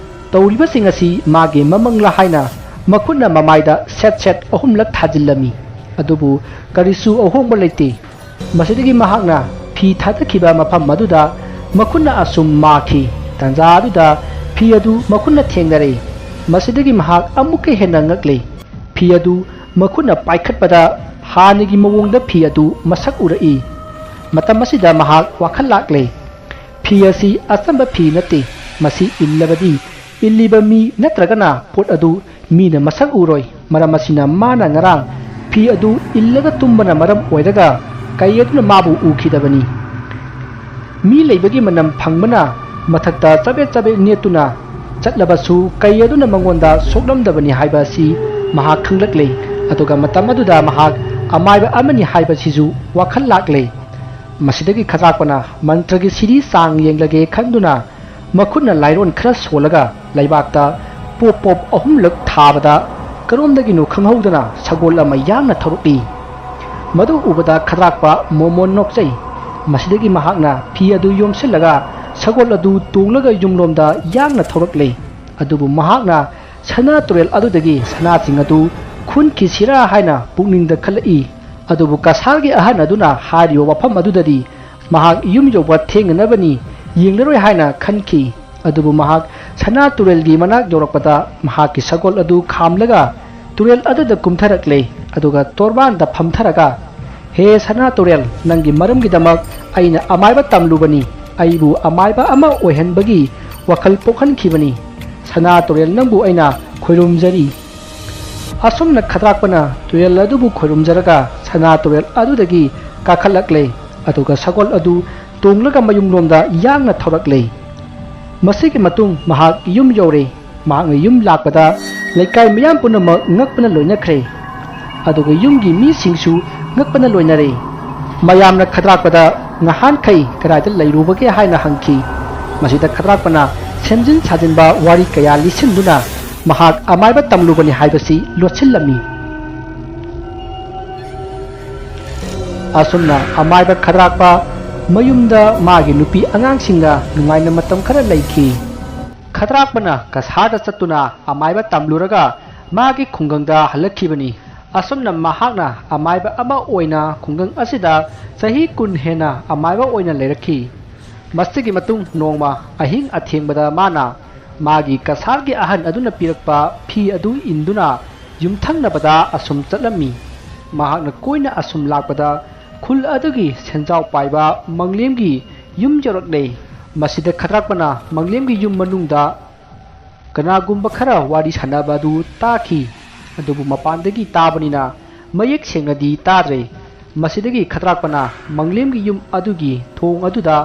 ꯇꯧꯔꯤꯕꯁꯤꯡ ꯑꯁꯤ ꯃꯥꯒꯤ ꯃꯃꯪꯂ ꯍꯥꯏꯅ ꯃꯈꯨꯠꯅ ꯃꯃꯥꯏꯗ ꯁꯦꯠ ꯁꯦꯠ ꯑꯍꯨꯝꯂꯛ ꯊꯥꯖꯤꯜꯂꯝꯃꯤ꯫ ꯑꯗꯨꯕꯨ ꯀꯔꯤꯁꯨ ꯑꯍꯣꯡꯕ ꯂꯩꯇꯦ꯫ ꯃꯁꯤꯗꯒꯤ ꯃꯍꯥꯛꯅ ꯐꯤ ꯊꯥꯗꯈꯤꯕ ꯃꯐꯝ ꯑꯗꯨꯗ ꯃꯈꯨꯠꯅ ꯑꯁꯨꯝ ꯃꯥꯈꯤ꯫ ꯇꯥꯟꯖꯥ ꯑꯗꯨꯗ ꯐꯤ ꯐꯤ ꯑꯗꯨ ꯃꯈꯨꯠꯅ ꯊꯦꯡꯅꯔꯦ꯫ ꯃꯁꯤꯗꯒꯤ ꯃꯍꯥꯛ ꯑꯃꯨꯛꯀ ꯍꯦꯟꯅ ꯉꯛꯂꯦ꯫ ꯐꯤ ꯑꯗꯨ ꯃꯈꯨꯠꯅ ꯄꯥꯏꯈꯠꯄꯗ ꯍꯥꯟꯅꯒꯤ ꯃꯑꯣꯡꯗ ꯐꯤ ꯑꯗꯨ ꯃꯁꯛ ꯎꯔꯛꯏ꯫ ꯃꯇꯝ ꯑꯁꯤꯗ ꯃꯍꯥꯛ ꯋꯥꯈꯜ ꯂꯥꯛꯂꯦ꯫ ꯐꯤ ꯑꯁꯤ ꯑꯆꯝꯕ ꯐꯤ ꯅꯠꯇꯦ꯫ ꯃꯁꯤ ꯏꯜꯂꯕꯗꯤ ꯏꯜꯂꯤꯕ ꯃꯤ ꯅꯠꯇ꯭ꯔꯒꯅ ꯄꯣꯠ ꯑꯗꯨ ꯃꯤꯅ ꯃꯁꯛ ꯎꯔꯣꯏ꯫ ꯃꯔꯝ ꯑꯁꯤꯅ ꯃꯥꯅ ꯉꯔꯥꯡ ꯐꯤ ꯑꯗꯨ ꯏꯜꯂꯒ ꯇꯨꯝꯕꯅ ꯃꯔꯝ ꯑꯣꯏꯔꯒ ꯀꯩ ꯑꯗꯨꯅ ꯃꯥꯕꯨ ꯎꯈꯤꯗꯕꯅꯤ꯫ ꯃꯤ ꯂꯩꯕꯒꯤ ꯃꯅꯝ ꯐꯪꯕꯅ ꯃꯊꯛꯇ ꯆꯕꯦꯠ ꯆꯕꯦꯠ ꯅꯦꯠꯇꯨꯅ ꯆꯠꯂꯕꯁꯨ ꯀꯩ ꯑꯗꯨꯅ ꯃꯉꯣꯟꯗ ꯁꯣꯛꯂꯝꯗꯕꯅꯤ ꯍꯥꯏꯕ ꯑꯁꯤ ꯃꯍꯥꯛ ꯈꯪꯂꯛꯂꯦ꯫ ꯑꯗꯨꯒ ꯃꯇꯝ ꯑꯗꯨꯗ ꯃꯍꯥꯛ ꯑꯃꯥꯏꯕ ꯑꯃꯅꯤ ꯍꯥꯏꯕꯁꯤꯁꯨ ꯋꯥꯈꯜ ꯂꯥꯛꯂꯦ꯫ ꯃꯁꯤꯗꯒꯤ ꯈꯗ꯭ꯔꯥꯛꯄꯅ ꯃꯟꯇ꯭ꯔꯒꯤ ꯁꯤꯔꯤ ꯆꯥꯡ ꯌꯦꯡꯂꯒꯦ ꯈꯟꯗꯨꯅ ꯃꯈꯨꯠꯅ ꯂꯥꯏꯔꯣꯟ ꯈꯔ ꯁꯣꯜꯂꯒ ꯂꯩꯕꯥꯛꯇ ꯄꯣꯞ ꯄꯣꯞ ꯑꯍꯨꯝꯂꯛ ꯊꯥꯕꯗ ꯀꯔꯣꯝꯗꯒꯤꯅꯣ ꯈꯪꯍꯧꯗꯅ ꯁꯒꯣꯜ ꯑꯃ ꯌꯥꯡꯅ ꯊꯧꯔꯛꯏ꯫ ꯃꯗꯨ ꯎꯕꯗ ꯈꯗ꯭ꯔꯥꯛꯄ ꯃꯣꯃꯣꯟ ꯅꯣꯛꯆꯩ꯫ ꯃꯁꯤꯗꯒꯤ ꯃꯍꯥꯛꯅ ꯐꯤ ꯑꯗꯨ ꯌꯣꯝꯁꯤꯜꯂꯒ ꯁꯒꯣꯜ ꯑꯗꯨ ꯇꯣꯡꯂꯒ ꯌꯨꯝꯂꯣꯝꯗ ꯌꯥꯡꯅ ꯊꯧꯔꯛꯂꯦ꯫ ꯑꯗꯨꯕꯨ ꯃꯍꯥꯛꯅ ꯁꯅꯥ ꯇꯨꯔꯦꯜ ꯑꯗꯨꯗꯒꯤ ꯁꯅꯥꯁꯤꯡ ꯑꯗꯨ ꯈꯨꯟꯈꯤꯁꯤꯔꯥ ꯍꯥꯏꯅ ꯄꯨꯛꯅꯤꯡꯗ ꯈꯜꯂꯛꯏ꯫ ꯑꯗꯨꯕꯨ ꯀꯁꯥꯔꯒꯤ ꯑꯍꯟ ꯑꯗꯨꯅ ꯍꯥꯏꯔꯤꯕ ꯋꯥꯐꯝ ꯑꯗꯨꯗꯗꯤ ꯃꯍꯥꯛ ꯌꯨꯝ ꯌꯧꯕ ꯊꯦꯡꯅꯅꯕꯅꯤ, ꯌꯦꯡꯂꯔꯣꯏ ꯍꯥꯏꯅ ꯈꯟꯈꯤ꯫ ꯑꯗꯨꯕꯨ ꯃꯍꯥꯛ ꯁꯅꯥ ꯇꯨꯔꯦꯜꯒꯤ ꯃꯅꯥꯛ ꯌꯧꯔꯛꯄꯗ ꯃꯍꯥꯛꯀꯤ ꯁꯒꯣꯜ ꯑꯗꯨ ꯈꯥꯝꯂꯒ ꯇꯨꯔꯦꯜ ꯑꯗꯨꯗ ꯀꯨꯝꯊꯔꯛꯂꯦ꯫ ꯑꯗꯨꯒ ꯇꯣꯔꯕꯥꯟꯗ ꯐꯝꯊꯔꯒ, "ꯍꯦ ꯁꯅꯥ ꯇꯨꯔꯦꯜ, ꯅꯪꯒꯤ ꯃꯔꯝꯒꯤꯗꯃꯛ ꯑꯩꯅ ꯑꯃꯥꯏꯕ ꯇꯝꯂꯨꯕꯅꯤ, ꯑꯩꯕꯨ ꯑꯃꯥꯏꯕ ꯑꯃ ꯑꯣꯏꯍꯟꯕꯒꯤ ꯋꯥꯈꯜ ꯄꯣꯛꯍꯟꯈꯤꯕꯅꯤ꯫ ꯁꯅꯥ ꯇꯨꯔꯦꯜ, ꯅꯪꯕꯨ ꯑꯩꯅ ꯈꯣꯏꯔꯨꯝꯖꯔꯤ"꯫ ꯑꯁꯨꯝꯅ ꯈꯗ꯭ꯔꯥꯛꯄꯅ ꯇꯨꯔꯦꯜ ꯑꯗꯨꯕꯨ ꯈꯣꯏꯔꯨꯝꯖꯔꯒ ꯁꯅꯥ ꯇꯨꯔꯦꯜ ꯑꯗꯨꯗꯒꯤ ꯀꯥꯈꯠꯂꯛꯂꯦ꯫ ꯑꯗꯨꯒ ꯁꯒꯣꯜ ꯑꯗꯨ ꯇꯣꯡꯂꯒ ꯃꯌꯨꯝꯂꯣꯝꯗ ꯌꯥꯡꯅ ꯊꯧꯔꯛꯂꯦ꯫ ꯃꯁꯤꯒꯤ ꯃꯇꯨꯡ ꯃꯍꯥꯛ ꯌꯨꯝ ꯌꯧꯔꯦ꯫ ꯃꯍꯥꯛꯅ ꯌꯨꯝ ꯂꯥꯛꯄꯗ ꯂꯩꯀꯥꯏ ꯃꯤꯌꯥꯝ ꯄꯨꯝꯅꯃꯛ ꯉꯛꯄꯅ ꯂꯣꯏꯅꯈ꯭ꯔꯦ꯫ ꯑꯗꯨꯒ ꯌꯨꯝꯒꯤ ꯃꯤꯁꯤꯡꯁꯨ ꯉꯛꯄꯅ ꯂꯣꯏꯅꯔꯦ꯫ ꯃꯌꯥꯝꯅ ꯈꯗ꯭ꯔꯥꯛꯄꯗ ꯉꯍꯥꯟꯈꯩ ꯀꯗꯥꯏꯗ ꯂꯩꯔꯨꯕꯒꯦ ꯍꯥꯏꯅ ꯍꯪꯈꯤ꯫ ꯃꯁꯤꯗ ꯈꯗ꯭ꯔꯥꯛꯄꯅ ꯁꯦꯝꯖꯤꯟ ꯁꯥꯖꯤꯟꯕ ꯋꯥꯔꯤ ꯀꯌꯥ ꯂꯤꯁꯤꯟꯗꯨꯅ ꯃꯍꯥꯛ ꯑꯃꯥꯏꯕ ꯇꯝꯂꯨꯕꯅꯤ ꯍꯥꯏꯕꯁꯤ ꯂꯣꯠꯁꯤꯜꯂꯝꯃꯤ꯫ ꯑꯁꯨꯝꯅ ꯑꯃꯥꯏꯕ ꯈꯗ꯭ꯔꯥꯛꯄ ꯃꯌꯨꯝꯗ ꯃꯥꯒꯤ ꯅꯨꯄꯤ ꯑꯉꯥꯡꯁꯤꯡꯒ ꯅꯨꯡꯉꯥꯏꯅ ꯃꯇꯝ ꯈꯔ ꯂꯩꯈꯤ꯫ ꯈꯗ꯭ꯔꯥꯛꯄꯅ ꯀꯁꯥꯔꯗ ꯆꯠꯇꯨꯅ ꯑꯃꯥꯏꯕ ꯇꯝꯂꯨꯔꯒ ꯃꯥꯒꯤ ꯈꯨꯡꯒꯪꯗ ꯍꯜꯂꯛꯈꯤꯕꯅꯤ꯫ ꯑꯁꯨꯝꯅ ꯃꯍꯥꯛꯅ ꯑꯃꯥꯏꯕ ꯑꯃ ꯑꯣꯏꯅ ꯈꯨꯡꯒꯪ ꯑꯁꯤꯗ ꯆꯍꯤ ꯀꯨꯟ ꯍꯦꯟꯅ ꯑꯃꯥꯏꯕ ꯑꯣꯏꯅ ꯂꯩꯔꯛꯈꯤ꯫ ꯃꯁꯤꯒꯤ ꯃꯇꯨꯡ ꯅꯣꯡꯃ ꯑꯍꯤꯡ ꯑꯊꯦꯡꯕꯗ ꯃꯥꯅ ꯃꯥꯒꯤ ꯀꯁꯥꯔꯒꯤ ꯑꯍꯟ ꯑꯗꯨꯅ ꯄꯤꯔꯛꯄ ꯐꯤ ꯑꯗꯨ ꯏꯟꯗꯨꯅ ꯌꯨꯝꯊꯪꯅꯕꯗ ꯑꯁꯨꯝ ꯆꯠꯂꯝꯃꯤ꯫ ꯃꯍꯥꯛꯅ ꯀꯣꯏꯅ ꯑꯁꯨꯝ ꯂꯥꯛꯄꯗ ꯈꯨꯜ ꯑꯗꯨꯒꯤ ꯁꯦꯟꯖꯥꯎ ꯄꯥꯏꯕ ꯃꯪꯂꯦꯝꯒꯤ ꯌꯨꯝ ꯌꯧꯔꯛꯂꯦ꯫ ꯃꯁꯤꯗ ꯈꯗ꯭ꯔꯥꯛꯄꯅ ꯃꯪꯂꯦꯝꯒꯤ ꯌꯨꯝ ꯃꯅꯨꯡꯗ ꯀꯅꯥꯒꯨꯝꯕ ꯈꯔ ꯋꯥꯔꯤ ꯁꯥꯟꯅꯕ ꯑꯗꯨ ꯇꯥꯈꯤ, ꯑꯗꯨꯕꯨ ꯃꯄꯥꯟꯗꯒꯤ ꯇꯥꯕꯅꯤꯅ ꯃꯌꯦꯛ ꯁꯦꯡꯅꯗꯤ ꯇꯥꯗ꯭ꯔꯦ꯫ ꯃꯁꯤꯗꯒꯤ ꯈꯗ꯭ꯔꯥꯛꯄꯅ ꯃꯪꯂꯦꯝꯒꯤ ꯌꯨꯝ ꯑꯗꯨꯒꯤ ꯊꯣꯡ ꯑꯗꯨꯗ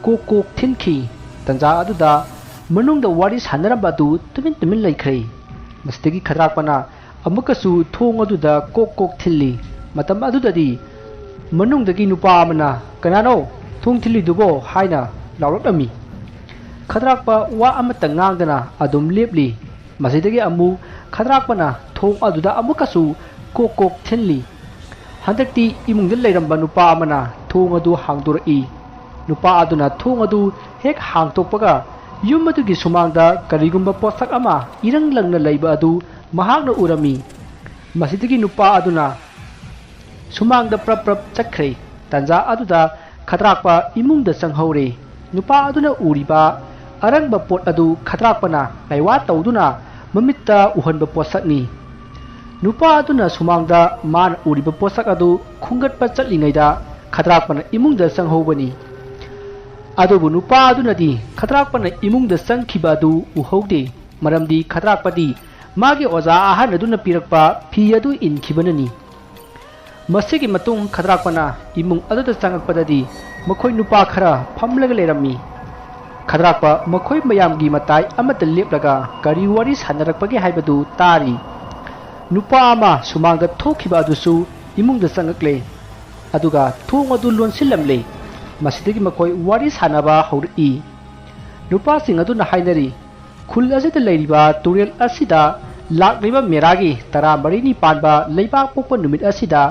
ꯀꯣꯛ ꯀꯣꯛ ꯊꯤꯟꯈꯤ꯫ ꯇꯟꯖꯥ ꯑꯗꯨꯗ ꯃꯅꯨꯡꯗ ꯋꯥꯔꯤ ꯁꯥꯟꯅꯔꯝꯕ ꯑꯗꯨ ꯇꯨꯃꯤꯟ ꯇꯨꯃꯤꯟ ꯂꯩꯈ꯭ꯔꯦ꯫ ꯃꯁꯤꯗꯒꯤ ꯈꯗ꯭ꯔꯥꯛꯄꯅ ꯑꯃꯨꯛꯀꯁꯨ ꯊꯣꯡ ꯑꯗꯨꯗ ꯀꯣꯛ ꯀꯣꯛ ꯊꯤꯜꯂꯤ꯫ ꯃꯇꯝ ꯑꯗꯨꯗꯗꯤ ꯃꯅꯨꯡꯗꯒꯤ ꯅꯨꯄꯥ ꯑꯃꯅ, "ꯀꯅꯥꯅꯣ ꯊꯣꯡ ꯊꯤꯜꯂꯤꯗꯨꯕꯣ?" ꯍꯥꯏꯅ ꯂꯥꯎꯔꯛꯂꯝꯃꯤ꯫ ꯈꯗ꯭ꯔꯥꯛꯄ ꯋꯥ ꯑꯃꯠꯇ ꯉꯥꯡꯗꯅ ꯑꯗꯨꯝ ꯂꯦꯞꯂꯤ꯫ ꯃꯁꯤꯗꯒꯤ ꯑꯃꯨꯛ ꯈꯗ꯭ꯔꯥꯛꯄꯅ ꯊꯣꯡ ꯑꯗꯨꯗ ꯑꯃꯨꯛꯀꯁꯨ ꯀꯣꯛ ꯀꯣꯛ ꯊꯤꯜꯂꯤ꯫ ꯍꯟꯗꯛꯇꯤ ꯏꯃꯨꯡꯗ ꯂꯩꯔꯝꯕ ꯅꯨꯄꯥ ꯑꯃꯅ ꯊꯣꯡ ꯑꯗꯨ ꯍꯥꯡꯗꯣꯔꯛꯏ꯫ ꯅꯨꯄꯥ ꯑꯗꯨꯅ ꯊꯣꯡ ꯑꯗꯨ ꯍꯦꯛ ꯍꯥꯡꯗꯣꯛꯄꯒ ꯌꯨꯝ ꯑꯗꯨꯒꯤ ꯁꯨꯃꯥꯡꯗ ꯀꯔꯤꯒꯨꯝꯕ ꯄꯣꯠꯁꯛ ꯑꯃ ꯏꯔꯪ ꯂꯪꯅ ꯂꯩꯕ ꯑꯗꯨ ꯃꯍꯥꯛꯅ ꯎꯔꯝꯃꯤ꯫ ꯃꯁꯤꯗꯒꯤ ꯅꯨꯄꯥ ꯑꯗꯨꯅ ꯁꯨꯃꯥꯡꯗ ꯄ꯭ꯔꯞ ꯄ꯭ꯔꯞ ꯆꯠꯈ꯭ꯔꯦ꯫ ꯇꯟꯖꯥ ꯑꯗꯨꯗ ꯈꯗ꯭ꯔꯥꯛꯄ ꯏꯃꯨꯡꯗ ꯆꯪꯍꯧꯔꯦ꯫ ꯅꯨꯄꯥ ꯑꯗꯨꯅ ꯎꯔꯤꯕ ꯑꯔꯪꯕ ꯄꯣꯠ ꯑꯗꯨ ꯈꯗ꯭ꯔꯥꯛꯄꯅ ꯂꯥꯏꯋꯥ ꯇꯧꯗꯨꯅ ꯃꯃꯤꯠꯇ ꯎꯍꯟꯕ ꯄꯣꯠꯁꯛꯅꯤ꯫ ꯅꯨꯄꯥ ꯑꯗꯨꯅ ꯁꯨꯃꯥꯡꯗ ꯃꯥꯅ ꯎꯔꯤꯕ ꯄꯣꯠꯁꯛ ꯑꯗꯨ ꯈꯨꯝꯒꯠꯄ ꯆꯠꯂꯤꯉꯩꯗ ꯈꯗ꯭ꯔꯥꯛꯄꯅ ꯏꯃꯨꯡꯗ ꯆꯪꯍꯧꯕꯅꯤ꯫ ꯑꯗꯨꯕꯨ ꯅꯨꯄꯥ ꯑꯗꯨꯅꯗꯤ ꯈꯗ꯭ꯔꯥꯛꯄꯅ ꯏꯃꯨꯡꯗ ꯆꯪꯈꯤꯕ ꯑꯗꯨ ꯎꯍꯧꯗꯦ, ꯃꯔꯝꯗꯤ ꯈꯗ꯭ꯔꯥꯛꯄꯗꯤ ꯃꯥꯒꯤ ꯑꯣꯖꯥ ꯑꯍꯟ ꯑꯗꯨꯅ ꯄꯤꯔꯛꯄ ꯐꯤ ꯑꯗꯨ ꯏꯟꯈꯤꯕꯅꯅꯤ꯫ ꯃꯁꯤꯒꯤ ꯃꯇꯨꯡ ꯈꯗ꯭ꯔꯥꯛꯄꯅ ꯏꯃꯨꯡ ꯑꯗꯨꯗ ꯆꯪꯉꯛꯄꯗꯗꯤ ꯃꯈꯣꯏ ꯅꯨꯄꯥ ꯈꯔ ꯐꯝꯂꯒ ꯂꯩꯔꯝꯃꯤ꯫ ꯈꯗ꯭ꯔꯥꯛꯄ ꯃꯈꯣꯏ ꯃꯌꯥꯝꯒꯤ ꯃꯇꯥꯏ ꯑꯃꯗ ꯂꯦꯞꯂꯒ ꯀꯔꯤ ꯋꯥꯔꯤ ꯁꯥꯟꯅꯔꯛꯄꯒꯦ ꯍꯥꯏꯕꯗꯨ ꯇꯥꯔꯤ꯫ ꯅꯨꯄꯥ ꯑꯃ ꯁꯨꯃꯥꯡꯗ ꯊꯣꯛꯈꯤꯕ ꯑꯗꯨꯁꯨ ꯏꯃꯨꯡꯗ ꯆꯪꯉꯛꯂꯦ, ꯑꯗꯨꯒ ꯊꯣꯡ ꯑꯗꯨ ꯂꯣꯟꯁꯤꯜꯂꯝꯂꯦ꯫ ꯃꯁꯤꯗꯒꯤ ꯃꯈꯣꯏ ꯋꯥꯔꯤ ꯁꯥꯟꯅꯕ ꯍꯧꯔꯛꯏ꯫ ꯅꯨꯄꯥꯁꯤꯡ ꯑꯗꯨꯅ ꯍꯥꯏꯅꯔꯤ, "ꯈꯨꯜ ꯑꯁꯤꯗ ꯂꯩꯔꯤꯕ ꯇꯨꯔꯦꯜ ꯑꯁꯤꯗ ꯂꯥꯛꯂꯤꯕ ꯃꯦꯔꯥꯒꯤ ꯇꯔꯥꯃꯔꯤꯅꯤ ꯄꯥꯟꯕ ꯂꯩꯕꯥꯛ ꯄꯣꯛꯄ ꯅꯨꯃꯤꯠ ꯑꯁꯤꯗ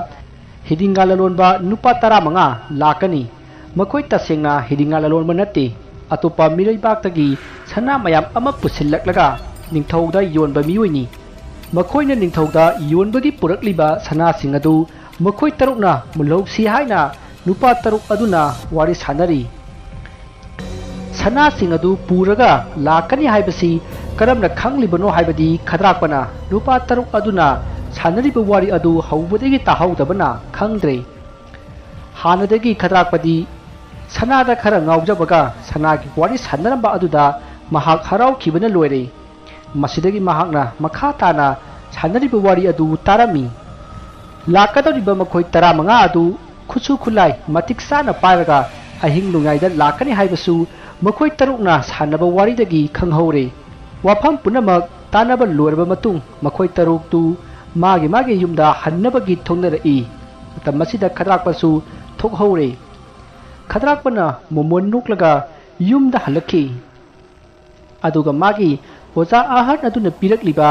ꯍꯤꯗꯤꯡꯒꯥ ꯂꯂꯣꯟꯕ ꯅꯨꯄꯥ ꯇꯔꯥꯃꯉꯥ ꯂꯥꯛꯀꯅꯤ꯫ ꯃꯈꯣꯏ ꯇꯁꯦꯡꯅ ꯍꯤꯗꯤꯡꯒꯥ ꯂꯂꯣꯟꯕ ꯅꯠꯇꯦ, ꯑꯇꯣꯞꯄ ꯃꯤꯔꯩꯕꯥꯛꯇꯒꯤ ꯁꯅꯥ ꯃꯌꯥꯝ ꯑꯃ ꯄꯨꯁꯤꯜꯂꯛꯂꯒ ꯅꯤꯡꯊꯧꯗ ꯌꯣꯟꯕ ꯃꯤꯑꯣꯏꯅꯤ꯫ ꯃꯈꯣꯏꯅ ꯅꯤꯡꯊꯧꯗ ꯌꯣꯟꯕꯒꯤ ꯄꯨꯔꯛꯂꯤꯕ ꯁꯅꯥꯁꯤꯡ ꯑꯗꯨ ꯃꯈꯣꯏ ꯇꯔꯨꯛꯅ ꯃꯨꯜꯍꯧꯁꯤ" ꯍꯥꯏꯅ ꯅꯨꯄꯥ ꯇꯔꯨꯛ ꯑꯗꯨꯅ ꯋꯥꯔꯤ ꯁꯥꯟꯅꯔꯤ꯫ ꯁꯅꯥꯁꯤꯡ ꯑꯗꯨ ꯄꯨꯔꯒ ꯂꯥꯛꯀꯅꯤ ꯍꯥꯏꯕꯁꯤ ꯀꯔꯝꯅ ꯈꯪꯂꯤꯕꯅꯣ ꯍꯥꯏꯕꯗꯤ ꯈꯗ꯭ꯔꯥꯛꯄꯅ ꯅꯨꯄꯥ ꯇꯔꯨꯛ ꯑꯗꯨꯅ ꯁꯥꯟꯅꯔꯤꯕ ꯋꯥꯔꯤ ꯑꯗꯨ ꯍꯧꯕꯗꯒꯤ ꯇꯥꯍꯧꯗꯕꯅ ꯈꯪꯗ꯭ꯔꯦ꯫ ꯍꯥꯟꯅꯗꯒꯤ ꯈꯗ꯭ꯔꯥꯛꯄꯗꯤ ꯁꯅꯥꯗ ꯈꯔ ꯉꯥꯎꯖꯕꯒ ꯁꯅꯥꯒꯤ ꯋꯥꯔꯤ ꯁꯥꯟꯅꯔꯝꯕ ꯑꯗꯨꯗ ꯃꯍꯥꯛ ꯍꯔꯥꯎꯈꯤꯕꯅ ꯂꯣꯏꯔꯦ꯫ ꯃꯁꯤꯗꯒꯤ ꯃꯍꯥꯛꯅ ꯃꯈꯥ ꯇꯥꯅ ꯁꯥꯟꯅꯔꯤꯕ ꯋꯥꯔꯤ ꯑꯗꯨ ꯇꯥꯔꯝꯃꯤ꯫ ꯂꯥꯛꯀꯗꯧꯔꯤꯕ ꯃꯈꯣꯏ ꯇꯔꯥꯃꯉꯥ ꯑꯗꯨ ꯈꯨꯠꯁꯨ ꯈꯨꯠꯂꯥꯏ ꯃꯇꯤꯛ ꯆꯥꯅ ꯄꯥꯏꯔꯒ ꯑꯍꯤꯡ ꯅꯣꯡꯌꯥꯏꯗ ꯂꯥꯛꯀꯅꯤ ꯍꯥꯏꯕꯁꯨ ꯃꯈꯣꯏ ꯇꯔꯨꯛꯅ ꯁꯥꯟꯅꯕ ꯋꯥꯔꯤꯗꯒꯤ ꯈꯪꯍꯧꯔꯦ꯫ ꯋꯥꯐꯝ ꯄꯨꯝꯅꯃꯛ ꯇꯥꯟꯅꯕ ꯂꯣꯏꯔꯕ ꯃꯇꯨꯡ ꯃꯈꯣꯏ ꯇꯔꯨꯛꯇꯨ ꯃꯥꯒꯤ ꯃꯥꯒꯤ ꯌꯨꯝꯗ ꯍꯟꯅꯕꯒꯤ ꯊꯣꯛꯅꯔꯛꯏ꯫ ꯃꯇꯝ ꯑꯁꯤꯗ ꯈꯗ꯭ꯔꯥꯛꯄꯁꯨ ꯊꯣꯛꯍꯧꯔꯦ꯫ ꯈꯗ꯭ꯔꯥꯛꯄꯅ ꯃꯣꯃꯣꯟ ꯅꯣꯛꯂꯒ ꯌꯨꯝꯗ ꯍꯜꯂꯛꯈꯤ꯫ ꯑꯗꯨꯒ ꯃꯥꯒꯤ ꯑꯣꯖꯥ ꯑꯍꯟ ꯑꯗꯨꯅ ꯄꯤꯔꯛꯂꯤꯕ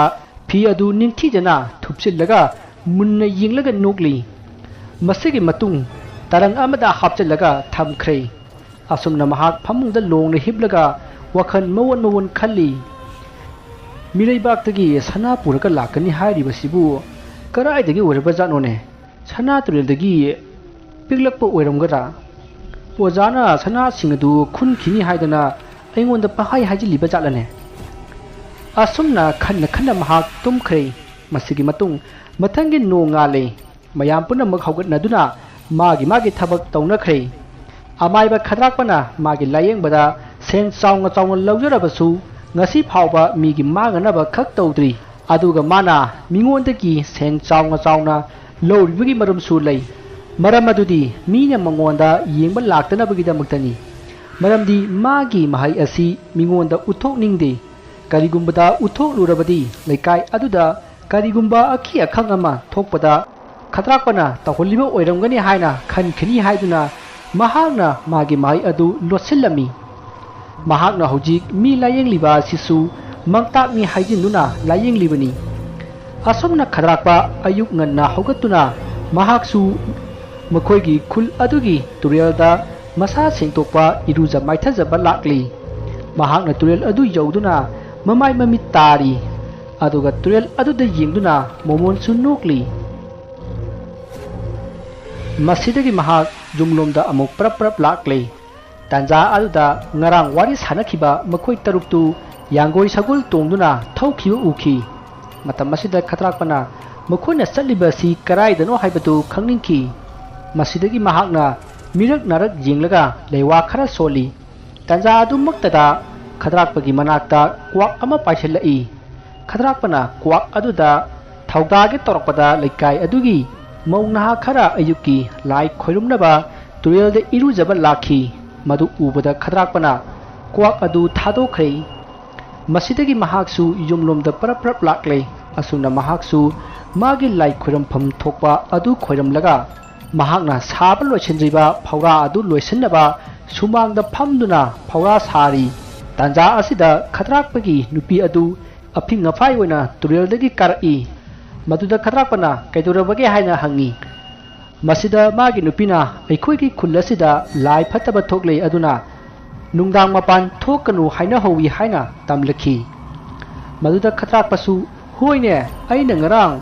ꯐꯤ ꯑꯗꯨ ꯅꯤꯡꯊꯤꯖꯅ ꯊꯨꯞꯆꯤꯜꯂꯒ ꯃꯨꯟꯅ ꯌꯦꯡꯂꯒ ꯅꯣꯛꯂꯤ꯫ ꯃꯁꯤꯒꯤ ꯃꯇꯨꯡ ꯇꯔꯪ ꯑꯃꯗ ꯍꯥꯞꯆꯤꯜꯂꯒ ꯊꯝꯈ꯭ꯔꯦ꯫ ꯑꯁꯨꯝꯅ ꯃꯍꯥꯛ ꯐꯃꯨꯡꯗ ꯂꯣꯡꯅ ꯍꯤꯞꯂꯒ ꯋꯥꯈꯜ ꯃꯋꯣꯟ ꯃꯋꯣꯟ ꯈꯜꯂꯤ꯫ ꯃꯤꯔꯩꯕꯥꯛꯇꯒꯤ ꯁꯅꯥ ꯄꯨꯔꯒ ꯂꯥꯛꯀꯅꯤ ꯍꯥꯏꯔꯤꯕꯁꯤꯕꯨ ꯀꯗꯥꯏꯗꯒꯤ ꯑꯣꯏꯔꯕꯖꯥꯠꯅꯣꯅꯦ? ꯁꯅꯥ ꯇꯨꯔꯦꯜꯗꯒꯤ ꯄꯤꯛꯂꯛꯄ ꯑꯣꯏꯔꯝꯒꯗ꯭ꯔꯥ? ꯑꯣꯖꯥꯅ ꯁꯅꯥꯁꯤꯡ ꯑꯗꯨ ꯈꯨꯟꯈꯤꯅꯤ ꯍꯥꯏꯗꯅ ꯑꯩꯉꯣꯟꯗ ꯄꯪꯍꯥꯏ ꯍꯥꯏꯖꯤꯜꯂꯤꯕ ꯖꯥꯠꯂꯅꯦ? ꯑꯁꯨꯝꯅ ꯈꯟꯅ ꯈꯟꯅ ꯃꯍꯥꯛ ꯇꯨꯝꯈ꯭ꯔꯦ꯫ ꯃꯁꯤꯒꯤ ꯃꯇꯨꯡ ꯃꯊꯪꯒꯤ ꯅꯣꯡ ꯉꯥꯜꯂꯦ꯫ ꯃꯌꯥꯝ ꯄꯨꯝꯅꯃꯛ ꯍꯧꯒꯠꯅꯗꯨꯅ ꯃꯥꯒꯤ ꯃꯥꯒꯤ ꯊꯕꯛ ꯇꯧꯅꯈ꯭ꯔꯦ꯫ ꯑꯃꯥꯏꯕ ꯈꯗ꯭ꯔꯥꯛꯄꯅ ꯃꯥꯒꯤ ꯂꯥꯌꯦꯡꯕꯗ ꯁꯦꯟ ꯆꯥꯎꯅ ꯆꯥꯎꯅ ꯂꯧꯖꯔꯕꯁꯨ ꯉꯁꯤ ꯐꯥꯎꯕ ꯃꯤꯒꯤ ꯃꯥꯡꯅꯅꯕ ꯈꯛ ꯇꯧꯗ꯭ꯔꯤ꯫ ꯑꯗꯨꯒ ꯃꯥꯅ ꯃꯤꯉꯣꯟꯗꯒꯤ ꯁꯦꯟ ꯆꯥꯎꯅ ꯆꯥꯎꯅ ꯂꯧꯔꯤꯕꯒꯤ ꯃꯔꯝꯁꯨ ꯂꯩ꯫ ꯃꯔꯝ ꯑꯗꯨꯗꯤ ꯃꯤꯅ ꯃꯉꯣꯟꯗ ꯌꯦꯡꯕ ꯂꯥꯛꯇꯅꯕꯒꯤꯗꯃꯛꯇꯅꯤ꯫ ꯃꯔꯝꯗꯤ ꯃꯥꯒꯤ ꯃꯍꯩ ꯑꯁꯤ ꯃꯤꯉꯣꯟꯗ ꯎꯠꯊꯣꯛꯅꯤꯡꯗꯦ꯫ ꯀꯔꯤꯒꯨꯝꯕꯗ ꯎꯠꯊꯣꯛꯂꯨꯔꯕꯗꯤ ꯂꯩꯀꯥꯏ ꯑꯗꯨꯗ ꯀꯔꯤꯒꯨꯝꯕ ꯑꯀꯤ ꯑꯈꯪ ꯑꯃ ꯊꯣꯛꯄꯗ ꯈꯗ꯭ꯔꯥꯛꯄꯅ ꯇꯧꯍꯜꯂꯤꯕ ꯑꯣꯏꯔꯝꯒꯅꯤ ꯍꯥꯏꯅ ꯈꯟꯈꯤꯅꯤ ꯍꯥꯏꯗꯨꯅ ꯃꯍꯥꯛꯅ ꯃꯥꯒꯤ ꯃꯍꯩ ꯑꯗꯨ ꯂꯣꯠꯁꯤꯜꯂꯝꯃꯤ꯫ ꯃꯍꯥꯛꯅ ꯍꯧꯖꯤꯛ ꯃꯤ ꯂꯥꯌꯦꯡꯂꯤꯕ ꯑꯁꯤꯁꯨ ꯃꯥꯡꯇꯥꯛꯅꯤ ꯍꯥꯏꯖꯤꯟꯗꯨꯅ ꯂꯥꯌꯦꯡꯂꯤꯕꯅꯤ꯫ ꯑꯁꯨꯝꯅ ꯈꯗ꯭ꯔꯥꯛꯄ ꯑꯌꯨꯛ ꯉꯟꯅ ꯍꯧꯒꯠꯇꯨꯅ ꯃꯍꯥꯛꯁꯨ ꯃꯈꯣꯏꯒꯤ ꯈꯨꯜ ꯑꯗꯨꯒꯤ ꯇꯨꯔꯦꯜꯗ ꯃꯁꯥ ꯁꯦꯡꯗꯣꯛꯄ ꯏꯔꯨꯖ ꯃꯥꯏꯊꯖꯕ ꯂꯥꯛꯂꯤ꯫ ꯃꯍꯥꯛꯅ ꯇꯨꯔꯦꯜ ꯑꯗꯨ ꯌꯧꯗꯨꯅ ꯃꯃꯥꯏ ꯃꯃꯤꯠ ꯇꯥꯔꯤ꯫ ꯑꯗꯨꯒ ꯇꯨꯔꯦꯜ ꯑꯗꯨꯗ ꯌꯦꯡꯗꯨꯅ ꯃꯣꯃꯣꯟꯁꯨ ꯅꯣꯛꯂꯤ꯫ ꯃꯁꯤꯗꯒꯤ ꯃꯍꯥꯛ ꯌꯨꯝꯂꯣꯝꯗ ꯑꯃꯨꯛ ꯄ꯭ꯔꯞ ꯄ꯭ꯔꯞ ꯂꯥꯛꯂꯦ꯫ ꯇꯥꯟꯖꯥ ꯑꯗꯨꯗ ꯉꯔꯥꯡ ꯋꯥꯔꯤ ꯁꯥꯟꯅꯈꯤꯕ ꯃꯈꯣꯏ ꯇꯔꯨꯛꯇꯨ ꯌꯥꯡꯒꯣꯏ ꯁꯒꯣꯜ ꯇꯣꯡꯗꯨꯅ ꯊꯧꯈꯤꯕ ꯎꯈꯤ꯫ ꯃꯇꯝ ꯑꯁꯤꯗ ꯈꯗ꯭ꯔꯥꯛꯄꯅ ꯃꯈꯣꯏꯅ ꯆꯠꯂꯤꯕ ꯑꯁꯤ ꯀꯗꯥꯏꯗꯅꯣ ꯍꯥꯏꯕꯗꯨ ꯈꯪꯅꯤꯡꯈꯤ꯫ ꯃꯁꯤꯗꯒꯤ ꯃꯍꯥꯛꯅ ꯃꯤꯔꯛ ꯅꯥꯔꯛ ꯌꯦꯡꯂꯒ ꯂꯩꯋꯥ ꯈꯔ ꯁꯣꯜꯂꯤ꯫ ꯇꯥꯟꯖꯥ ꯑꯗꯨꯃꯛꯇꯗ ꯈꯗ꯭ꯔꯥꯛꯄꯒꯤ ꯃꯅꯥꯛꯇ ꯀ꯭ꯋꯥꯛ ꯑꯃ ꯄꯥꯏꯁꯤꯜꯂꯛꯏ꯫ ꯈꯗ꯭ꯔꯥꯛꯄꯅ ꯀ꯭ꯋꯥꯛ ꯑꯗꯨꯗ ꯊꯧꯗꯥꯒꯦ ꯇꯧꯔꯛꯄꯗ ꯂꯩꯀꯥꯏ ꯑꯗꯨꯒꯤ ꯃꯧ ꯅꯍꯥ ꯈꯔ ꯑꯌꯨꯛꯀꯤ ꯂꯥꯏ ꯈꯣꯏꯔꯨꯝꯅꯕ ꯇꯨꯔꯦꯜꯗ ꯏꯔꯨꯖꯕ ꯂꯥꯛꯈꯤ꯫ ꯃꯗꯨ ꯎꯕꯗ ꯈꯗ꯭ꯔꯥꯛꯄꯅ ꯀ꯭ꯋꯥꯛ ꯑꯗꯨ ꯊꯥꯗꯣꯛꯈ꯭ꯔꯦ꯫ ꯃꯁꯤꯗꯒꯤ ꯃꯍꯥꯛꯁꯨ ꯌꯨꯝꯂꯣꯝꯗ ꯄꯔꯞ ꯄꯔꯞ ꯂꯥꯛꯂꯦ꯫ ꯑꯁꯨꯝꯅ ꯃꯍꯥꯛꯁꯨ ꯃꯥꯒꯤ ꯂꯥꯏ ꯈꯣꯏꯔꯝꯐꯝ ꯊꯣꯛꯄ ꯑꯗꯨ ꯈꯣꯏꯔꯝꯂꯒ ꯃꯍꯥꯛꯅ ꯁꯥꯕ ꯂꯣꯏꯁꯤꯟꯗ꯭ꯔꯤꯕ ꯐꯧꯔꯥ ꯑꯗꯨ ꯂꯣꯏꯁꯤꯟꯅꯕ ꯁꯨꯃꯥꯡꯗ ꯐꯝꯗꯨꯅ ꯐꯧꯔꯥ ꯁꯥꯔꯤ꯫ ꯇꯥꯟꯖꯥ ꯑꯁꯤꯗ ꯈꯗ꯭ꯔꯥꯛꯄꯒꯤ ꯅꯨꯄꯤ ꯑꯗꯨ ꯑꯐꯤꯡ ꯑꯐꯥꯏ ꯑꯣꯏꯅ ꯇꯨꯔꯦꯜꯗꯒꯤ ꯀꯥꯔꯛꯏ꯫ ꯃꯗꯨꯗ ꯈꯗ꯭ꯔꯥꯛꯄꯅ ꯀꯩꯗꯧꯔꯕꯒꯦ ꯍꯥꯏꯅ ꯍꯪꯉꯤ꯫ ꯃꯁꯤꯗ ꯃꯥꯒꯤ ꯅꯨꯄꯤꯅ ꯑꯩꯈꯣꯏꯒꯤ ꯈꯨꯜ ꯑꯁꯤꯗ ꯂꯥꯏ ꯐꯠꯇꯕ ꯊꯣꯛꯂꯦ, ꯑꯗꯨꯅ ꯅꯨꯡꯗꯥꯡ ꯃꯄꯥꯟ ꯊꯣꯛꯀꯅꯨ ꯍꯥꯏꯅꯍꯧꯋꯤ ꯍꯥꯏꯅ ꯇꯝꯂꯛꯈꯤ꯫ ꯃꯗꯨꯗ ꯈꯗ꯭ꯔꯥꯛꯄꯁꯨ, "ꯍꯣꯏꯅꯦ, ꯑꯩꯅ ꯉꯔꯥꯡ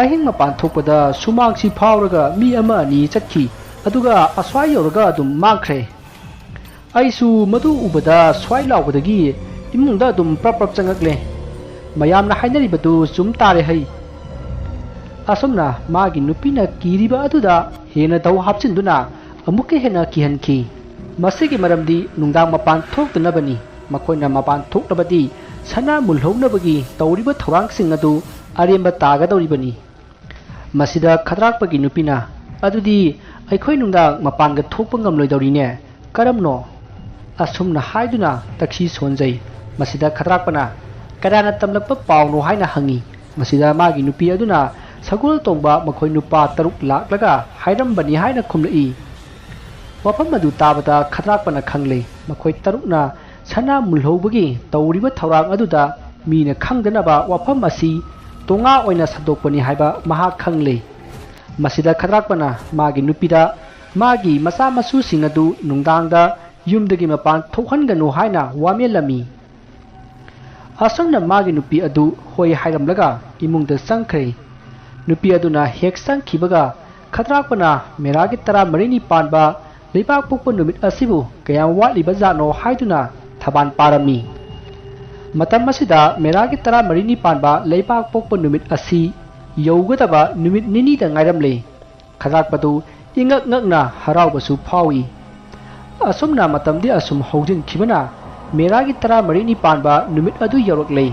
ꯑꯍꯤꯡ ꯃꯄꯥꯟ ꯊꯣꯛꯄꯗ ꯁꯨꯃꯥꯡꯁꯤ ꯐꯥꯎꯔꯒ ꯃꯤ ꯑꯃ ꯑꯅꯤ ꯆꯠꯈꯤ, ꯑꯗꯨꯒ ꯑꯁ꯭ꯋꯥꯏ ꯌꯧꯔꯒ ꯑꯗꯨꯝ ꯃꯥꯡꯈ꯭ꯔꯦ꯫ ꯑꯩꯁꯨ ꯃꯗꯨ ꯎꯕꯗ ꯁ꯭ꯋꯥꯏ ꯂꯥꯎꯕꯗꯒꯤ ꯏꯃꯨꯡꯗ ꯑꯗꯨꯝ ꯄ꯭ꯔꯞ ꯄ꯭ꯔꯞ ꯆꯪꯉꯛꯂꯦ꯫ ꯃꯌꯥꯝꯅ ꯍꯥꯏꯅꯔꯤꯕꯗꯨ ꯆꯨꯝ ꯇꯥꯔꯦ ꯍꯩ꯫" ꯑꯁꯨꯝꯅ ꯃꯥꯒꯤ ꯅꯨꯄꯤꯅ ꯀꯤꯔꯤꯕ ꯑꯗꯨꯗ ꯍꯦꯟꯅ ꯊꯧ ꯍꯥꯞꯆꯤꯟꯗꯨꯅ ꯑꯃꯨꯛꯀ ꯍꯦꯟꯅ ꯀꯤꯍꯟꯈꯤ꯫ ꯃꯁꯤꯒꯤ ꯃꯔꯝꯗꯤ ꯅꯨꯡꯗꯥꯡ ꯃꯄꯥꯟ ꯊꯣꯛꯇꯅꯕꯅꯤ꯫ ꯃꯈꯣꯏꯅ ꯃꯄꯥꯟ ꯊꯣꯛꯂꯕꯗꯤ ꯁꯅꯥ ꯃꯨꯜꯍꯧꯅꯕꯒꯤ ꯇꯧꯔꯤꯕ ꯊꯧꯔꯥꯡꯁꯤꯡ ꯑꯗꯨ ꯑꯔꯦꯝꯕ ꯇꯥꯒꯗꯧꯔꯤꯕꯅꯤ꯫ ꯃꯁꯤꯗ ꯈꯗ꯭ꯔꯥꯛꯄꯒꯤ ꯅꯨꯄꯤꯅ, "ꯑꯗꯨꯗꯤ ꯑꯩꯈꯣꯏ ꯅꯨꯡꯗꯥꯡ ꯃꯄꯥꯟꯒ ꯊꯣꯛꯄ ꯉꯝꯂꯣꯏꯗꯧꯔꯤꯅꯦ꯫ ꯀꯔꯝꯅꯣ?" ꯑꯁꯨꯝꯅ ꯍꯥꯏꯗꯨꯅ ꯇꯛꯁꯤ ꯁꯣꯟꯖꯩ꯫ ꯃꯁꯤꯗ ꯈꯗ꯭ꯔꯥꯛꯄꯅ, "ꯀꯅꯥꯅ ꯇꯝꯂꯛꯄ ꯄꯥꯎꯅꯣ?" ꯍꯥꯏꯅ ꯍꯪꯉꯤ꯫ ꯃꯁꯤꯗ ꯃꯥꯒꯤ ꯅꯨꯄꯤ ꯑꯗꯨꯅ, "ꯁꯒꯣꯜ ꯇꯣꯡꯕ ꯃꯈꯣꯏ ꯅꯨꯄꯥ ꯇꯔꯨꯛ ꯂꯥꯛꯂꯒ ꯍꯥꯏꯔꯝꯕꯅꯤ" ꯍꯥꯏꯅ ꯈꯨꯝꯂꯛꯏ꯫ ꯋꯥꯐꯝ ꯑꯗꯨ ꯇꯥꯕꯗ ꯈꯗ꯭ꯔꯥꯛꯄꯅ ꯈꯪꯂꯦ, ꯃꯈꯣꯏ ꯇꯔꯨꯛꯅ ꯁꯅꯥ ꯃꯨꯜꯍꯧꯕꯒꯤ ꯇꯧꯔꯤꯕ ꯊꯧꯔꯥꯡ ꯑꯗꯨꯗ ꯃꯤꯅ ꯈꯪꯗꯅꯕ ꯋꯥꯐꯝ ꯑꯁꯤ ꯇꯣꯉꯥ ꯑꯣꯏꯅ ꯁꯟꯗꯣꯛꯄꯅꯤ ꯍꯥꯏꯕ ꯃꯍꯥꯛ ꯈꯪꯂꯦ꯫ ꯃꯁꯤꯗ ꯈꯗ꯭ꯔꯥꯛꯄꯅ ꯃꯥꯒꯤ ꯅꯨꯄꯤꯗ ꯃꯥꯒꯤ ꯃꯆꯥ ꯃꯁꯨꯁꯤꯡ ꯑꯗꯨ ꯅꯨꯡꯗꯥꯡꯗ ꯌꯨꯝꯗꯒꯤ ꯃꯄꯥꯟ ꯊꯣꯛꯍꯟꯒꯅꯨ ꯍꯥꯏꯅ ꯋꯥꯃꯦꯜꯂꯝꯃꯤ꯫ ꯑꯁꯨꯝꯅ ꯃꯥꯒꯤ ꯅꯨꯄꯤ ꯑꯗꯨ ꯍꯣꯏ ꯍꯥꯏꯔꯝꯂꯒ ꯏꯃꯨꯡꯗ ꯆꯪꯈ꯭ꯔꯦ꯫ ꯅꯨꯄꯤ ꯑꯗꯨꯅ ꯍꯦꯛ ꯆꯪꯈꯤꯕꯒ ꯈꯗ꯭ꯔꯥꯛꯄꯅ ꯃꯦꯔꯥꯒꯤ ꯇꯔꯥꯃꯔꯤꯅꯤ ꯄꯥꯟꯕ ꯂꯩꯕꯥꯛ ꯄꯣꯛꯄ ꯅꯨꯃꯤꯠ ꯑꯁꯤꯕꯨ ꯀꯌꯥꯝ ꯋꯥꯠꯂꯤꯕ ꯖꯥꯠꯅꯣ ꯍꯥꯏꯗꯨꯅ ꯊꯕꯥꯟ ꯄꯥꯔꯝꯃꯤ꯫ ꯃꯇꯝ ꯑꯁꯤꯗ ꯃꯦꯔꯥꯒꯤ ꯇꯔꯥꯃꯔꯤꯅꯤ ꯄꯥꯟꯕ ꯂꯩꯕꯥꯛ ꯄꯣꯛꯄ ꯅꯨꯃꯤꯠ ꯑꯁꯤ ꯌꯧꯒꯗꯕ ꯅꯨꯃꯤꯠ ꯅꯤꯅꯤꯗ ꯉꯥꯏꯔꯝꯂꯦ꯫ ꯈꯗ꯭ꯔꯥꯛꯄꯗꯨ ꯏꯉꯛ ꯉꯛꯅ ꯍꯔꯥꯎꯕꯁꯨ ꯐꯥꯎꯏ꯫ ꯑꯁꯨꯝꯅ ꯃꯇꯝꯗꯤ ꯑꯁꯨꯝ ꯍꯧꯖꯤꯟꯈꯤꯕꯅ ꯃꯦꯔꯥꯒꯤ ꯇꯔꯥꯃꯔꯤꯅꯤ ꯄꯥꯟꯕ ꯅꯨꯃꯤꯠ ꯑꯗꯨ ꯌꯧꯔꯛꯂꯦ꯫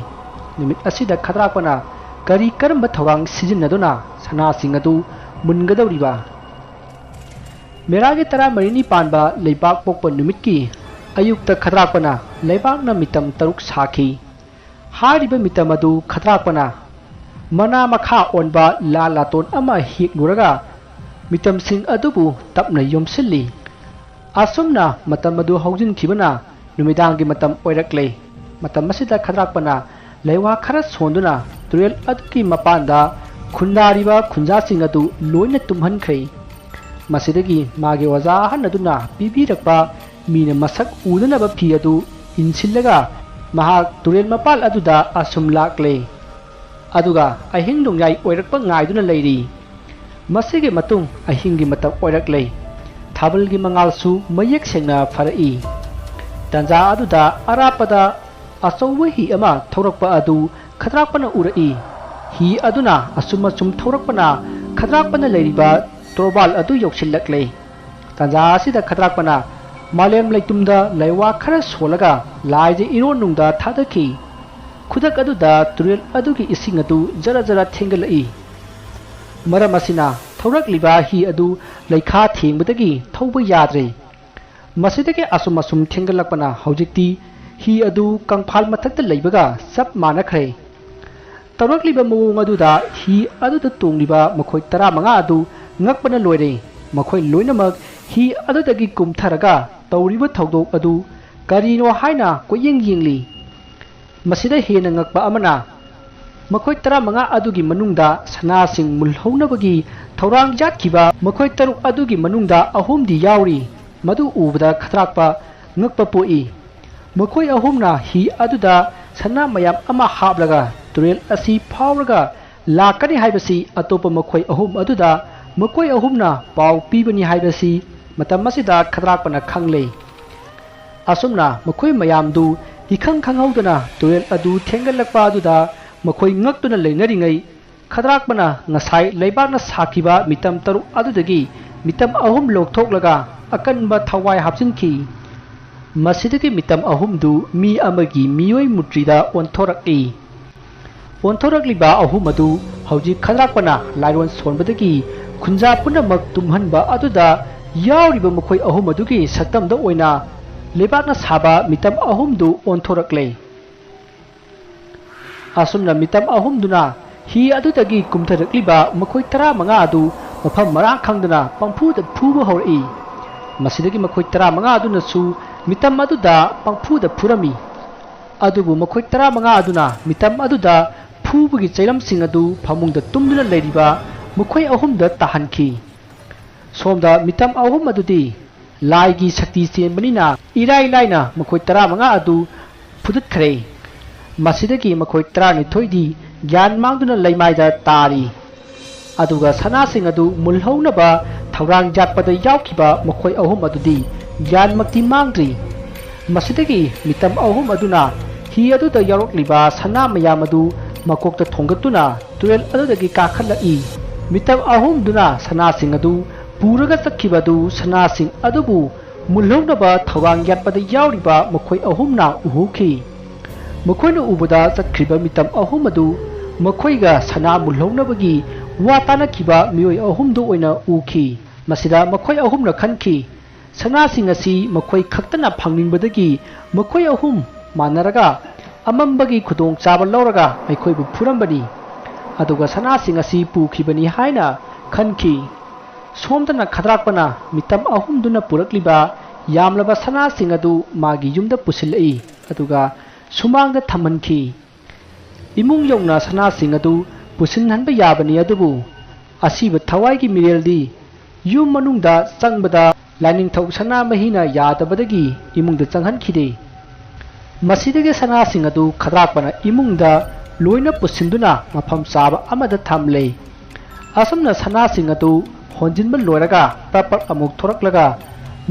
ꯅꯨꯃꯤꯠ ꯑꯁꯤꯗ ꯈꯗ꯭ꯔꯥꯛꯄꯅ ꯀꯔꯤ ꯀꯔꯝꯕ ꯊꯧꯔꯥꯡ ꯁꯤꯖꯤꯟꯅꯗꯨꯅ ꯁꯅꯥꯁꯤꯡ ꯑꯗꯨ ꯃꯨꯟꯒꯗꯧꯔꯤꯕ? ꯃꯦꯔꯥꯒꯤ ꯇꯔꯥꯃꯔꯤꯅꯤ ꯄꯥꯟꯕ ꯂꯩꯕꯥꯛ ꯄꯣꯛꯄ ꯅꯨꯃꯤꯠꯀꯤ ꯑꯌꯨꯛꯇ ꯈꯗ꯭ꯔꯥꯛꯄꯅ ꯂꯩꯕꯥꯛꯅ ꯃꯤꯇꯝ ꯇꯔꯨꯛ ꯁꯥꯈꯤ꯫ ꯍꯥꯏꯔꯤꯕ ꯃꯤꯇꯝ ꯑꯗꯨ ꯈꯗ꯭ꯔꯥꯛꯄꯅ ꯃꯅꯥ ꯃꯈꯥ ꯑꯣꯟꯕ ꯂꯥ ꯂꯥꯇꯣꯟ ꯑꯃ ꯍꯦꯛꯂꯨꯔꯒ ꯃꯤꯇꯝꯁꯤꯡ ꯑꯗꯨꯕꯨ ꯇꯞꯅ ꯌꯣꯝꯁꯤꯜꯂꯤ꯫ ꯑꯁꯨꯝꯅ ꯃꯇꯝ ꯑꯗꯨ ꯍꯧꯖꯤꯟꯈꯤꯕꯅ ꯅꯨꯃꯤꯗꯥꯡꯒꯤ ꯃꯇꯝ ꯑꯣꯏꯔꯛꯂꯦ꯫ ꯃꯇꯝ ꯑꯁꯤꯗ ꯈꯗ꯭ꯔꯥꯛꯄꯅ ꯂꯩꯋꯥ ꯈꯔ ꯁꯣꯟꯗꯨꯅ ꯇꯨꯔꯦꯜ ꯑꯗꯨꯒꯤ ꯃꯄꯥꯟꯗ ꯈꯨꯟꯗꯥꯔꯤꯕ ꯈꯨꯟꯖꯥꯁꯤꯡ ꯑꯗꯨ ꯂꯣꯏꯅ ꯇꯨꯝꯍꯟꯈ꯭ꯔꯦ꯫ ꯃꯁꯤꯗꯒꯤ ꯃꯥꯒꯤ ꯑꯣꯖꯥ ꯑꯍꯟ ꯑꯗꯨꯅ ꯄꯤꯕꯤꯔꯛꯄ ꯃꯤꯅ ꯃꯁꯛ ꯎꯗꯅꯕ ꯐꯤ ꯑꯗꯨ ꯏꯟꯁꯤꯜꯂꯒ ꯃꯍꯥꯛ ꯇꯨꯔꯦꯜ ꯃꯄꯥꯜ ꯑꯗꯨꯗ ꯑꯁꯨꯝ ꯂꯥꯛꯂꯦ꯫ ꯑꯗꯨꯒ ꯑꯍꯤꯡ ꯅꯣꯡꯌꯥꯏ ꯑꯣꯏꯔꯛꯄ ꯉꯥꯏꯗꯨꯅ ꯂꯩꯔꯤ꯫ ꯃꯁꯤꯒꯤ ꯃꯇꯨꯡ ꯑꯍꯤꯡꯒꯤ ꯃꯇꯝ ꯑꯣꯏꯔꯛꯂꯦ꯫ ꯊꯥꯕꯜꯒꯤ ꯃꯉꯥꯜꯁꯨ ꯃꯌꯦꯛ ꯁꯦꯡꯅ ꯐꯔꯛꯏ꯫ ꯇꯥꯟꯖꯥ ꯑꯗꯨꯗ ꯑꯔꯥꯞꯄꯗ ꯑꯆꯧꯕ ꯍꯤ ꯑꯃ ꯊꯧꯔꯛꯄ ꯑꯗꯨ ꯈꯗ꯭ꯔꯥꯛꯄꯅ ꯎꯔꯛꯏ꯫ ꯍꯤ ꯑꯗꯨꯅ ꯑꯁꯨꯝ ꯑꯁꯨꯝ ꯊꯧꯔꯛꯄꯅ ꯈꯗ꯭ꯔꯥꯛꯄꯅ ꯂꯩꯔꯤꯕ ꯇꯣꯔꯕꯥꯜ ꯑꯗꯨ ꯌꯧꯁꯤꯜꯂꯛꯂꯦ꯫ ꯇꯥꯟꯖꯥ ꯑꯁꯤꯗ ꯈꯗ꯭ꯔꯥꯛꯄꯅ ꯃꯥꯂꯦꯝ ꯂꯩꯇꯨꯝꯗ ꯂꯩꯋꯥ ꯈꯔ ꯁꯣꯜꯂꯒ ꯂꯥꯏꯖ ꯏꯔꯣꯟꯅꯨꯡꯗ ꯊꯥꯗꯈꯤ꯫ ꯈꯨꯗꯛ ꯑꯗꯨꯗ ꯇꯨꯔꯦꯜ ꯑꯗꯨꯒꯤ ꯏꯁꯤꯡ ꯑꯗꯨ ꯖꯔ ꯖꯔ ꯊꯦꯡꯒꯠꯂꯛꯏ꯫ ꯃꯔꯝ ꯑꯁꯤꯅ ꯊꯧꯔꯛꯂꯤꯕ ꯍꯤ ꯑꯗꯨ ꯂꯩꯈꯥ ꯊꯦꯡꯕꯗꯒꯤ ꯊꯧꯕ ꯌꯥꯗ꯭ꯔꯦ꯫ ꯃꯁꯤꯗꯒꯤ ꯑꯁꯨꯝ ꯑꯁꯨꯝ ꯊꯦꯡꯒꯠꯂꯛꯄꯅ ꯍꯧꯖꯤꯛꯇꯤ ꯍꯤ ꯑꯗꯨ ꯀꯪꯐꯥꯜ ꯃꯊꯛꯇ ꯂꯩꯕꯒ ꯆꯞ ꯃꯥꯟꯅꯈ꯭ꯔꯦ꯫ ꯇꯧꯔꯛꯂꯤꯕ ꯃꯑꯣꯡ ꯑꯗꯨꯗ ꯍꯤ ꯑꯗꯨꯗ ꯇꯣꯡꯂꯤꯕ ꯃꯈꯣꯏ ꯇꯔꯥꯃꯉꯥ ꯑꯗꯨ ꯉꯛꯄꯅ ꯂꯣꯏꯔꯦ꯫ ꯃꯈꯣꯏ ꯂꯣꯏꯅꯃꯛ ꯍꯤ ꯑꯗꯨꯗꯒꯤ ꯀꯨꯝꯊꯔꯒ ꯇꯧꯔꯤꯕ ꯊꯧꯗꯣꯛ ꯑꯗꯨ ꯀꯔꯤꯅꯣ ꯍꯥꯏꯅ ꯀꯣꯏꯌꯦꯡ ꯌꯦꯡꯂꯤ꯫ ꯃꯁꯤꯗ ꯍꯦꯟꯅ ꯉꯛꯄ ꯑꯃꯅ, ꯃꯈꯣꯏ ꯇꯔꯥꯃꯉꯥ ꯑꯗꯨꯒꯤ ꯃꯅꯨꯡꯗ ꯁꯅꯥꯁꯤꯡ ꯃꯨꯜꯍꯧꯅꯕꯒꯤ ꯊꯧꯔꯥꯡ ꯌꯥꯠꯈꯤꯕ ꯃꯈꯣꯏ ꯇꯔꯨꯛ ꯑꯗꯨꯒꯤ ꯃꯅꯨꯡꯗ ꯑꯍꯨꯝꯗꯤ ꯌꯥꯎꯔꯤ꯫ ꯃꯗꯨ ꯎꯕꯗ ꯈꯗ꯭ꯔꯥꯛꯄ ꯉꯛꯄ ꯄꯣꯛꯏ꯫ ꯃꯈꯣꯏ ꯑꯍꯨꯝꯅ ꯍꯤ ꯑꯗꯨꯗ ꯁꯅꯥ ꯃꯌꯥꯝ ꯑꯃ ꯍꯥꯞꯂꯒ ꯇꯨꯔꯦꯜ ꯑꯁꯤ ꯐꯥꯎꯔꯒ ꯂꯥꯛꯀꯅꯤ ꯍꯥꯏꯕꯁꯤ ꯑꯇꯣꯞꯄ ꯃꯈꯣꯏ ꯑꯍꯨꯝ ꯑꯗꯨꯗ ꯃꯈꯣꯏ ꯑꯍꯨꯝꯅ ꯄꯥꯎ ꯄꯤꯕꯅꯤ ꯍꯥꯏꯕꯁꯤ ꯃꯇꯝ ꯑꯁꯤꯗ ꯈꯗ꯭ꯔꯥꯛꯄꯅ ꯈꯪꯂꯦ꯫ ꯑꯁꯨꯝꯅ ꯃꯈꯣꯏ ꯃꯌꯥꯝꯗꯨ ꯏꯈꯪ ꯈꯪꯍꯧꯗꯅ ꯇꯨꯔꯦꯜ ꯑꯗꯨ ꯊꯦꯡꯒꯠꯂꯛꯄ ꯑꯗꯨꯗ ꯃꯈꯣꯏ ꯉꯛꯇꯨꯅ ꯂꯩꯅꯔꯤꯉꯩ, ꯈꯗ꯭ꯔꯥꯛꯄꯅ ꯉꯁꯥꯏ ꯂꯩꯕꯥꯛꯅ ꯁꯥꯈꯤꯕ ꯃꯤꯇꯝ ꯇꯔꯨꯛ ꯑꯗꯨꯗꯒꯤ ꯃꯤꯇꯝ ꯑꯍꯨꯝ ꯂꯧꯊꯣꯛꯂꯒ ꯑꯀꯟꯕ ꯊꯋꯥꯏ ꯍꯥꯞꯆꯤꯟꯈꯤ꯫ ꯃꯁꯤꯗꯒꯤ ꯃꯤꯇꯝ ꯑꯍꯨꯝꯗꯨ ꯃꯤ ꯑꯃꯒꯤ ꯃꯤꯑꯣꯏ ꯃꯨꯔꯇꯤꯗ ꯑꯣꯟꯊꯣꯔꯛꯏ꯫ ꯑꯣꯟꯊꯣꯔꯛꯂꯤꯕ ꯑꯍꯨꯝ ꯑꯗꯨ ꯍꯧꯖꯤꯛ ꯈꯗ꯭ꯔꯥꯛꯄꯅ ꯂꯥꯏꯔꯣꯟ ꯁꯣꯟꯕꯗꯒꯤ ꯈꯨꯟꯖꯥ ꯄꯨꯝꯅꯃꯛ ꯇꯨꯝꯍꯟꯕ ꯑꯗꯨꯗ ꯌꯥꯎꯔꯤꯕ ꯃꯈꯣꯏ ꯑꯍꯨꯝ ꯑꯗꯨꯒꯤ ꯁꯛꯇꯝꯗ ꯑꯣꯏꯅ ꯂꯩꯕꯥꯛꯅ ꯁꯥꯕ ꯃꯤꯇꯝ ꯑꯍꯨꯝꯗꯨ ꯑꯣꯟꯊꯣꯔꯛꯂꯦ꯫ ꯑꯁꯨꯝꯅ ꯃꯤꯇꯝ ꯑꯍꯨꯝꯗꯨꯅ ꯍꯤ ꯑꯗꯨꯗꯒꯤ ꯀꯨꯝꯊꯔꯛꯂꯤꯕ ꯃꯈꯣꯏ ꯇꯔꯥꯃꯉꯥ ꯑꯗꯨ ꯃꯐꯝ ꯃꯔꯥꯡ ꯈꯪꯗꯅ ꯄꯪꯐꯨꯗ ꯐꯨꯕ ꯍꯧꯔꯛꯏ꯫ ꯃꯁꯤꯗꯒꯤ ꯃꯈꯣꯏ ꯇꯔꯥꯃꯉꯥ ꯑꯗꯨꯅꯁꯨ ꯃꯤꯇꯝ ꯑꯗꯨꯗ ꯄꯪꯐꯨꯗ ꯐꯨꯔꯝꯃꯤ꯫ ꯑꯗꯨꯕꯨ ꯃꯈꯣꯏ ꯇꯔꯥꯃꯉꯥ ꯑꯗꯨꯅ ꯃꯤꯇꯝ ꯑꯗꯨꯗ ꯐꯨꯕꯒꯤ ꯆꯩꯔꯝꯁꯤꯡ ꯑꯗꯨ ꯐꯃꯨꯡꯗ ꯇꯨꯝꯗꯨꯅ ꯂꯩꯔꯤꯕ ꯃꯈꯣꯏ ꯑꯍꯨꯝꯗ ꯇꯥꯍꯟꯈꯤ꯫ ꯁꯣꯝꯗ ꯃꯤꯇꯝ ꯑꯍꯨꯝ ꯑꯗꯨꯗꯤ ꯂꯥꯏꯒꯤ ꯁꯛꯇꯤ ꯆꯦꯟꯕꯅꯤꯅ ꯏꯔꯥꯏ ꯂꯥꯏꯅ ꯃꯈꯣꯏ ꯇꯔꯥꯃꯉꯥ ꯑꯗꯨ ꯐꯨꯗꯠꯈ꯭ꯔꯦ꯫ ꯃꯁꯤꯗꯒꯤ ꯃꯈꯣꯏ ꯇꯔꯥꯅꯤꯊꯣꯏꯗꯤ ꯒ꯭ꯌꯥꯟ ꯃꯥꯡꯗꯨꯅ ꯂꯩꯃꯥꯏꯗ ꯇꯥꯔꯤ꯫ ꯑꯗꯨꯒ ꯁꯅꯥꯁꯤꯡ ꯑꯗꯨ ꯃꯨꯜꯍꯧꯅꯕ ꯊꯧꯔꯥꯡ ꯌꯥꯠꯄꯗ ꯌꯥꯎꯈꯤꯕ ꯃꯈꯣꯏ ꯑꯍꯨꯝ ꯑꯗꯨꯗꯤ ꯒ꯭ꯌꯥꯟꯃꯛꯇꯤ ꯃꯥꯡꯗ꯭ꯔꯤ꯫ ꯃꯁꯤꯗꯒꯤ ꯃꯤꯇꯝ ꯑꯍꯨꯝ ꯑꯗꯨꯅ ꯍꯤ ꯑꯗꯨꯗ ꯌꯥꯎꯔꯛꯂꯤꯕ ꯁꯅꯥ ꯃꯌꯥꯝ ꯑꯗꯨ ꯃꯀꯣꯛꯇ ꯊꯣꯡꯒꯠꯇꯨꯅ ꯇꯨꯔꯦꯜ ꯑꯗꯨꯗꯒꯤ ꯀꯥꯈꯠꯂꯛꯏ꯫ ꯃꯤꯇꯝ ꯑꯍꯨꯝꯗꯨꯅ ꯁꯅꯥꯁꯤꯡ ꯑꯗꯨ ꯄꯨꯔꯒ ꯆꯠꯈꯤꯕ ꯑꯗꯨ ꯁꯅꯥꯁꯤꯡ ꯑꯗꯨꯕꯨ ꯃꯨꯜꯍꯧꯅꯕ ꯊꯧꯔꯥꯡ ꯌꯥꯠꯄꯗ ꯌꯥꯎꯔꯤꯕ ꯃꯈꯣꯏ ꯑꯍꯨꯝꯅ ꯎꯍꯧꯈꯤ꯫ ꯃꯈꯣꯏꯅ ꯎꯕꯗ ꯆꯠꯈ꯭ꯔꯤꯕ ꯃꯤꯇꯝ ꯑꯍꯨꯝ ꯑꯗꯨ ꯃꯈꯣꯏꯒ ꯁꯅꯥ ꯃꯨꯜꯍꯧꯅꯕꯒꯤ ꯋꯥ ꯇꯥꯅꯈꯤꯕ ꯃꯤꯑꯣꯏ ꯑꯍꯨꯝꯗꯨ ꯑꯣꯏꯅ ꯎꯈꯤ꯫ ꯃꯁꯤꯗ ꯃꯈꯣꯏ ꯑꯍꯨꯝꯅ ꯈꯟꯈꯤ, ꯁꯅꯥꯁꯤꯡ ꯑꯁꯤ ꯃꯈꯣꯏ ꯈꯛꯇꯅ ꯐꯪꯅꯤꯡꯕꯗꯒꯤ ꯃꯈꯣꯏ ꯑꯍꯨꯝ ꯃꯥꯟꯅꯔꯒ ꯑꯃꯝꯕꯒꯤ ꯈꯨꯗꯣꯡꯆꯥꯕ ꯂꯧꯔꯒ ꯑꯩꯈꯣꯏꯕꯨ ꯐꯨꯔꯝꯕꯅꯤ, ꯑꯗꯨꯒ ꯁꯅꯥꯁꯤꯡ ꯑꯁꯤ ꯄꯨꯈꯤꯕꯅꯤ ꯍꯥꯏꯅ ꯈꯟꯈꯤ꯫ ꯁꯣꯝꯗꯅ ꯈꯗ꯭ꯔꯥꯛꯄꯅ ꯃꯤꯇꯝ ꯑꯍꯨꯝꯗꯨꯅ ꯄꯨꯔꯛꯂꯤꯕ ꯌꯥꯝꯂꯕ ꯁꯅꯥꯁꯤꯡ ꯑꯗꯨ ꯃꯥꯒꯤ ꯌꯨꯝꯗ ꯄꯨꯁꯤꯜꯂꯛꯏ, ꯑꯗꯨꯒ ꯁꯨꯃꯥꯡꯗ ꯊꯝꯍꯟꯈꯤ꯫ ꯏꯃꯨꯡ ꯌꯧꯅ ꯁꯅꯥꯁꯤꯡ ꯑꯗꯨ ꯄꯨꯁꯤꯟꯍꯟꯕ ꯌꯥꯕꯅꯤ, ꯑꯗꯨꯕꯨ ꯑꯁꯤꯕ ꯊꯋꯥꯏꯒꯤ ꯃꯤꯔꯦꯜꯗꯤ ꯌꯨꯝ ꯃꯅꯨꯡꯗ ꯆꯪꯕꯗ ꯂꯥꯏꯅꯤꯡꯊꯧ ꯁꯅꯥꯃꯍꯤꯅ ꯌꯥꯗꯕꯗꯒꯤ ꯏꯃꯨꯡꯗ ꯆꯪꯍꯟꯈꯤꯗꯦ꯫ ꯃꯁꯤꯗꯒꯤ ꯁꯅꯥꯁꯤꯡ ꯑꯗꯨ ꯈꯗ꯭ꯔꯥꯛꯄꯅ ꯏꯃꯨꯡꯗ ꯂꯣꯏꯅ ꯄꯨꯁꯤꯟꯗꯨꯅ ꯃꯐꯝ ꯆꯥꯕ ꯑꯃꯗ ꯊꯝꯂꯦ꯫ ꯑꯁꯨꯝꯅ ꯁꯅꯥꯁꯤꯡ ꯑꯗꯨ ꯍꯣꯟꯖꯤꯟꯕ ꯂꯣꯏꯔꯒ ꯄ꯭ꯔꯞ ꯄ꯭ꯔꯞ ꯑꯃꯨꯛ ꯊꯣꯔꯛꯂꯒ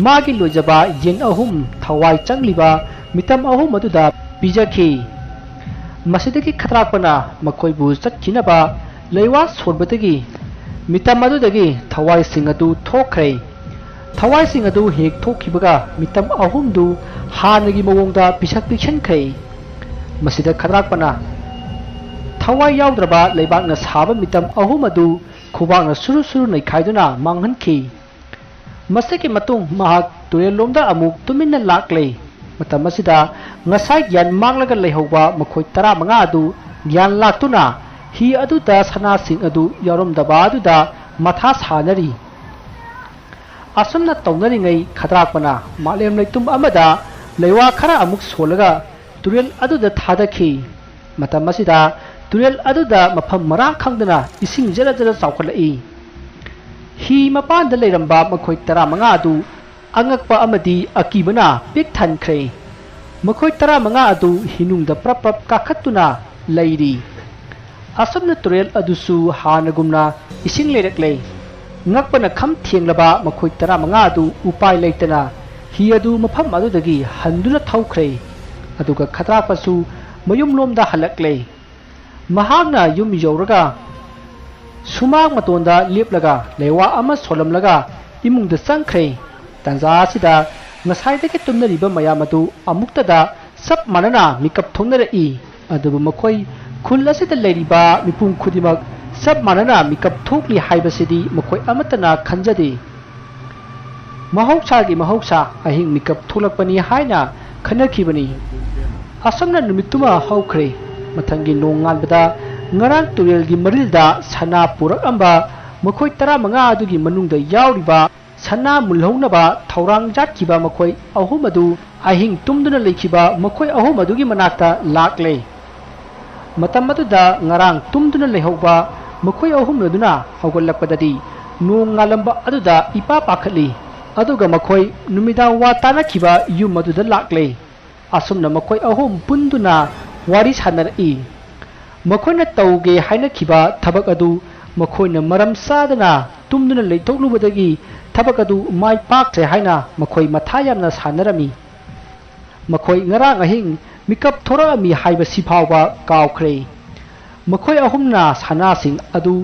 ꯃꯥꯒꯤ ꯂꯣꯏꯖꯕ ꯌꯦꯟ ꯑꯍꯨꯝ ꯊꯋꯥꯏ ꯆꯪꯂꯤꯕ ꯃꯤꯇꯝ ꯑꯍꯨꯝ ꯑꯗꯨꯗ ꯄꯤꯖꯈꯤ꯫ ꯃꯁꯤꯗꯒꯤ ꯈꯗ꯭ꯔꯥꯛꯄꯅ ꯃꯈꯣꯏꯕꯨ ꯆꯠꯈꯤꯅꯕ ꯂꯩꯋꯥ ꯁꯣꯟꯕꯗꯒꯤ ꯃꯤꯇꯝ ꯑꯗꯨꯗꯒꯤ ꯊꯋꯥꯏꯁꯤꯡ ꯑꯗꯨ ꯊꯣꯛꯈ꯭ꯔꯦ꯫ ꯊꯋꯥꯏꯁꯤꯡ ꯑꯗꯨ ꯍꯦꯛ ꯊꯣꯛꯈꯤꯕꯒ ꯃꯤꯇꯝ ꯑꯍꯨꯝꯗꯨ ꯍꯥꯟꯅꯒꯤ ꯃꯑꯣꯡꯗ ꯄꯤꯁꯛ ꯄꯤꯛꯁꯟꯈ꯭ꯔꯦ꯫ ꯃꯁꯤꯗ ꯈꯗ꯭ꯔꯥꯛꯄꯅ ꯊꯋꯥꯏ ꯌꯥꯎꯗ꯭ꯔꯕ ꯂꯩꯕꯥꯛꯅ ꯁꯥꯕ ꯃꯤꯇꯝ ꯑꯍꯨꯝ ꯑꯗꯨ ꯈꯨꯕꯥꯛꯅ ꯁꯨꯔꯨ ꯁꯨꯔꯨ ꯅꯩꯈꯥꯏꯗꯨꯅ ꯃꯥꯡꯍꯟꯈꯤ꯫ ꯃꯁꯤꯒꯤ ꯃꯇꯨꯡ ꯃꯍꯥꯛ ꯇꯨꯔꯦꯜꯂꯣꯝꯗ ꯑꯃꯨꯛ ꯇꯨꯃꯤꯟꯅ ꯂꯥꯛꯂꯦ꯫ ꯃꯇꯝ ꯑꯁꯤꯗ ꯉꯁꯥꯏ ꯒ꯭ꯌꯥꯟ ꯃꯥꯡꯂꯒ ꯂꯩꯍꯧꯕ ꯃꯈꯣꯏ ꯇꯔꯥꯃꯉꯥ ꯑꯗꯨ ꯒ꯭ꯌꯥꯟ ꯂꯥꯛꯇꯨꯅ ꯍꯤ ꯑꯗꯨꯗ ꯁꯅꯥꯁꯤꯡ ꯑꯗꯨ ꯌꯥꯎꯔꯝꯗꯕ ꯑꯗꯨꯗ ꯃꯊꯥ ꯁꯥꯅꯔꯤ꯫ ꯑꯁꯨꯝꯅ ꯇꯧꯅꯔꯤꯉꯩ ꯈꯗ꯭ꯔꯥꯛꯄꯅ ꯃꯥꯂꯦꯝ ꯂꯩꯇꯨꯝ ꯑꯃꯗ ꯂꯩꯋꯥ ꯈꯔ ꯑꯃꯨꯛ ꯁꯣꯜꯂꯒ ꯇꯨꯔꯦꯜ ꯑꯗꯨꯗ ꯊꯥꯗꯈꯤ꯫ ꯃꯇꯝ ꯑꯁꯤꯗ ꯇꯨꯔꯦꯜ ꯑꯗꯨꯗ ꯃꯐꯝ ꯃꯔꯥꯡ ꯈꯪꯗꯅ ꯏꯁꯤꯡ ꯖꯔ ꯖꯔ ꯆꯥꯎꯈꯠꯂꯛꯏ꯫ ꯍꯤ ꯃꯄꯥꯟꯗ ꯂꯩꯔꯝꯕ ꯃꯈꯣꯏ ꯇꯔꯥꯃꯉꯥ ꯑꯗꯨ ꯑꯉꯛꯄ ꯑꯃꯗꯤ ꯑꯀꯤꯕꯅ ꯄꯤꯛ ꯊꯟꯈ꯭ꯔꯦ꯫ ꯃꯈꯣꯏ ꯇꯔꯥꯃꯉꯥ ꯑꯗꯨ ꯍꯤꯅꯨꯡꯗ ꯄ꯭ꯔꯞ ꯄ꯭ꯔꯞ ꯀꯥꯈꯠꯇꯨꯅ ꯂꯩꯔꯤ꯫ ꯑꯁꯨꯝꯅ ꯇꯨꯔꯦꯜ ꯑꯗꯨꯁꯨ ꯍꯥꯟꯅꯒꯨꯝꯅ ꯏꯁꯤꯡ ꯂꯩꯔꯛꯂꯦ꯫ ꯉꯛꯄꯅ ꯈꯝ ꯊꯦꯡꯂꯕ ꯃꯈꯣꯏ ꯇꯔꯥꯃꯉꯥ ꯑꯗꯨ ꯎꯄꯥꯏ ꯂꯩꯇꯅ ꯍꯤ ꯑꯗꯨ ꯃꯐꯝ ꯑꯗꯨꯗꯒꯤ ꯍꯟꯗꯨꯅ ꯊꯧꯈ꯭ꯔꯦ꯫ ꯑꯗꯨꯒ ꯈꯗ꯭ꯔꯥꯛꯄꯁꯨ ꯃꯌꯨꯝꯂꯣꯝꯗ ꯍꯜꯂꯛꯂꯦ꯫ ꯃꯍꯥꯛꯅ ꯌꯨꯝ ꯌꯧꯔꯒ ꯁꯨꯃꯥꯡ ꯃꯇꯣꯟꯗ ꯂꯦꯞꯂꯒ ꯂꯩꯋꯥ ꯑꯃ ꯁꯣꯜꯂꯝꯂꯒ ꯏꯃꯨꯡꯗ ꯆꯪꯈ꯭ꯔꯦ꯫ ꯇꯥꯟꯖꯥ ꯑꯁꯤꯗ ꯉꯁꯥꯏꯗꯒꯤ ꯇꯨꯝꯅꯔꯤꯕ ꯃꯌꯥꯝ ꯑꯗꯨ ꯑꯃꯨꯛꯇꯗ ꯆꯞ ꯃꯥꯟꯅꯅ ꯃꯤꯀꯞ ꯊꯣꯛꯅꯔꯛꯏ꯫ ꯑꯗꯨꯕꯨ ꯃꯈꯣꯏ ꯈꯨꯜ ꯑꯁꯤꯗ ꯂꯩꯔꯤꯕ ꯃꯤꯄꯨꯝ ꯈꯨꯗꯤꯡꯃꯛ ꯆꯞ ꯃꯥꯟꯅꯅ ꯃꯤꯀꯞ ꯊꯣꯛꯂꯤ ꯍꯥꯏꯕꯁꯤꯗꯤ ꯃꯈꯣꯏ ꯑꯃꯠꯇꯅ ꯈꯟꯖꯗꯦ꯫ ꯃꯍꯧꯁꯥꯒꯤ ꯃꯍꯧꯁꯥ ꯑꯍꯤꯡ ꯃꯤꯀꯞ ꯊꯣꯛꯂꯛꯄꯅꯤ ꯍꯥꯏꯅ ꯈꯟꯅꯈꯤꯕꯅꯤ꯫ ꯑꯁꯨꯝꯅ ꯅꯨꯃꯤꯠꯇꯨꯃ ꯍꯧꯈ꯭ꯔꯦ꯫ ꯃꯊꯪꯒꯤ ꯅꯣꯡꯉꯥꯟꯕꯗ ꯉꯔꯥꯡ ꯇꯨꯔꯦꯜꯒꯤ ꯃꯔꯤꯜꯗ ꯁꯅꯥ ꯄꯨꯔꯛꯂꯝꯕ ꯃꯈꯣꯏ ꯇꯔꯥꯃꯉꯥ ꯑꯗꯨꯒꯤ ꯃꯅꯨꯡꯗ ꯌꯥꯎꯔꯤꯕ ꯁꯅꯥ ꯃꯨꯜꯍꯧꯅꯕ ꯊꯧꯔꯥꯡ ꯌꯥꯠꯈꯤꯕ ꯃꯈꯣꯏ ꯑꯍꯨꯝ ꯑꯗꯨ ꯑꯍꯤꯡ ꯇꯨꯝꯗꯨꯅ ꯂꯩꯈꯤꯕ ꯃꯈꯣꯏ ꯑꯍꯨꯝ ꯑꯗꯨꯒꯤ ꯃꯅꯥꯛꯇ ꯂꯥꯛꯂꯦ꯫ ꯃꯇꯝ ꯑꯗꯨꯗ ꯉꯔꯥꯡ ꯇꯨꯝꯗꯨꯅ ꯂꯩꯍꯧꯕ ꯃꯈꯣꯏ ꯑꯍꯨꯝ ꯑꯗꯨꯅ ꯍꯧꯒꯠꯂꯛꯄꯗꯗꯤ ꯅꯣꯡ ꯉꯥꯜꯂꯝꯕ ꯑꯗꯨꯗ ꯏꯄꯥ ꯄꯥꯈꯠꯂꯤ꯫ ꯑꯗꯨꯒ ꯃꯈꯣꯏ ꯅꯨꯃꯤꯗꯥꯡ ꯋꯥ ꯇꯥꯅꯈꯤꯕ ꯌꯨꯝ ꯑꯗꯨꯗ ꯂꯥꯛꯂꯦ꯫ ꯑꯁꯨꯝꯅ ꯃꯈꯣꯏ ꯑꯍꯨꯝ ꯄꯨꯟꯗꯨꯅ ꯋꯥꯔꯤ ꯁꯥꯟꯅꯔꯛꯏ꯫ ꯃꯈꯣꯏꯅ ꯇꯧꯒꯦ ꯍꯥꯏꯅꯈꯤꯕ ꯊꯕꯛ ꯑꯗꯨ ꯃꯈꯣꯏꯅ ꯃꯔꯝ ꯆꯥꯗꯅ ꯇꯨꯝꯗꯨꯅ ꯂꯩꯊꯣꯛꯂꯨꯕꯗꯒꯤ ꯊꯕꯛ ꯑꯗꯨ ꯃꯥꯏ ꯄꯥꯛꯇ꯭ꯔꯦ ꯍꯥꯏꯅ ꯃꯈꯣꯏ ꯃꯊꯥ ꯌꯥꯝꯅ ꯁꯥꯟꯅꯔꯝꯃꯤ꯫ ꯃꯈꯣꯏ ꯉꯔꯥꯡ ꯑꯍꯤꯡ ꯃꯤꯀꯞ ꯊꯣꯔꯛꯑꯝꯃꯤ ꯍꯥꯏꯕꯁꯤ ꯐꯥꯎꯕ ꯀꯥꯎꯈ꯭ꯔꯦ꯫ ꯃꯈꯣꯏ ꯑꯍꯨꯝꯅ ꯁꯅꯥꯁꯤꯡ ꯑꯗꯨ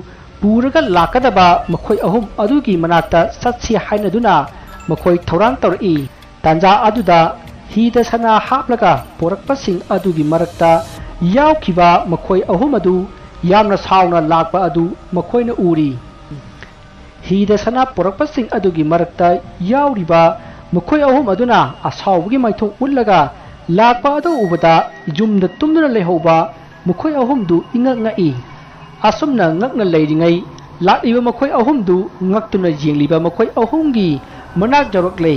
ꯄꯨꯔꯒ ꯂꯥꯛꯀꯗꯕ ꯃꯈꯣꯏ ꯑꯍꯨꯝ ꯑꯗꯨꯒꯤ ꯃꯅꯥꯛꯇ ꯆꯠꯁꯤ ꯍꯥꯏꯅꯗꯨꯅ ꯃꯈꯣꯏ ꯊꯧꯔꯥꯡ ꯇꯧꯔꯛꯏ꯫ ꯇꯥꯟꯖꯥ ꯑꯗꯨꯗ ꯍꯤꯗ ꯁꯅꯥ ꯍꯥꯞꯂꯒ ꯄꯣꯔꯛꯄꯁꯤꯡ ꯑꯗꯨꯒꯤ ꯃꯔꯛꯇ ꯌꯥꯎꯈꯤꯕ ꯃꯈꯣꯏ ꯑꯍꯨꯝ ꯑꯗꯨ ꯌꯥꯝꯅ ꯁꯥꯎꯅ ꯂꯥꯛꯄ ꯑꯗꯨ ꯃꯈꯣꯏꯅ ꯎꯔꯤ꯫ ꯍꯤꯗ ꯁꯅꯥ ꯄꯨꯔꯛꯄꯁꯤꯡ ꯑꯗꯨꯒꯤ ꯃꯔꯛꯇ ꯌꯥꯎꯔꯤꯕ ꯃꯈꯣꯏ ꯑꯍꯨꯝ ꯑꯗꯨꯅ ꯑꯁꯥꯎꯕꯒꯤ ꯃꯥꯏꯊꯣꯡ ꯎꯠꯂꯒ ꯂꯥꯛꯄ ꯑꯗꯨ ꯎꯕꯗ ꯌꯨꯝꯗ ꯇꯨꯝꯗꯨꯅ ꯂꯩꯍꯧꯕ ꯃꯈꯣꯏ ꯑꯍꯨꯝꯗꯨ ꯏꯉꯛ ꯉꯛꯏ꯫ ꯑꯁꯨꯝꯅ ꯉꯛꯅ ꯂꯩꯔꯤꯉꯩ ꯂꯥꯛꯂꯤꯕ ꯃꯈꯣꯏ ꯑꯍꯨꯝꯗꯨ ꯉꯛꯇꯨꯅ ꯌꯦꯡꯂꯤꯕ ꯃꯈꯣꯏ ꯑꯍꯨꯝꯒꯤ ꯃꯅꯥꯛ ꯌꯧꯔꯛꯂꯦ꯫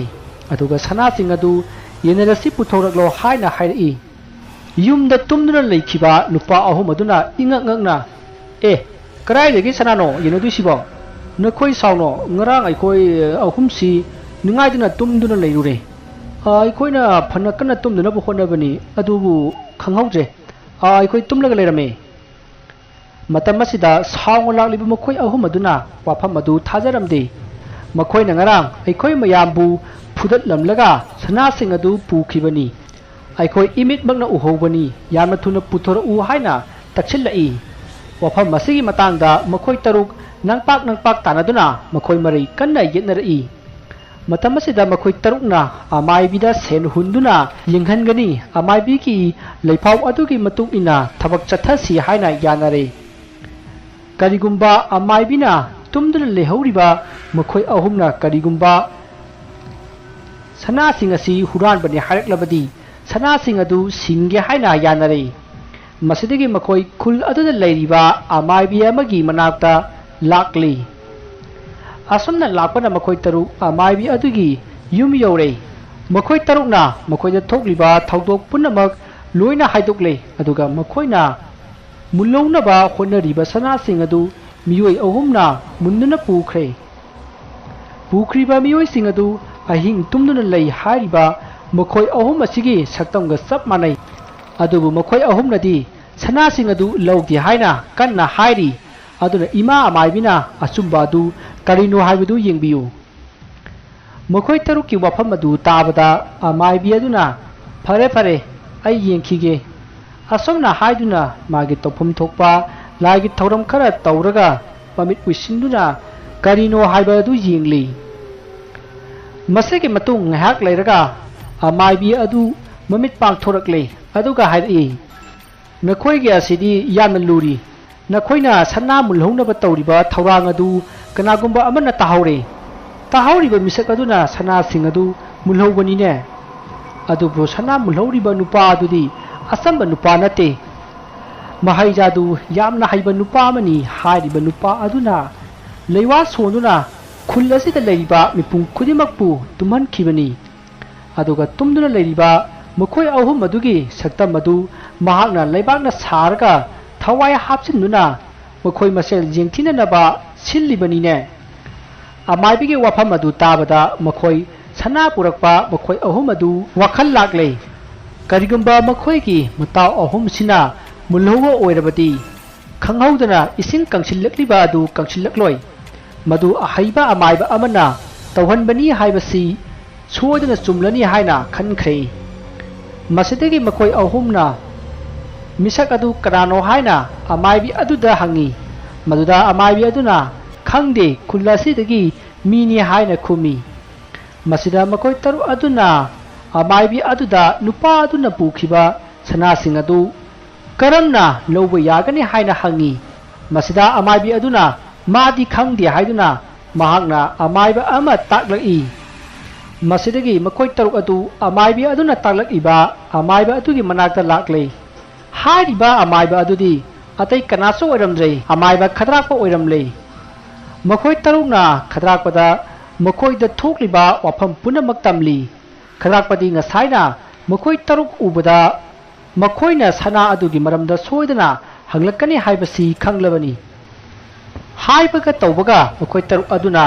ꯑꯗꯨꯒ ꯁꯅꯥꯁꯤꯡ ꯑꯗꯨ ꯌꯦꯟꯅꯔꯁꯤ ꯄꯨꯊꯣꯔꯛꯂꯣ ꯍꯥꯏꯅ ꯍꯥꯏꯔꯛꯏ꯫ ꯌꯨꯝꯗ ꯇꯨꯝꯗꯨꯅ ꯂꯩꯈꯤꯕ ꯅꯨꯄꯥ ꯑꯍꯨꯝ ꯑꯗꯨꯅ ꯏꯉꯛ ꯉꯛꯅ, "ꯑꯦ, ꯀꯗꯥꯏꯗꯒꯤ ꯁꯅꯥꯅꯣ ꯌꯦꯟꯅꯗꯣꯏꯁꯤꯕꯣ? ꯅꯈꯣꯏ ꯁꯥꯎꯅꯣ, ꯉꯔꯥꯡ ꯑꯩꯈꯣꯏ ꯑꯍꯨꯝꯁꯤ ꯅꯤꯡꯉꯥꯏꯗꯨꯅ ꯇꯨꯝꯗꯨꯅ ꯂꯩꯔꯨꯔꯦ꯫ ꯑ, ꯑꯩꯈꯣꯏꯅ ꯐꯅ ꯀꯟꯅ ꯇꯨꯝꯗꯅꯕ ꯍꯣꯠꯅꯕꯅꯤ, ꯑꯗꯨꯕꯨ ꯈꯪꯍꯧꯗ꯭ꯔꯦ꯫ ꯑ, ꯑꯩꯈꯣꯏ ꯇꯨꯝꯂꯒ ꯂꯩꯔꯝꯃꯦ"꯫ ꯃꯇꯝ ꯑꯁꯤꯗ ꯁꯥꯎꯅ ꯂꯥꯛꯂꯤꯕ ꯃꯈꯣꯏ ꯑꯍꯨꯝ ꯑꯗꯨꯅ ꯋꯥꯐꯝ ꯑꯗꯨ ꯊꯥꯖꯔꯝꯗꯦ꯫ ꯃꯈꯣꯏꯅ ꯉꯔꯥꯡ ꯑꯩꯈꯣꯏ ꯃꯌꯥꯝꯕꯨ ꯐꯨꯗꯠꯂꯝꯂꯒ ꯁꯅꯥꯁꯤꯡ ꯑꯗꯨ ꯄꯨꯈꯤꯕꯅꯤ꯫ ꯑꯩꯈꯣꯏ ꯏꯃꯤꯠꯃꯛꯅ ꯎꯍꯧꯕꯅꯤ꯫ ꯌꯥꯝꯅ ꯊꯨꯅ ꯄꯨꯊꯣꯔꯛꯎ ꯍꯥꯏꯅ ꯇꯛꯁꯤꯜꯂꯛꯏ꯫ ꯋꯥꯐꯝ ꯑꯁꯤꯒꯤ ꯃꯇꯥꯡꯗ ꯃꯈꯣꯏ ꯇꯔꯨꯛ ꯅꯪꯄꯥꯛ ꯅꯪꯄꯥꯛ ꯇꯥꯟꯅꯗꯨꯅ ꯃꯈꯣꯏ ꯃꯔꯩ ꯀꯟꯅ ꯌꯦꯠꯅꯔꯛꯏ꯫ ꯃꯇꯝ ꯑꯁꯤꯗ ꯃꯈꯣꯏ ꯇꯔꯨꯛꯅ ꯑꯃꯥꯏꯕꯤꯗ ꯁꯦꯟ ꯍꯨꯟꯗꯨꯅ ꯌꯦꯡꯍꯟꯒꯅꯤ꯫ ꯑꯃꯥꯏꯕꯤꯒꯤ ꯂꯩꯐꯥꯎ ꯑꯗꯨꯒꯤ ꯃꯇꯨꯡ ꯏꯟꯅ ꯊꯕꯛ ꯆꯠꯊꯁꯤ ꯍꯥꯏꯅ ꯌꯥꯅꯔꯦ꯫ ꯀꯔꯤꯒꯨꯝꯕ ꯑꯃꯥꯏꯕꯤꯅ ꯇꯨꯝꯗꯨꯅ ꯂꯩꯍꯧꯔꯤꯕ ꯃꯈꯣꯏ ꯑꯍꯨꯝꯅ ꯀꯔꯤꯒꯨꯝꯕ ꯁꯅꯥꯁꯤꯡ ꯑꯁꯤ ꯍꯨꯔꯥꯟꯕꯅꯤ ꯍꯥꯏꯔꯛꯂꯕꯗꯤ, ꯁꯅꯥꯁꯤꯡ ꯑꯗꯨ ꯁꯤꯡꯒꯦ ꯍꯥꯏꯅ ꯌꯥꯅꯔꯦ꯫ ꯃꯁꯤꯗꯒꯤ ꯃꯈꯣꯏ ꯈꯨꯜ ꯑꯗꯨꯗ ꯂꯩꯔꯤꯕ ꯑꯃꯥꯏꯕꯤ ꯑꯃꯒꯤ ꯃꯅꯥꯛꯇ ꯂꯥꯛꯂꯤ꯫ ꯑꯁꯨꯝꯅ ꯂꯥꯛꯄꯅ ꯃꯈꯣꯏ ꯇꯔꯨꯛ ꯑꯃꯥꯏꯕꯤ ꯑꯗꯨꯒꯤ ꯌꯨꯝ ꯌꯧꯔꯦ꯫ ꯃꯈꯣꯏ ꯇꯔꯨꯛꯅ ꯃꯈꯣꯏꯗ ꯊꯣꯛꯂꯤꯕ ꯊꯧꯗꯣꯛ ꯄꯨꯝꯅꯃꯛ ꯂꯣꯏꯅ ꯍꯥꯏꯗꯣꯛꯂꯦ, ꯑꯗꯨꯒ ꯃꯈꯣꯏꯅ ꯃꯨꯜꯍꯧꯅꯕ ꯍꯣꯠꯅꯔꯤꯕ ꯁꯅꯥꯁꯤꯡ ꯑꯗꯨ ꯃꯤꯑꯣꯏ ꯑꯍꯨꯝꯅ ꯃꯨꯟꯗꯨꯅ ꯄꯨꯈ꯭ꯔꯦ꯫ ꯄꯨꯈ꯭ꯔꯤꯕ ꯃꯤꯑꯣꯏꯁꯤꯡ ꯑꯗꯨ ꯑꯍꯤꯡ ꯇꯨꯝꯗꯨꯅ ꯂꯩ ꯍꯥꯏꯔꯤꯕ ꯃꯈꯣꯏ ꯑꯍꯨꯝ ꯑꯁꯤꯒꯤ ꯁꯛꯇꯝꯒ ꯆꯞ ꯃꯥꯟꯅꯩ꯫ ꯑꯗꯨꯕꯨ ꯃꯈꯣꯏ ꯑꯍꯨꯝꯅꯗꯤ ꯁꯅꯥꯁꯤꯡ ꯑꯗꯨ ꯂꯧꯗꯦ ꯍꯥꯏꯅ ꯀꯟꯅ ꯍꯥꯏꯔꯤ꯫ ꯑꯗꯨꯅ ꯏꯃꯥ ꯑꯃꯥꯏꯕꯤꯅ ꯑꯆꯨꯝꯕ ꯑꯗꯨ ꯀꯔꯤꯅꯣ ꯍꯥꯏꯕꯗꯨ ꯌꯦꯡꯕꯤꯌꯨ꯫ ꯃꯈꯣꯏ ꯇꯔꯨꯛꯀꯤ ꯋꯥꯐꯝ ꯑꯗꯨ ꯇꯥꯕꯗ ꯑꯃꯥꯏꯕꯤ ꯑꯗꯨꯅ, "ꯐꯔꯦ, ꯐꯔꯦ, ꯑꯩ ꯌꯦꯡꯈꯤꯒꯦ"꯫ ꯑꯁꯨꯝꯅ ꯍꯥꯏꯗꯨꯅ ꯃꯥꯒꯤ ꯇꯧꯐꯝ ꯊꯣꯛꯄ ꯂꯥꯏꯒꯤ ꯊꯧꯔꯝ ꯈꯔ ꯇꯧꯔꯒ ꯃꯃꯤꯠ ꯎꯏꯁꯤꯟꯗꯨꯅ ꯀꯔꯤꯅꯣ ꯍꯥꯏꯕ ꯑꯗꯨ ꯌꯦꯡꯂꯤ꯫ ꯃꯁꯤꯒꯤ ꯃꯇꯨꯡ ꯉꯥꯏꯍꯥꯛ ꯂꯩꯔꯒ ꯑꯃꯥꯏꯕꯤ ꯑꯗꯨ ꯃꯃꯤꯠ ꯄꯥꯡꯊꯣꯔꯛꯂꯦ, ꯑꯗꯨꯒ ꯍꯥꯏꯔꯛꯏ, "ꯅꯈꯣꯏꯒꯤ ꯑꯁꯤꯗꯤ ꯌꯥꯝꯅ ꯂꯨꯔꯤ꯫ ꯅꯈꯣꯏꯅ ꯁꯅꯥ ꯃꯨꯜꯍꯧꯅꯕ ꯇꯧꯔꯤꯕ ꯊꯧꯔꯥꯡ ꯑꯗꯨ ꯀꯅꯥꯒꯨꯝꯕ ꯑꯃꯅ ꯇꯥꯍꯧꯔꯦ꯫ ꯇꯥꯍꯧꯔꯤꯕ ꯃꯤꯁꯛ ꯑꯗꯨꯅ ꯁꯅꯥꯁꯤꯡ ꯑꯗꯨ ꯃꯨꯜꯍꯧꯕꯅꯤꯅꯦ꯫ ꯑꯗꯨꯕꯨ ꯁꯅꯥ ꯃꯨꯜꯍꯧꯔꯤꯕ ꯅꯨꯄꯥ ꯑꯗꯨꯗꯤ ꯑꯆꯝꯕ ꯅꯨꯄꯥ ꯅꯠꯇꯦ꯫ ꯃꯍꯩꯖꯥꯗꯨ ꯌꯥꯝꯅ ꯍꯩꯕ ꯅꯨꯄꯥ ꯑꯃꯅꯤ" ꯍꯥꯏꯔꯤꯕ ꯅꯨꯄꯥ ꯑꯗꯨꯅ ꯂꯩꯋꯥ ꯁꯣꯟꯗꯨꯅ ꯈꯨꯜ ꯑꯁꯤꯗ ꯂꯩꯔꯤꯕ ꯃꯤꯄꯨꯝ ꯈꯨꯗꯤꯡꯃꯛꯄꯨ ꯇꯨꯝꯍꯟꯈꯤꯕꯅꯤ꯫ ꯑꯗꯨꯒ ꯇꯨꯝꯗꯨꯅ ꯂꯩꯔꯤꯕ ꯃꯈꯣꯏ ꯑꯍꯨꯝ ꯑꯗꯨꯒꯤ ꯁꯛꯇꯝ ꯑꯗꯨ ꯃꯍꯥꯛꯅ ꯂꯩꯕꯥꯛꯅ ꯁꯥꯔꯒ ꯊꯋꯥꯏ ꯍꯥꯞꯆꯤꯟꯗꯨꯅ ꯃꯈꯣꯏ ꯃꯁꯦꯜ ꯌꯦꯡꯊꯤꯅꯅꯕ ꯁꯤꯜꯂꯤꯕꯅꯤꯅꯦ꯫ ꯑꯃꯥꯏꯕꯤꯒꯤ ꯋꯥꯐꯝ ꯑꯗꯨ ꯇꯥꯕꯗ ꯃꯈꯣꯏ ꯁꯅꯥ ꯄꯨꯔꯛꯄ ꯃꯈꯣꯏ ꯑꯍꯨꯝ ꯑꯗꯨ ꯋꯥꯈꯜ ꯂꯥꯛꯂꯦ꯫ ꯀꯔꯤꯒꯨꯝꯕ ꯃꯈꯣꯏꯒꯤ ꯃꯇꯥꯎ ꯑꯍꯨꯝꯁꯤꯅ ꯃꯨꯜꯍꯧꯕ ꯑꯣꯏꯔꯕꯗꯤ, ꯈꯪꯍꯧꯗꯅ ꯏꯁꯤꯡ ꯀꯪꯁꯤꯜꯂꯛꯂꯤꯕ ꯑꯗꯨ ꯀꯪꯁꯤꯜꯂꯛꯂꯣꯏ꯫ ꯃꯗꯨ ꯑꯍꯩꯕ ꯑꯃꯥꯏꯕ ꯑꯃꯅ ꯇꯧꯍꯟꯕꯅꯤ ꯍꯥꯏꯕꯁꯤ ꯁꯣꯏꯗꯅ ꯆꯨꯝꯂꯅꯤ ꯍꯥꯏꯅ ꯈꯟꯈ꯭ꯔꯦ꯫ ꯃꯁꯤꯗꯒꯤ ꯃꯈꯣꯏ ꯑꯍꯨꯝꯅ ꯃꯤꯁꯛ ꯑꯗꯨ ꯀꯅꯥꯅꯣ ꯍꯥꯏꯅ ꯑꯃꯥꯏꯕꯤ ꯑꯗꯨꯗ ꯍꯪꯉꯤ꯫ ꯃꯗꯨꯗ ꯑꯃꯥꯏꯕꯤ ꯑꯗꯨꯅ, "ꯈꯪꯗꯦ, ꯈꯨꯜ ꯑꯁꯤꯗꯒꯤ ꯃꯤꯅꯤ" ꯍꯥꯏꯅ ꯈꯨꯝꯃꯤ꯫ ꯃꯁꯤꯗ ꯃꯈꯣꯏ ꯇꯔꯨꯛ ꯑꯗꯨꯅ ꯑꯃꯥꯏꯕꯤ ꯑꯗꯨꯗ ꯅꯨꯄꯥ ꯑꯗꯨꯅ ꯄꯨꯈꯤꯕ ꯁꯅꯥꯁꯤꯡ ꯑꯗꯨ ꯀꯔꯝꯅ ꯂꯧꯕ ꯌꯥꯒꯅꯤ ꯍꯥꯏꯅ ꯍꯪꯉꯤ꯫ ꯃꯁꯤꯗ ꯑꯃꯥꯏꯕꯤ ꯑꯗꯨꯅ ꯃꯥꯗꯤ ꯈꯪꯗꯦ ꯍꯥꯏꯗꯨꯅ ꯃꯍꯥꯛꯅ ꯑꯃꯥꯏꯕ ꯑꯃ ꯇꯥꯛꯂꯛꯏ꯫ ꯃꯁꯤꯗꯒꯤ ꯃꯈꯣꯏ ꯇꯔꯨꯛ ꯑꯗꯨ ꯑꯃꯥꯏꯕꯤ ꯑꯗꯨꯅ ꯇꯥꯛꯂꯛꯏꯕ ꯑꯃꯥꯏꯕ ꯑꯗꯨꯒꯤ ꯃꯅꯥꯛꯇ ꯂꯥꯛꯂꯦ꯫ ꯍꯥꯏꯔꯤꯕ ꯑꯃꯥꯏꯕ ꯑꯗꯨꯗꯤ ꯑꯇꯩ ꯀꯅꯥꯁꯨ ꯑꯣꯏꯔꯝꯗ꯭ꯔꯦ, ꯑꯃꯥꯏꯕ ꯈꯗ꯭ꯔꯥꯛꯄ ꯑꯣꯏꯔꯝꯂꯦ꯫ ꯃꯈꯣꯏ ꯇꯔꯨꯛꯅ ꯈꯗ꯭ꯔꯥꯛꯄꯗ ꯃꯈꯣꯏꯗ ꯊꯣꯛꯂꯤꯕ ꯋꯥꯐꯝ ꯄꯨꯝꯅꯃꯛ ꯇꯝꯂꯤ꯫ ꯈꯗ꯭ꯔꯥꯛꯄꯗꯤ ꯉꯁꯥꯏꯅ ꯃꯈꯣꯏ ꯇꯔꯨꯛ ꯎꯕꯗ ꯃꯈꯣꯏꯅ ꯁꯅꯥ ꯑꯗꯨꯒꯤ ꯃꯔꯝꯗ ꯁꯣꯏꯗꯅ ꯍꯪꯂꯛꯀꯅꯤ ꯍꯥꯏꯕꯁꯤ ꯈꯪꯂꯕꯅꯤ꯫ ꯍꯥꯏꯕꯒ ꯇꯧꯕꯒ ꯃꯈꯣꯏ ꯇꯔꯨꯛ ꯑꯗꯨꯅ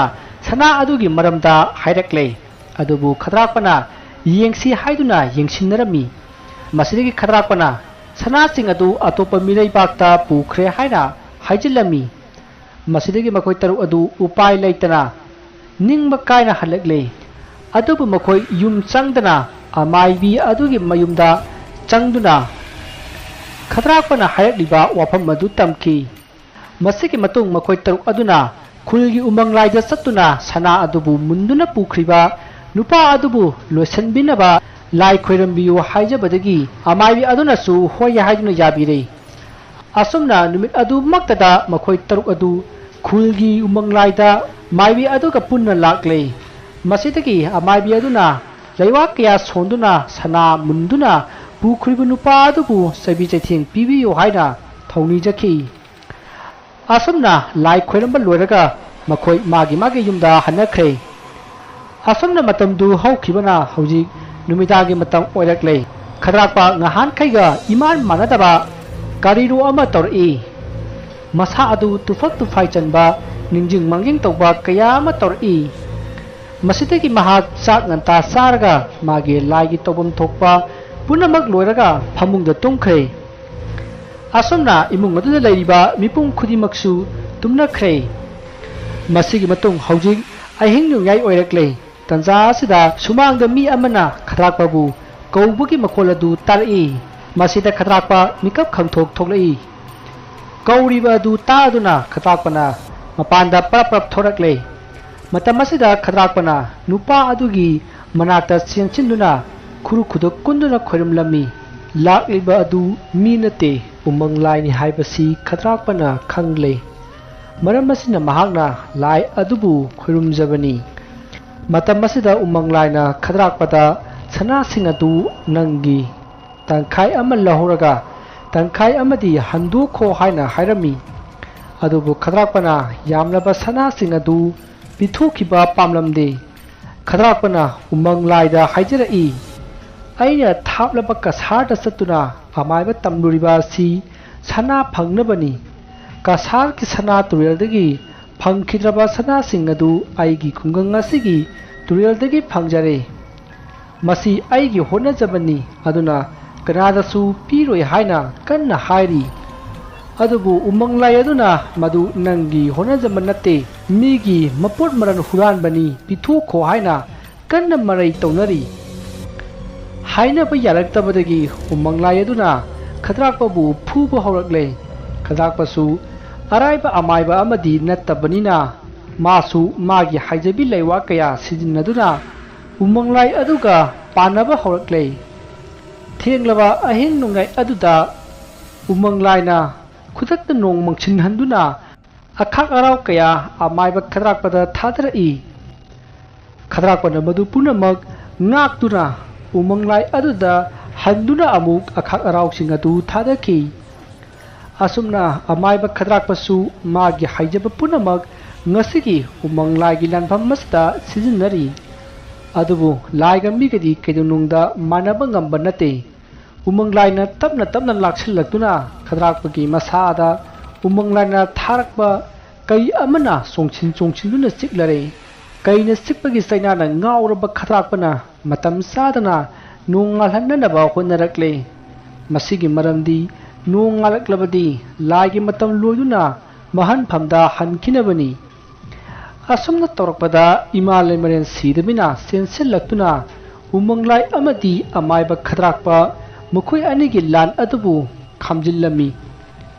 ꯁꯅꯥ ꯑꯗꯨꯒꯤ ꯃꯔꯝꯗ ꯍꯥꯏꯔꯛꯂꯦ꯫ ꯑꯗꯨꯕꯨ ꯈꯗ꯭ꯔꯥꯛꯄꯅ ꯌꯦꯡꯁꯤ ꯍꯥꯏꯗꯨꯅ ꯌꯦꯡꯁꯤꯟꯅꯔꯝꯃꯤ꯫ ꯃꯁꯤꯗꯒꯤ ꯈꯗ꯭ꯔꯥꯛꯄꯅ ꯁꯅꯥꯁꯤꯡ ꯑꯗꯨ ꯑꯇꯣꯞꯄ ꯃꯤꯂꯩꯕꯥꯛꯇ ꯄꯨꯈ꯭ꯔꯦ ꯍꯥꯏꯅ ꯍꯥꯏꯖꯤꯜꯂꯝꯃꯤ꯫ ꯃꯁꯤꯗꯒꯤ ꯃꯈꯣꯏ ꯇꯔꯨꯛ ꯑꯗꯨ ꯎꯄꯥꯏ ꯂꯩꯇꯅ ꯅꯤꯡꯕ ꯀꯥꯏꯅ ꯍꯜꯂꯛꯂꯦ꯫ ꯑꯗꯨꯕꯨ ꯃꯈꯣꯏ ꯌꯨꯝ ꯆꯪꯗꯅ ꯑꯃꯥꯏꯕꯤ ꯑꯗꯨꯒꯤ ꯃꯌꯨꯝꯗ ꯆꯪꯗꯨꯅ ꯈꯗ꯭ꯔꯥꯛꯄꯅ ꯍꯥꯏꯔꯛꯂꯤꯕ ꯋꯥꯐꯝ ꯑꯗꯨ ꯇꯝꯈꯤ꯫ ꯃꯁꯤꯒꯤ ꯃꯇꯨꯡ ꯃꯈꯣꯏ ꯇꯔꯨꯛ ꯑꯗꯨꯅ ꯈꯨꯜꯒꯤ ꯎꯃꯪ ꯂꯥꯏꯗ ꯆꯠꯇꯨꯅ ꯁꯅꯥ ꯑꯗꯨꯕꯨ ꯃꯨꯟꯗꯨꯅ ꯄꯨꯈ꯭ꯔꯤꯕ ꯅꯨꯄꯥ ꯑꯗꯨꯕꯨ ꯂꯣꯏꯁꯤꯟꯕꯤꯅꯕ ꯂꯥꯏ ꯈꯣꯏꯔꯝꯕꯤꯌꯨ ꯍꯥꯏꯖꯕꯗꯒꯤ ꯑꯃꯥꯏꯕꯤ ꯑꯗꯨꯅꯁꯨ ꯍꯣꯏ ꯍꯥꯏꯗꯨꯅ ꯌꯥꯕꯤꯔꯦ꯫ ꯑꯁꯨꯝꯅ ꯅꯨꯃꯤꯠ ꯑꯗꯨꯃꯛꯇꯗ ꯃꯈꯣꯏ ꯇꯔꯨꯛ ꯑꯗꯨ ꯈꯨꯜꯒꯤ ꯎꯃꯪ ꯂꯥꯏꯗ ꯃꯥꯏꯕꯤ ꯑꯗꯨꯒ ꯄꯨꯟꯅ ꯂꯥꯛꯂꯦ꯫ ꯃꯁꯤꯗꯒꯤ ꯑꯃꯥꯏꯕꯤ ꯑꯗꯨꯅ ꯂꯩꯕꯥꯛ ꯀꯌꯥ ꯁꯣꯟꯗꯨꯅ ꯁꯅꯥ ꯃꯨꯟꯗꯨꯅ ꯄꯨꯈ꯭ꯔꯤꯕ ꯅꯨꯄꯥ ꯑꯗꯨꯕꯨ ꯆꯩꯕꯤ ꯆꯩꯊꯦꯡ ꯄꯤꯕꯤꯌꯨ ꯍꯥꯏꯅ ꯊꯧꯅꯤꯖꯈꯤ꯫ ꯑꯁꯨꯝꯅ ꯂꯥꯏ ꯈꯣꯏꯔꯝꯕ ꯂꯣꯏꯔꯒ ꯃꯈꯣꯏ ꯃꯥꯒꯤ ꯃꯥꯒꯤ ꯌꯨꯝꯗ ꯍꯟꯅꯈ꯭ꯔꯦ꯫ ꯑꯁꯨꯝꯅ ꯃꯇꯝꯗꯨ ꯍꯧꯈꯤꯕꯅ ꯍꯧꯖꯤꯛ ꯅꯨꯃꯤꯗꯥꯡꯒꯤ ꯃꯇꯝ ꯑꯣꯏꯔꯛꯂꯦ꯫ ꯈꯗ꯭ꯔꯥꯛꯄ ꯉꯍꯥꯟꯈꯩꯒ ꯏꯃꯥꯟ ꯃꯥꯟꯅꯗꯕ ꯀꯔꯤꯅꯣ ꯑꯃ ꯇꯧꯔꯛꯏ꯫ ꯃꯁꯥ ꯑꯗꯨ ꯇꯨꯐꯛ ꯇꯨꯐꯥꯏ ꯆꯟꯕ, ꯅꯤꯡꯖꯤꯡ ꯃꯥꯡꯖꯤꯡ ꯇꯧꯕ ꯀꯌꯥ ꯑꯃ ꯇꯧꯔꯛꯏ꯫ ꯃꯁꯤꯗꯒꯤ ꯃꯍꯥꯛ ꯆꯥꯛ ꯉꯟꯇꯥ ꯆꯥꯔꯒ ꯃꯥꯒꯤ ꯂꯥꯏꯒꯤ ꯇꯧꯐꯝ ꯊꯣꯛꯄ ꯄꯨꯝꯅꯃꯛ ꯂꯣꯏꯔꯒ ꯐꯃꯨꯡꯗ ꯇꯨꯝꯈ꯭ꯔꯦ꯫ ꯑꯁꯨꯝꯅ ꯏꯃꯨꯡ ꯑꯗꯨꯗ ꯂꯩꯔꯤꯕ ꯃꯤꯄꯨꯝ ꯈꯨꯗꯤꯡꯃꯛꯁꯨ ꯇꯨꯝꯅꯈ꯭ꯔꯦ꯫ ꯃꯁꯤꯒꯤ ꯃꯇꯨꯡ ꯍꯧꯖꯤꯛ ꯑꯍꯤꯡ ꯅꯣꯡꯌꯥꯏ ꯑꯣꯏꯔꯛꯂꯦ꯫ ꯇꯟꯖꯥ ꯑꯁꯤꯗ ꯁꯨꯃꯥꯡꯗ ꯃꯤ ꯑꯃꯅ ꯈꯗ꯭ꯔꯥꯛꯄꯕꯨ ꯀꯧꯕꯒꯤ ꯃꯈꯣꯜ ꯑꯗꯨ ꯇꯥꯔꯛꯏ꯫ ꯃꯁꯤꯗ ꯈꯗ꯭ꯔꯥꯛꯄ ꯃꯤꯀꯞ ꯈꯪꯊꯣꯛ ꯊꯣꯛꯂꯛꯏ꯫ ꯀꯧꯔꯤꯕ ꯑꯗꯨ ꯇꯥꯗꯨꯅ ꯈꯗ꯭ꯔꯥꯛꯄꯅ ꯃꯄꯥꯟꯗ ꯄꯔꯞ ꯄꯔꯞ ꯊꯣꯔꯛꯂꯦ꯫ ꯃꯇꯝ ꯑꯁꯤꯗ ꯈꯗ꯭ꯔꯥꯛꯄꯅ ꯅꯨꯄꯥ ꯑꯗꯨꯒꯤ ꯃꯅꯥꯛꯇ ꯆꯦꯟꯁꯤꯟꯗꯨꯅ ꯈꯨꯔꯨ ꯈꯨꯗꯛ ꯀꯨꯟꯗꯨꯅ ꯈꯣꯏꯔꯝꯂꯝꯃꯤ꯫ ꯂꯥꯛꯂꯤꯕ ꯑꯗꯨ ꯃꯤ ꯅꯠꯇꯦ, ꯎꯃꯪ ꯂꯥꯏꯅꯤ ꯍꯥꯏꯕꯁꯤ ꯈꯗ꯭ꯔꯥꯛꯄꯅ ꯈꯪꯂꯦ꯫ ꯃꯔꯝ ꯑꯁꯤꯅ ꯃꯍꯥꯛꯅ ꯂꯥꯏ ꯑꯗꯨꯕꯨ ꯈꯣꯏꯔꯨꯝꯖꯕꯅꯤ꯫ ꯃꯇꯝ ꯑꯁꯤꯗ ꯎꯃꯪ ꯂꯥꯏꯅ ꯈꯗ꯭ꯔꯥꯛꯄꯗ ꯁꯅꯥꯁꯤꯡ ꯑꯗꯨ ꯅꯪꯒꯤ ꯇꯪꯈꯥꯏ ꯑꯃ ꯂꯧꯍꯧꯔꯒ ꯇꯪꯈꯥꯏ ꯑꯃꯗꯤ ꯍꯟꯗꯣꯛꯈꯣ ꯍꯥꯏꯅ ꯍꯥꯏꯔꯝꯃꯤ꯫ ꯑꯗꯨꯕꯨ ꯈꯗ꯭ꯔꯥꯛꯄꯅ ꯌꯥꯝꯂꯕ ꯁꯅꯥꯁꯤꯡ ꯑꯗꯨ ꯄꯤꯊꯣꯛꯈꯤꯕ ꯄꯥꯝꯂꯝꯗꯦ꯫ ꯈꯗ꯭ꯔꯥꯛꯄꯅ ꯎꯃꯪ ꯂꯥꯏꯗ ꯍꯥꯏꯖꯔꯛꯏ, "ꯑꯩꯅ ꯊꯥꯞꯂꯕ ꯀꯁꯥꯔꯗ ꯆꯠꯇꯨꯅ ꯑꯃꯥꯏꯕ ꯇꯝꯂꯨꯔꯤꯕ ꯑꯁꯤ ꯁꯅꯥ ꯐꯪꯅꯕꯅꯤ꯫ ꯀꯁꯥꯔꯒꯤ ꯁꯅꯥ ꯇꯨꯔꯦꯜꯗꯒꯤ ꯐꯪꯈꯤꯗ꯭ꯔꯕ ꯁꯅꯥꯁꯤꯡ ꯑꯗꯨ ꯑꯩꯒꯤ ꯈꯨꯡꯒꯪ ꯑꯁꯤꯒꯤ ꯇꯨꯔꯦꯜꯗꯒꯤ ꯐꯪꯖꯔꯦ꯫ ꯃꯁꯤ ꯑꯩꯒꯤ ꯍꯣꯠꯅꯖꯕꯅꯤ, ꯑꯗꯨꯅ ꯀꯅꯥꯗꯁꯨ ꯄꯤꯔꯣꯏ" ꯍꯥꯏꯅ ꯀꯟꯅ ꯍꯥꯏꯔꯤ꯫ ꯑꯗꯨꯕꯨ ꯎꯃꯪ ꯂꯥꯏ ꯑꯗꯨꯅ ꯃꯗꯨ ꯅꯪꯒꯤ ꯍꯣꯠꯅꯖꯃꯟ ꯅꯠꯇꯦ, ꯃꯤꯒꯤ ꯃꯄꯣꯠ ꯃꯔꯜ ꯍꯨꯔꯥꯟꯕꯅꯤ, ꯄꯤꯊꯣꯛꯈꯣ ꯍꯥꯏꯅ ꯀꯟꯅ ꯃꯔꯩ ꯇꯧꯅꯔꯤ꯫ ꯍꯥꯏꯅꯕ ꯌꯥꯔꯛꯇꯕꯗꯒꯤ ꯎꯃꯪ ꯂꯥꯏ ꯑꯗꯨꯅ ꯈꯗ꯭ꯔꯥꯛꯄꯕꯨ ꯐꯨꯕ ꯍꯧꯔꯛꯂꯦ꯫ ꯈꯗ꯭ꯔꯥꯛꯄꯁꯨ ꯑꯔꯥꯏꯕ ꯑꯃꯥꯏꯕ ꯑꯃꯗꯤ ꯅꯠꯇꯕꯅꯤꯅ ꯃꯥꯁꯨ ꯃꯥꯒꯤ ꯍꯥꯏꯖꯕꯤ ꯂꯩꯋꯥ ꯀꯌꯥ ꯁꯤꯖꯤꯟꯅꯗꯨꯅ ꯎꯃꯪ ꯂꯥꯏ ꯑꯗꯨꯒ ꯄꯥꯟꯅꯕ ꯍꯧꯔꯛꯂꯦ꯫ ꯊꯦꯡꯂꯕ ꯑꯍꯤꯡ ꯅꯣꯡꯌꯥꯏ ꯑꯗꯨꯗ ꯎꯃꯪ ꯂꯥꯏꯅ ꯈꯨꯗꯛꯇ ꯅꯣꯡ ꯃꯪꯁꯤꯟꯍꯟꯗꯨꯅ ꯑꯈꯥꯛ ꯑꯔꯥꯎ ꯀꯌꯥ ꯑꯃꯥꯏꯕ ꯈꯗ꯭ꯔꯥꯛꯄꯗ ꯊꯥꯗꯔꯛꯏ꯫ ꯈꯗ꯭ꯔꯥꯛꯄꯅ ꯃꯗꯨ ꯄꯨꯝꯅꯃꯛ ꯉꯥꯛꯇꯨꯅ ꯎꯃꯪ ꯂꯥꯏ ꯑꯗꯨꯗ ꯍꯟꯗꯨꯅ ꯑꯃꯨꯛ ꯑꯈꯥꯛ ꯑꯔꯥꯎꯁꯤꯡ ꯑꯗꯨ ꯊꯥꯗꯈꯤ꯫ ꯑꯁꯨꯝꯅ ꯑꯃꯥꯏꯕ ꯈꯗ꯭ꯔꯥꯛꯄꯁꯨ ꯃꯥꯒꯤ ꯍꯩꯖꯕ ꯄꯨꯝꯅꯃꯛ ꯉꯁꯤꯒꯤ ꯎꯃꯪ ꯂꯥꯏꯒꯤ ꯂꯥꯟꯐꯝ ꯑꯁꯤꯗ ꯁꯤꯖꯤꯟꯅꯔꯤ꯫ ꯑꯗꯨꯕꯨ ꯂꯥꯏꯒ ꯃꯤꯒꯗꯤ ꯀꯩꯗꯧꯅꯨꯡꯗ ꯃꯥꯟꯅꯕ ꯉꯝꯕ ꯅꯠꯇꯦ꯫ ꯎꯃꯪ ꯂꯥꯏꯅ ꯇꯞꯅ ꯇꯞꯅ ꯂꯥꯛꯁꯤꯜꯂꯛꯇꯨꯅ ꯈꯗ꯭ꯔꯥꯛꯄꯒꯤ ꯃꯁꯥꯗ ꯎꯃꯪ ꯂꯥꯏꯅ ꯊꯥꯔꯛꯄ ꯀꯩ ꯑꯃꯅ ꯆꯣꯡꯁꯤꯟ ꯆꯣꯡꯁꯤꯟꯗꯨꯅ ꯆꯤꯛꯂꯔꯦ꯫ ꯀꯩꯅ ꯆꯤꯛꯄꯒꯤ ꯆꯩꯅꯥꯅ ꯉꯥꯎꯔꯕ ꯈꯗ꯭ꯔꯥꯛꯄꯅ ꯃꯇꯝ ꯆꯥꯗꯅ ꯅꯣꯡ ꯉꯥꯜꯍꯟꯅꯅꯕ ꯍꯣꯠꯅꯔꯛꯂꯦ꯫ ꯃꯁꯤꯒꯤ ꯃꯔꯝꯗꯤ ꯅꯣꯡ ꯉꯥꯜꯂꯛꯂꯕꯗꯤ ꯂꯥꯏꯒꯤ ꯃꯇꯝ ꯂꯣꯏꯗꯨꯅ ꯃꯍꯟꯐꯝꯗ ꯍꯟꯈꯤꯅꯕꯅꯤ꯫ ꯑꯁꯨꯝꯅ ꯇꯧꯔꯛꯄꯗ ꯏꯃꯥ ꯂꯩꯃꯔꯦꯟ ꯁꯤꯗꯕꯤꯅ ꯆꯦꯟꯁꯤꯜꯂꯛꯇꯨꯅ ꯎꯃꯪ ꯂꯥꯏ ꯑꯃꯗꯤ ꯑꯃꯥꯏꯕ ꯈꯗ꯭ꯔꯥꯛꯄ ꯃꯈꯣꯏ ꯑꯅꯤꯒꯤ ꯂꯥꯟ ꯑꯗꯨꯕꯨ ꯈꯥꯝꯖꯤꯜꯂꯝꯃꯤ꯫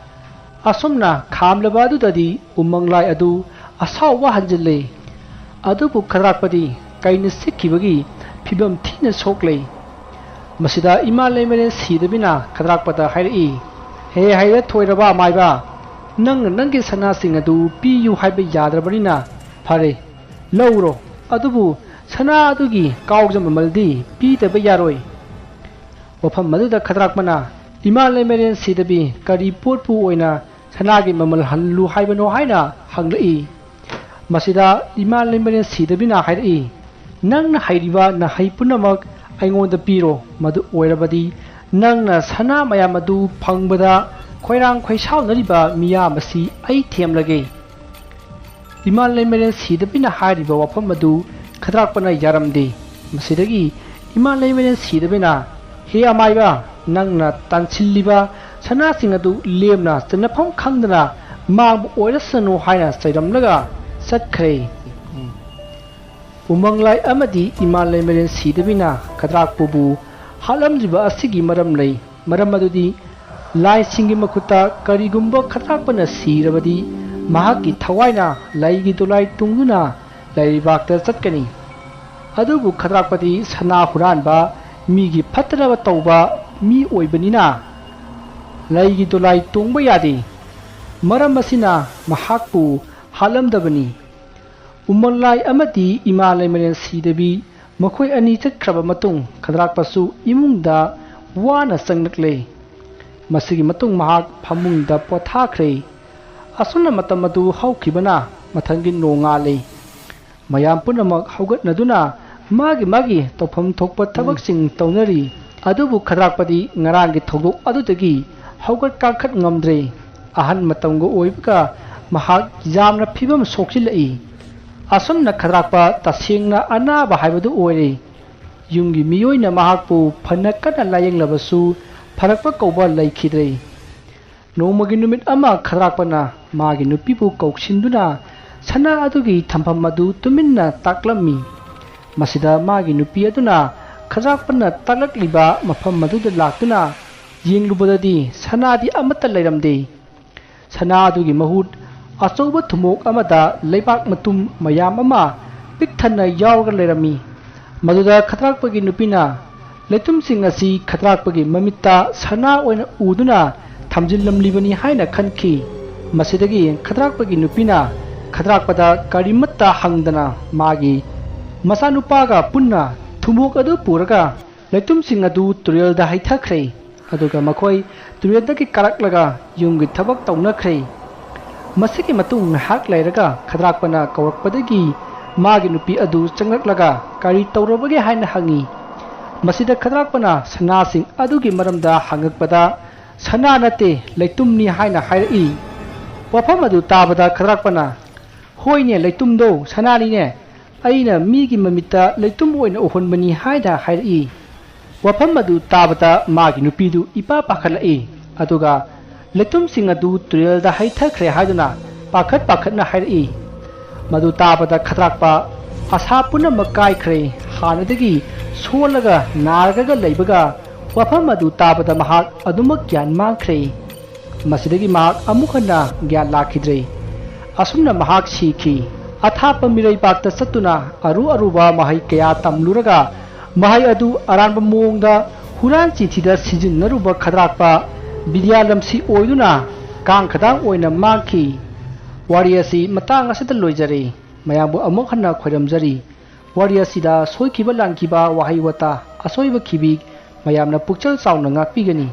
ꯑꯁꯨꯝꯅ ꯈꯥꯝꯂꯕ ꯑꯗꯨꯗꯗꯤ ꯎꯃꯪ ꯂꯥꯏ ꯑꯗꯨ ꯑꯁꯥꯎꯕ ꯍꯟꯖꯤꯜꯂꯦ꯫ ꯑꯗꯨꯕꯨ ꯈꯗ꯭ꯔꯥꯛꯄꯗꯤ ꯀꯩꯅ ꯆꯤꯛꯈꯤꯕꯒꯤ ꯐꯤꯕꯝ ꯊꯤꯅ ꯁꯣꯛꯂꯦ꯫ ꯃꯁꯤꯗ ꯏꯃꯥ ꯂꯩꯃꯔꯦꯟ ꯁꯤꯗꯕꯤꯅ ꯈꯗ꯭ꯔꯥꯛꯄꯗ ꯍꯥꯏꯔꯛꯏ, "ꯍꯦ ꯍꯩꯔ ꯊꯣꯏꯔꯕ ꯑꯃꯥꯏꯕ, ꯅꯪꯅ ꯅꯪꯒꯤ ꯁꯅꯥꯁꯤꯡ ꯑꯗꯨ ꯄꯤꯌꯨ ꯍꯥꯏꯕ ꯌꯥꯗ꯭ꯔꯕꯅꯤꯅ ꯐꯔꯦ, ꯂꯧꯔꯣ꯫ ꯑꯗꯨꯕꯨ ꯁꯅꯥ ꯑꯗꯨꯒꯤ ꯀꯥꯎꯖ ꯃꯃꯜꯗꯤ ꯄꯤꯗꯕ ꯌꯥꯔꯣꯏ"꯫ ꯋꯥꯐꯝ ꯑꯗꯨꯗ ꯈꯗ꯭ꯔꯥꯛꯄꯅ, "ꯏꯃꯥ ꯂꯩꯃꯔꯦꯟ ꯁꯤꯗꯕꯤ, ꯀꯔꯤ ꯄꯣꯠꯄꯨ ꯑꯣꯏꯅ ꯁꯅꯥꯒꯤ ꯃꯃꯜ ꯍꯜꯂꯨ ꯍꯥꯏꯕꯅꯣ?" ꯍꯥꯏꯅ ꯍꯪꯂꯛꯏ꯫ ꯃꯁꯤꯗ ꯏꯃꯥ ꯂꯩꯃꯔꯦꯟ ꯁꯤꯗꯕꯤꯅ ꯍꯥꯏꯔꯛꯏ, "ꯅꯪꯅ ꯍꯩꯔꯤꯕ ꯅꯍꯩ ꯄꯨꯝꯅꯃꯛ ꯑꯩꯉꯣꯟꯗ ꯄꯤꯔꯣ꯫ ꯃꯗꯨ ꯑꯣꯏꯔꯕꯗꯤ ꯅꯪꯅ ꯁꯅꯥ ꯃꯌꯥꯝ ꯑꯗꯨ ꯐꯪꯕꯗ ꯈꯣꯏꯔꯥꯡ ꯈꯣꯏꯁꯥꯎꯅꯔꯤꯕ ꯃꯤꯌꯥꯝ ꯑꯁꯤ ꯑꯩ ꯊꯦꯝꯂꯒꯦ"꯫ ꯏꯃꯥ ꯂꯩꯃꯔꯦꯟ ꯁꯤꯗꯕꯤꯅ ꯍꯥꯏꯔꯤꯕ ꯋꯥꯐꯝ ꯑꯗꯨ ꯈꯗ꯭ꯔꯥꯛꯄꯅ ꯌꯥꯔꯝꯗꯦ꯫ ꯃꯁꯤꯗꯒꯤ ꯏꯃꯥ ꯂꯩꯃꯔꯦꯟ ꯁꯤꯗꯕꯤꯅ, "ꯍꯦ ꯑꯃꯥꯏꯕ, ꯅꯪꯅ ꯇꯥꯟꯁꯤꯜꯂꯤꯕ ꯁꯅꯥꯁꯤꯡ ꯑꯗꯨ ꯂꯦꯝꯅ ꯆꯟꯅꯐꯝ ꯈꯪꯗꯅ ꯃꯥꯡꯕ ꯑꯣꯏꯔꯁꯅꯨ ꯍꯥꯏꯅ ꯆꯩꯔꯝꯂꯒ ꯆꯠꯈ꯭ꯔꯦ꯫ ꯎꯃꯪꯂꯥꯏ ꯑꯃꯗꯤ ꯏꯃꯥ ꯂꯩꯃꯔꯦꯟ ꯁꯤꯗꯕꯤꯅ ꯈꯗ꯭ꯔꯥꯛꯄꯕꯨ ꯍꯥꯠꯂꯝꯗ꯭ꯔꯤꯕ ꯑꯁꯤꯒꯤ ꯃꯔꯝ ꯂꯩ꯫ ꯃꯔꯝ ꯑꯗꯨꯗꯤ ꯂꯥꯏꯁꯤꯡꯒꯤ ꯃꯈꯨꯠꯇ ꯀꯔꯤꯒꯨꯝꯕ ꯈꯗ꯭ꯔꯥꯛꯄꯅ ꯁꯤꯔꯕꯗꯤ ꯃꯍꯥꯛꯀꯤ ꯊꯋꯥꯏꯅ ꯂꯩꯒꯤ ꯗꯣꯂꯥꯏ ꯇꯨꯡꯗꯨꯅ ꯂꯩꯕꯥꯛꯇ ꯆꯠꯀꯅꯤ꯫ ꯑꯗꯨꯕꯨ ꯈꯗ꯭ꯔꯥꯛꯄꯗꯤ ꯁꯅꯥ ꯍꯨꯔꯥꯟꯕ, ꯃꯤꯒꯤ ꯐꯠꯇꯅꯕ ꯇꯧꯕ ꯃꯤ ꯑꯣꯏꯕꯅꯤꯅ ꯂꯩꯒꯤ ꯗꯣꯂꯥꯏ ꯇꯣꯡꯕ ꯌꯥꯗꯦ꯫ ꯃꯔꯝ ꯑꯁꯤꯅ ꯃꯍꯥꯛꯄꯨ ꯍꯥꯠꯂꯝꯗꯕꯅꯤ꯫ ꯎꯃꯪꯂꯥꯏ ꯑꯃꯗꯤ ꯏꯃꯥ ꯂꯩꯃꯔꯦꯟ ꯁꯤꯗꯕꯤ ꯃꯈꯣꯏ ꯑꯅꯤ ꯆꯠꯈ꯭ꯔꯕ ꯃꯇꯨꯡ ꯈꯗ꯭ꯔꯥꯛꯄꯁꯨ ꯏꯃꯨꯡꯗ ꯋꯥꯅ ꯆꯪꯂꯛꯂꯦ꯫ ꯃꯁꯤꯒꯤ ꯃꯇꯨꯡ ꯃꯍꯥꯛ ꯐꯃꯨꯡꯗ ꯄꯣꯊꯥꯈ꯭ꯔꯦ꯫ ꯑꯁꯨꯝꯅ ꯃꯇꯝ ꯑꯗꯨ ꯍꯧꯈꯤꯕꯅ ꯃꯊꯪꯒꯤ ꯅꯣꯡꯉꯥꯜꯂꯤ꯫ ꯃꯌꯥꯝ ꯄꯨꯝꯅꯃꯛ ꯍꯧꯒꯠꯅꯗꯨꯅ ꯃꯥꯒꯤ ꯃꯥꯒꯤ ꯇꯧꯐꯝ ꯊꯣꯛꯄ ꯊꯕꯛꯁꯤꯡ ꯇꯧꯅꯔꯤ꯫ ꯑꯗꯨꯕꯨ ꯈꯗ꯭ꯔꯥꯛꯄꯗꯤ ꯉꯔꯥꯡꯒꯤ ꯊꯧꯗꯣꯛ ꯑꯗꯨꯗꯒꯤ ꯍꯧꯒꯠ ꯀꯥꯡꯈꯠ ꯉꯝꯗ꯭ꯔꯦ꯫ ꯑꯍꯟ ꯃꯇꯝꯒ ꯑꯣꯏꯕꯒ ꯃꯍꯥꯛ ꯌꯥꯝꯅ ꯐꯤꯕꯝ ꯁꯣꯛꯆꯤꯜꯂꯛꯏ꯫ ꯑꯁꯨꯝꯅ ꯈꯗ꯭ꯔꯥꯛꯄ ꯇꯁꯦꯡꯅ ꯑꯅꯥꯕ ꯍꯥꯏꯕꯗꯨ ꯑꯣꯏꯔꯦ꯫ ꯌꯨꯝꯒꯤ ꯃꯤꯑꯣꯏꯅ ꯃꯍꯥꯛꯄꯨ ꯐꯅ ꯀꯟꯅ ꯂꯥꯌꯦꯡꯂꯕꯁꯨ ꯐꯔꯛꯄ ꯀꯧꯕ ꯂꯩꯈꯤꯗ꯭ꯔꯦ꯫ ꯅꯣꯡꯃꯒꯤ ꯅꯨꯃꯤꯠ ꯑꯃ ꯈꯗ꯭ꯔꯥꯛꯄꯅ ꯃꯥꯒꯤ ꯅꯨꯄꯤꯕꯨ ꯀꯧꯁꯤꯟꯗꯨꯅ ꯁꯅꯥ ꯑꯗꯨꯒꯤ ꯊꯝꯐꯝ ꯑꯗꯨ ꯇꯨꯃꯤꯟꯅ ꯇꯥꯛꯂꯝꯃꯤ꯫ ꯃꯁꯤꯗ ꯃꯥꯒꯤ ꯅꯨꯄꯤ ꯑꯗꯨꯅ ꯈꯗ꯭ꯔꯥꯛꯄꯅ ꯇꯥꯛꯂꯛꯂꯤꯕ ꯃꯐꯝ ꯑꯗꯨꯗ ꯂꯥꯛꯇꯨꯅ ꯌꯦꯡꯂꯨꯕꯗꯗꯤ ꯁꯅꯥꯗꯤ ꯑꯃꯠꯇ ꯂꯩꯔꯝꯗꯦ꯫ ꯁꯅꯥ ꯑꯗꯨꯒꯤ ꯃꯍꯨꯠ ꯑꯆꯧꯕ ꯊꯨꯝꯃꯣꯛ ꯑꯃꯗ ꯂꯩꯕꯥꯛ ꯃꯇꯨꯝ ꯃꯌꯥꯝ ꯑꯃ ꯄꯤꯛ ꯊꯟꯅ ꯌꯥꯎꯔꯒ ꯂꯩꯔꯝꯃꯤ꯫ ꯃꯗꯨꯗ ꯈꯗ꯭ꯔꯥꯛꯄꯒꯤ ꯅꯨꯄꯤꯅ ꯂꯩꯇꯨꯝꯁꯤꯡ ꯑꯁꯤ ꯈꯗ꯭ꯔꯥꯛꯄꯒꯤ ꯃꯃꯤꯠꯇ ꯁꯅꯥ ꯑꯣꯏꯅ ꯎꯗꯨꯅ ꯊꯝꯖꯤꯜꯂꯝꯂꯤꯕꯅꯤ ꯍꯥꯏꯅ ꯈꯟꯈꯤ꯫ ꯃꯁꯤꯗꯒꯤ ꯈꯗ꯭ꯔꯥꯛꯄꯒꯤ ꯅꯨꯄꯤꯅ ꯈꯗ꯭ꯔꯥꯛꯄꯗ ꯀꯔꯤꯃꯠꯇ ꯍꯪꯗꯅ ꯃꯥꯒꯤ ꯃꯆꯥꯅꯨꯄꯥꯒ ꯄꯨꯟꯅ ꯊꯨꯝꯃꯣꯛ ꯑꯗꯨ ꯄꯨꯔꯒ ꯂꯩꯇꯨꯝꯁꯤꯡ ꯑꯗꯨ ꯇꯨꯔꯦꯜꯗ ꯍꯩꯊꯈ꯭ꯔꯦ꯫ ꯑꯗꯨꯒ ꯃꯈꯣꯏ ꯇꯨꯔꯦꯜꯗꯒꯤ ꯀꯥꯔꯛꯂꯒ ꯌꯨꯝꯒꯤ ꯊꯕꯛ ꯇꯧꯅꯈ꯭ꯔꯦ꯫ ꯃꯁꯤꯒꯤ ꯃꯇꯨꯡ ꯉꯥꯏꯍꯥꯛ ꯂꯩꯔꯒ ꯈꯗ꯭ꯔꯥꯛꯄꯅ ꯀꯧꯔꯛꯄꯗꯒꯤ ꯃꯥꯒꯤ ꯅꯨꯄꯤ ꯑꯗꯨ ꯆꯪꯂꯛꯂꯒ ꯀꯔꯤ ꯇꯧꯔꯕꯒꯦ ꯍꯥꯏꯅ ꯍꯪꯉꯤ꯫ ꯃꯁꯤꯗ ꯈꯗ꯭ꯔꯥꯛꯄꯅ ꯁꯅꯥꯁꯤꯡ ꯑꯗꯨꯒꯤ ꯃꯔꯝꯗ ꯍꯪꯉꯛꯄꯗ ꯁꯅꯥ ꯅꯠꯇꯦ, ꯂꯩꯇꯨꯝꯅꯤ ꯍꯥꯏꯅ ꯍꯥꯏꯔꯛꯏ꯫ ꯋꯥꯐꯝ ꯑꯗꯨ ꯇꯥꯕꯗ ꯈꯗ꯭ꯔꯥꯛꯄꯅ, "ꯍꯣꯏꯅꯦ, ꯂꯩꯇꯨꯝꯗꯣ ꯁꯅꯥꯅꯤꯅꯦ, ꯑꯩꯅ ꯃꯤꯒꯤ ꯃꯃꯤꯠꯇ ꯂꯩꯇꯨꯝ ꯑꯣꯏꯅ ꯎꯍꯟꯕꯅꯤ" ꯍꯥꯏꯅ ꯍꯥꯏꯔꯛꯏ꯫ ꯋꯥꯐꯝ ꯑꯗꯨ ꯇꯥꯕꯗ ꯃꯥꯒꯤ ꯅꯨꯄꯤꯗꯨ ꯏꯄꯥ ꯄꯥꯈꯠꯂꯛꯏ꯫ ꯑꯗꯨꯒ ꯂꯩꯇꯨꯝꯁꯤꯡ ꯑꯗꯨ ꯇꯨꯔꯦꯜꯗ ꯍꯩꯊꯈ꯭ꯔꯦ ꯍꯥꯏꯗꯨꯅ ꯄꯥꯈꯠ ꯄꯥꯈꯠꯅ ꯍꯥꯏꯔꯛꯏ꯫ ꯃꯗꯨ ꯇꯥꯕꯗ ꯈꯗ꯭ꯔꯥꯛꯄ ꯑꯁꯥ ꯄꯨꯝꯅꯃꯛ ꯀꯥꯏꯈ꯭ꯔꯦ꯫ ꯍꯥꯟꯅꯗꯒꯤ ꯁꯣꯜꯂꯒ ꯅꯥꯔꯒ ꯂꯩꯕꯒ ꯋꯥꯐꯝ ꯑꯗꯨ ꯇꯥꯕꯗ ꯃꯍꯥꯛ ꯑꯗꯨꯃꯛ ꯒ꯭ꯌꯥꯟ ꯃꯥꯡꯈ꯭ꯔꯦ꯫ ꯃꯁꯤꯗꯒꯤ ꯃꯍꯥꯛ ꯑꯃꯨꯛ ꯍꯟꯅ ꯒ꯭ꯌꯥꯟ ꯂꯥꯛꯈꯤꯗ꯭ꯔꯦ꯫ ꯑꯁꯨꯝꯅ ꯃꯍꯥꯛ ꯁꯤꯈꯤ꯫ ꯑꯊꯥꯞꯄ ꯃꯤꯔꯩꯕꯥꯛꯇ ꯆꯠꯇꯨꯅ ꯑꯔꯨ ꯑꯔꯨꯕ ꯃꯍꯩ ꯀꯌꯥ ꯇꯝꯂꯨꯔꯒ ꯃꯍꯩ ꯑꯗꯨ ꯑꯔꯥꯟꯕ ꯃꯑꯣꯡꯗ ꯍꯨꯔꯥꯟ ꯆꯤꯟꯊꯤꯗ ꯁꯤꯖꯤꯟꯅꯔꯨꯕ ꯈꯗ꯭ꯔꯥꯛꯄ ꯕꯤꯗ꯭ꯌꯥꯂꯝꯁꯤ ꯑꯣꯏꯗꯨꯅ ꯀꯥꯡ ꯈꯗꯥꯡ ꯑꯣꯏꯅ ꯃꯥꯡꯈꯤ꯫ ꯋꯥꯔꯤ ꯑꯁꯤ ꯃꯇꯥꯡ ꯑꯁꯤꯗ ꯂꯣꯏꯖꯔꯦ꯫ ꯃꯌꯥꯝꯕꯨ ꯑꯃꯨꯛ ꯍꯟꯅ ꯈꯣꯏꯔꯝꯖꯔꯤ꯫ ꯋꯥꯔꯤ ꯑꯁꯤꯗ ꯁꯣꯏꯈꯤꯕ ꯂꯥꯟꯈꯤꯕ ꯋꯥꯍꯩ ꯋꯥꯇꯥ ꯑꯁꯣꯏꯕ ꯈꯤꯕꯤ ꯃꯌꯥꯝꯅ ꯄꯨꯛꯆꯦꯜ ꯆꯥꯎꯅ ꯉꯥꯛꯄꯤꯒꯅꯤ꯫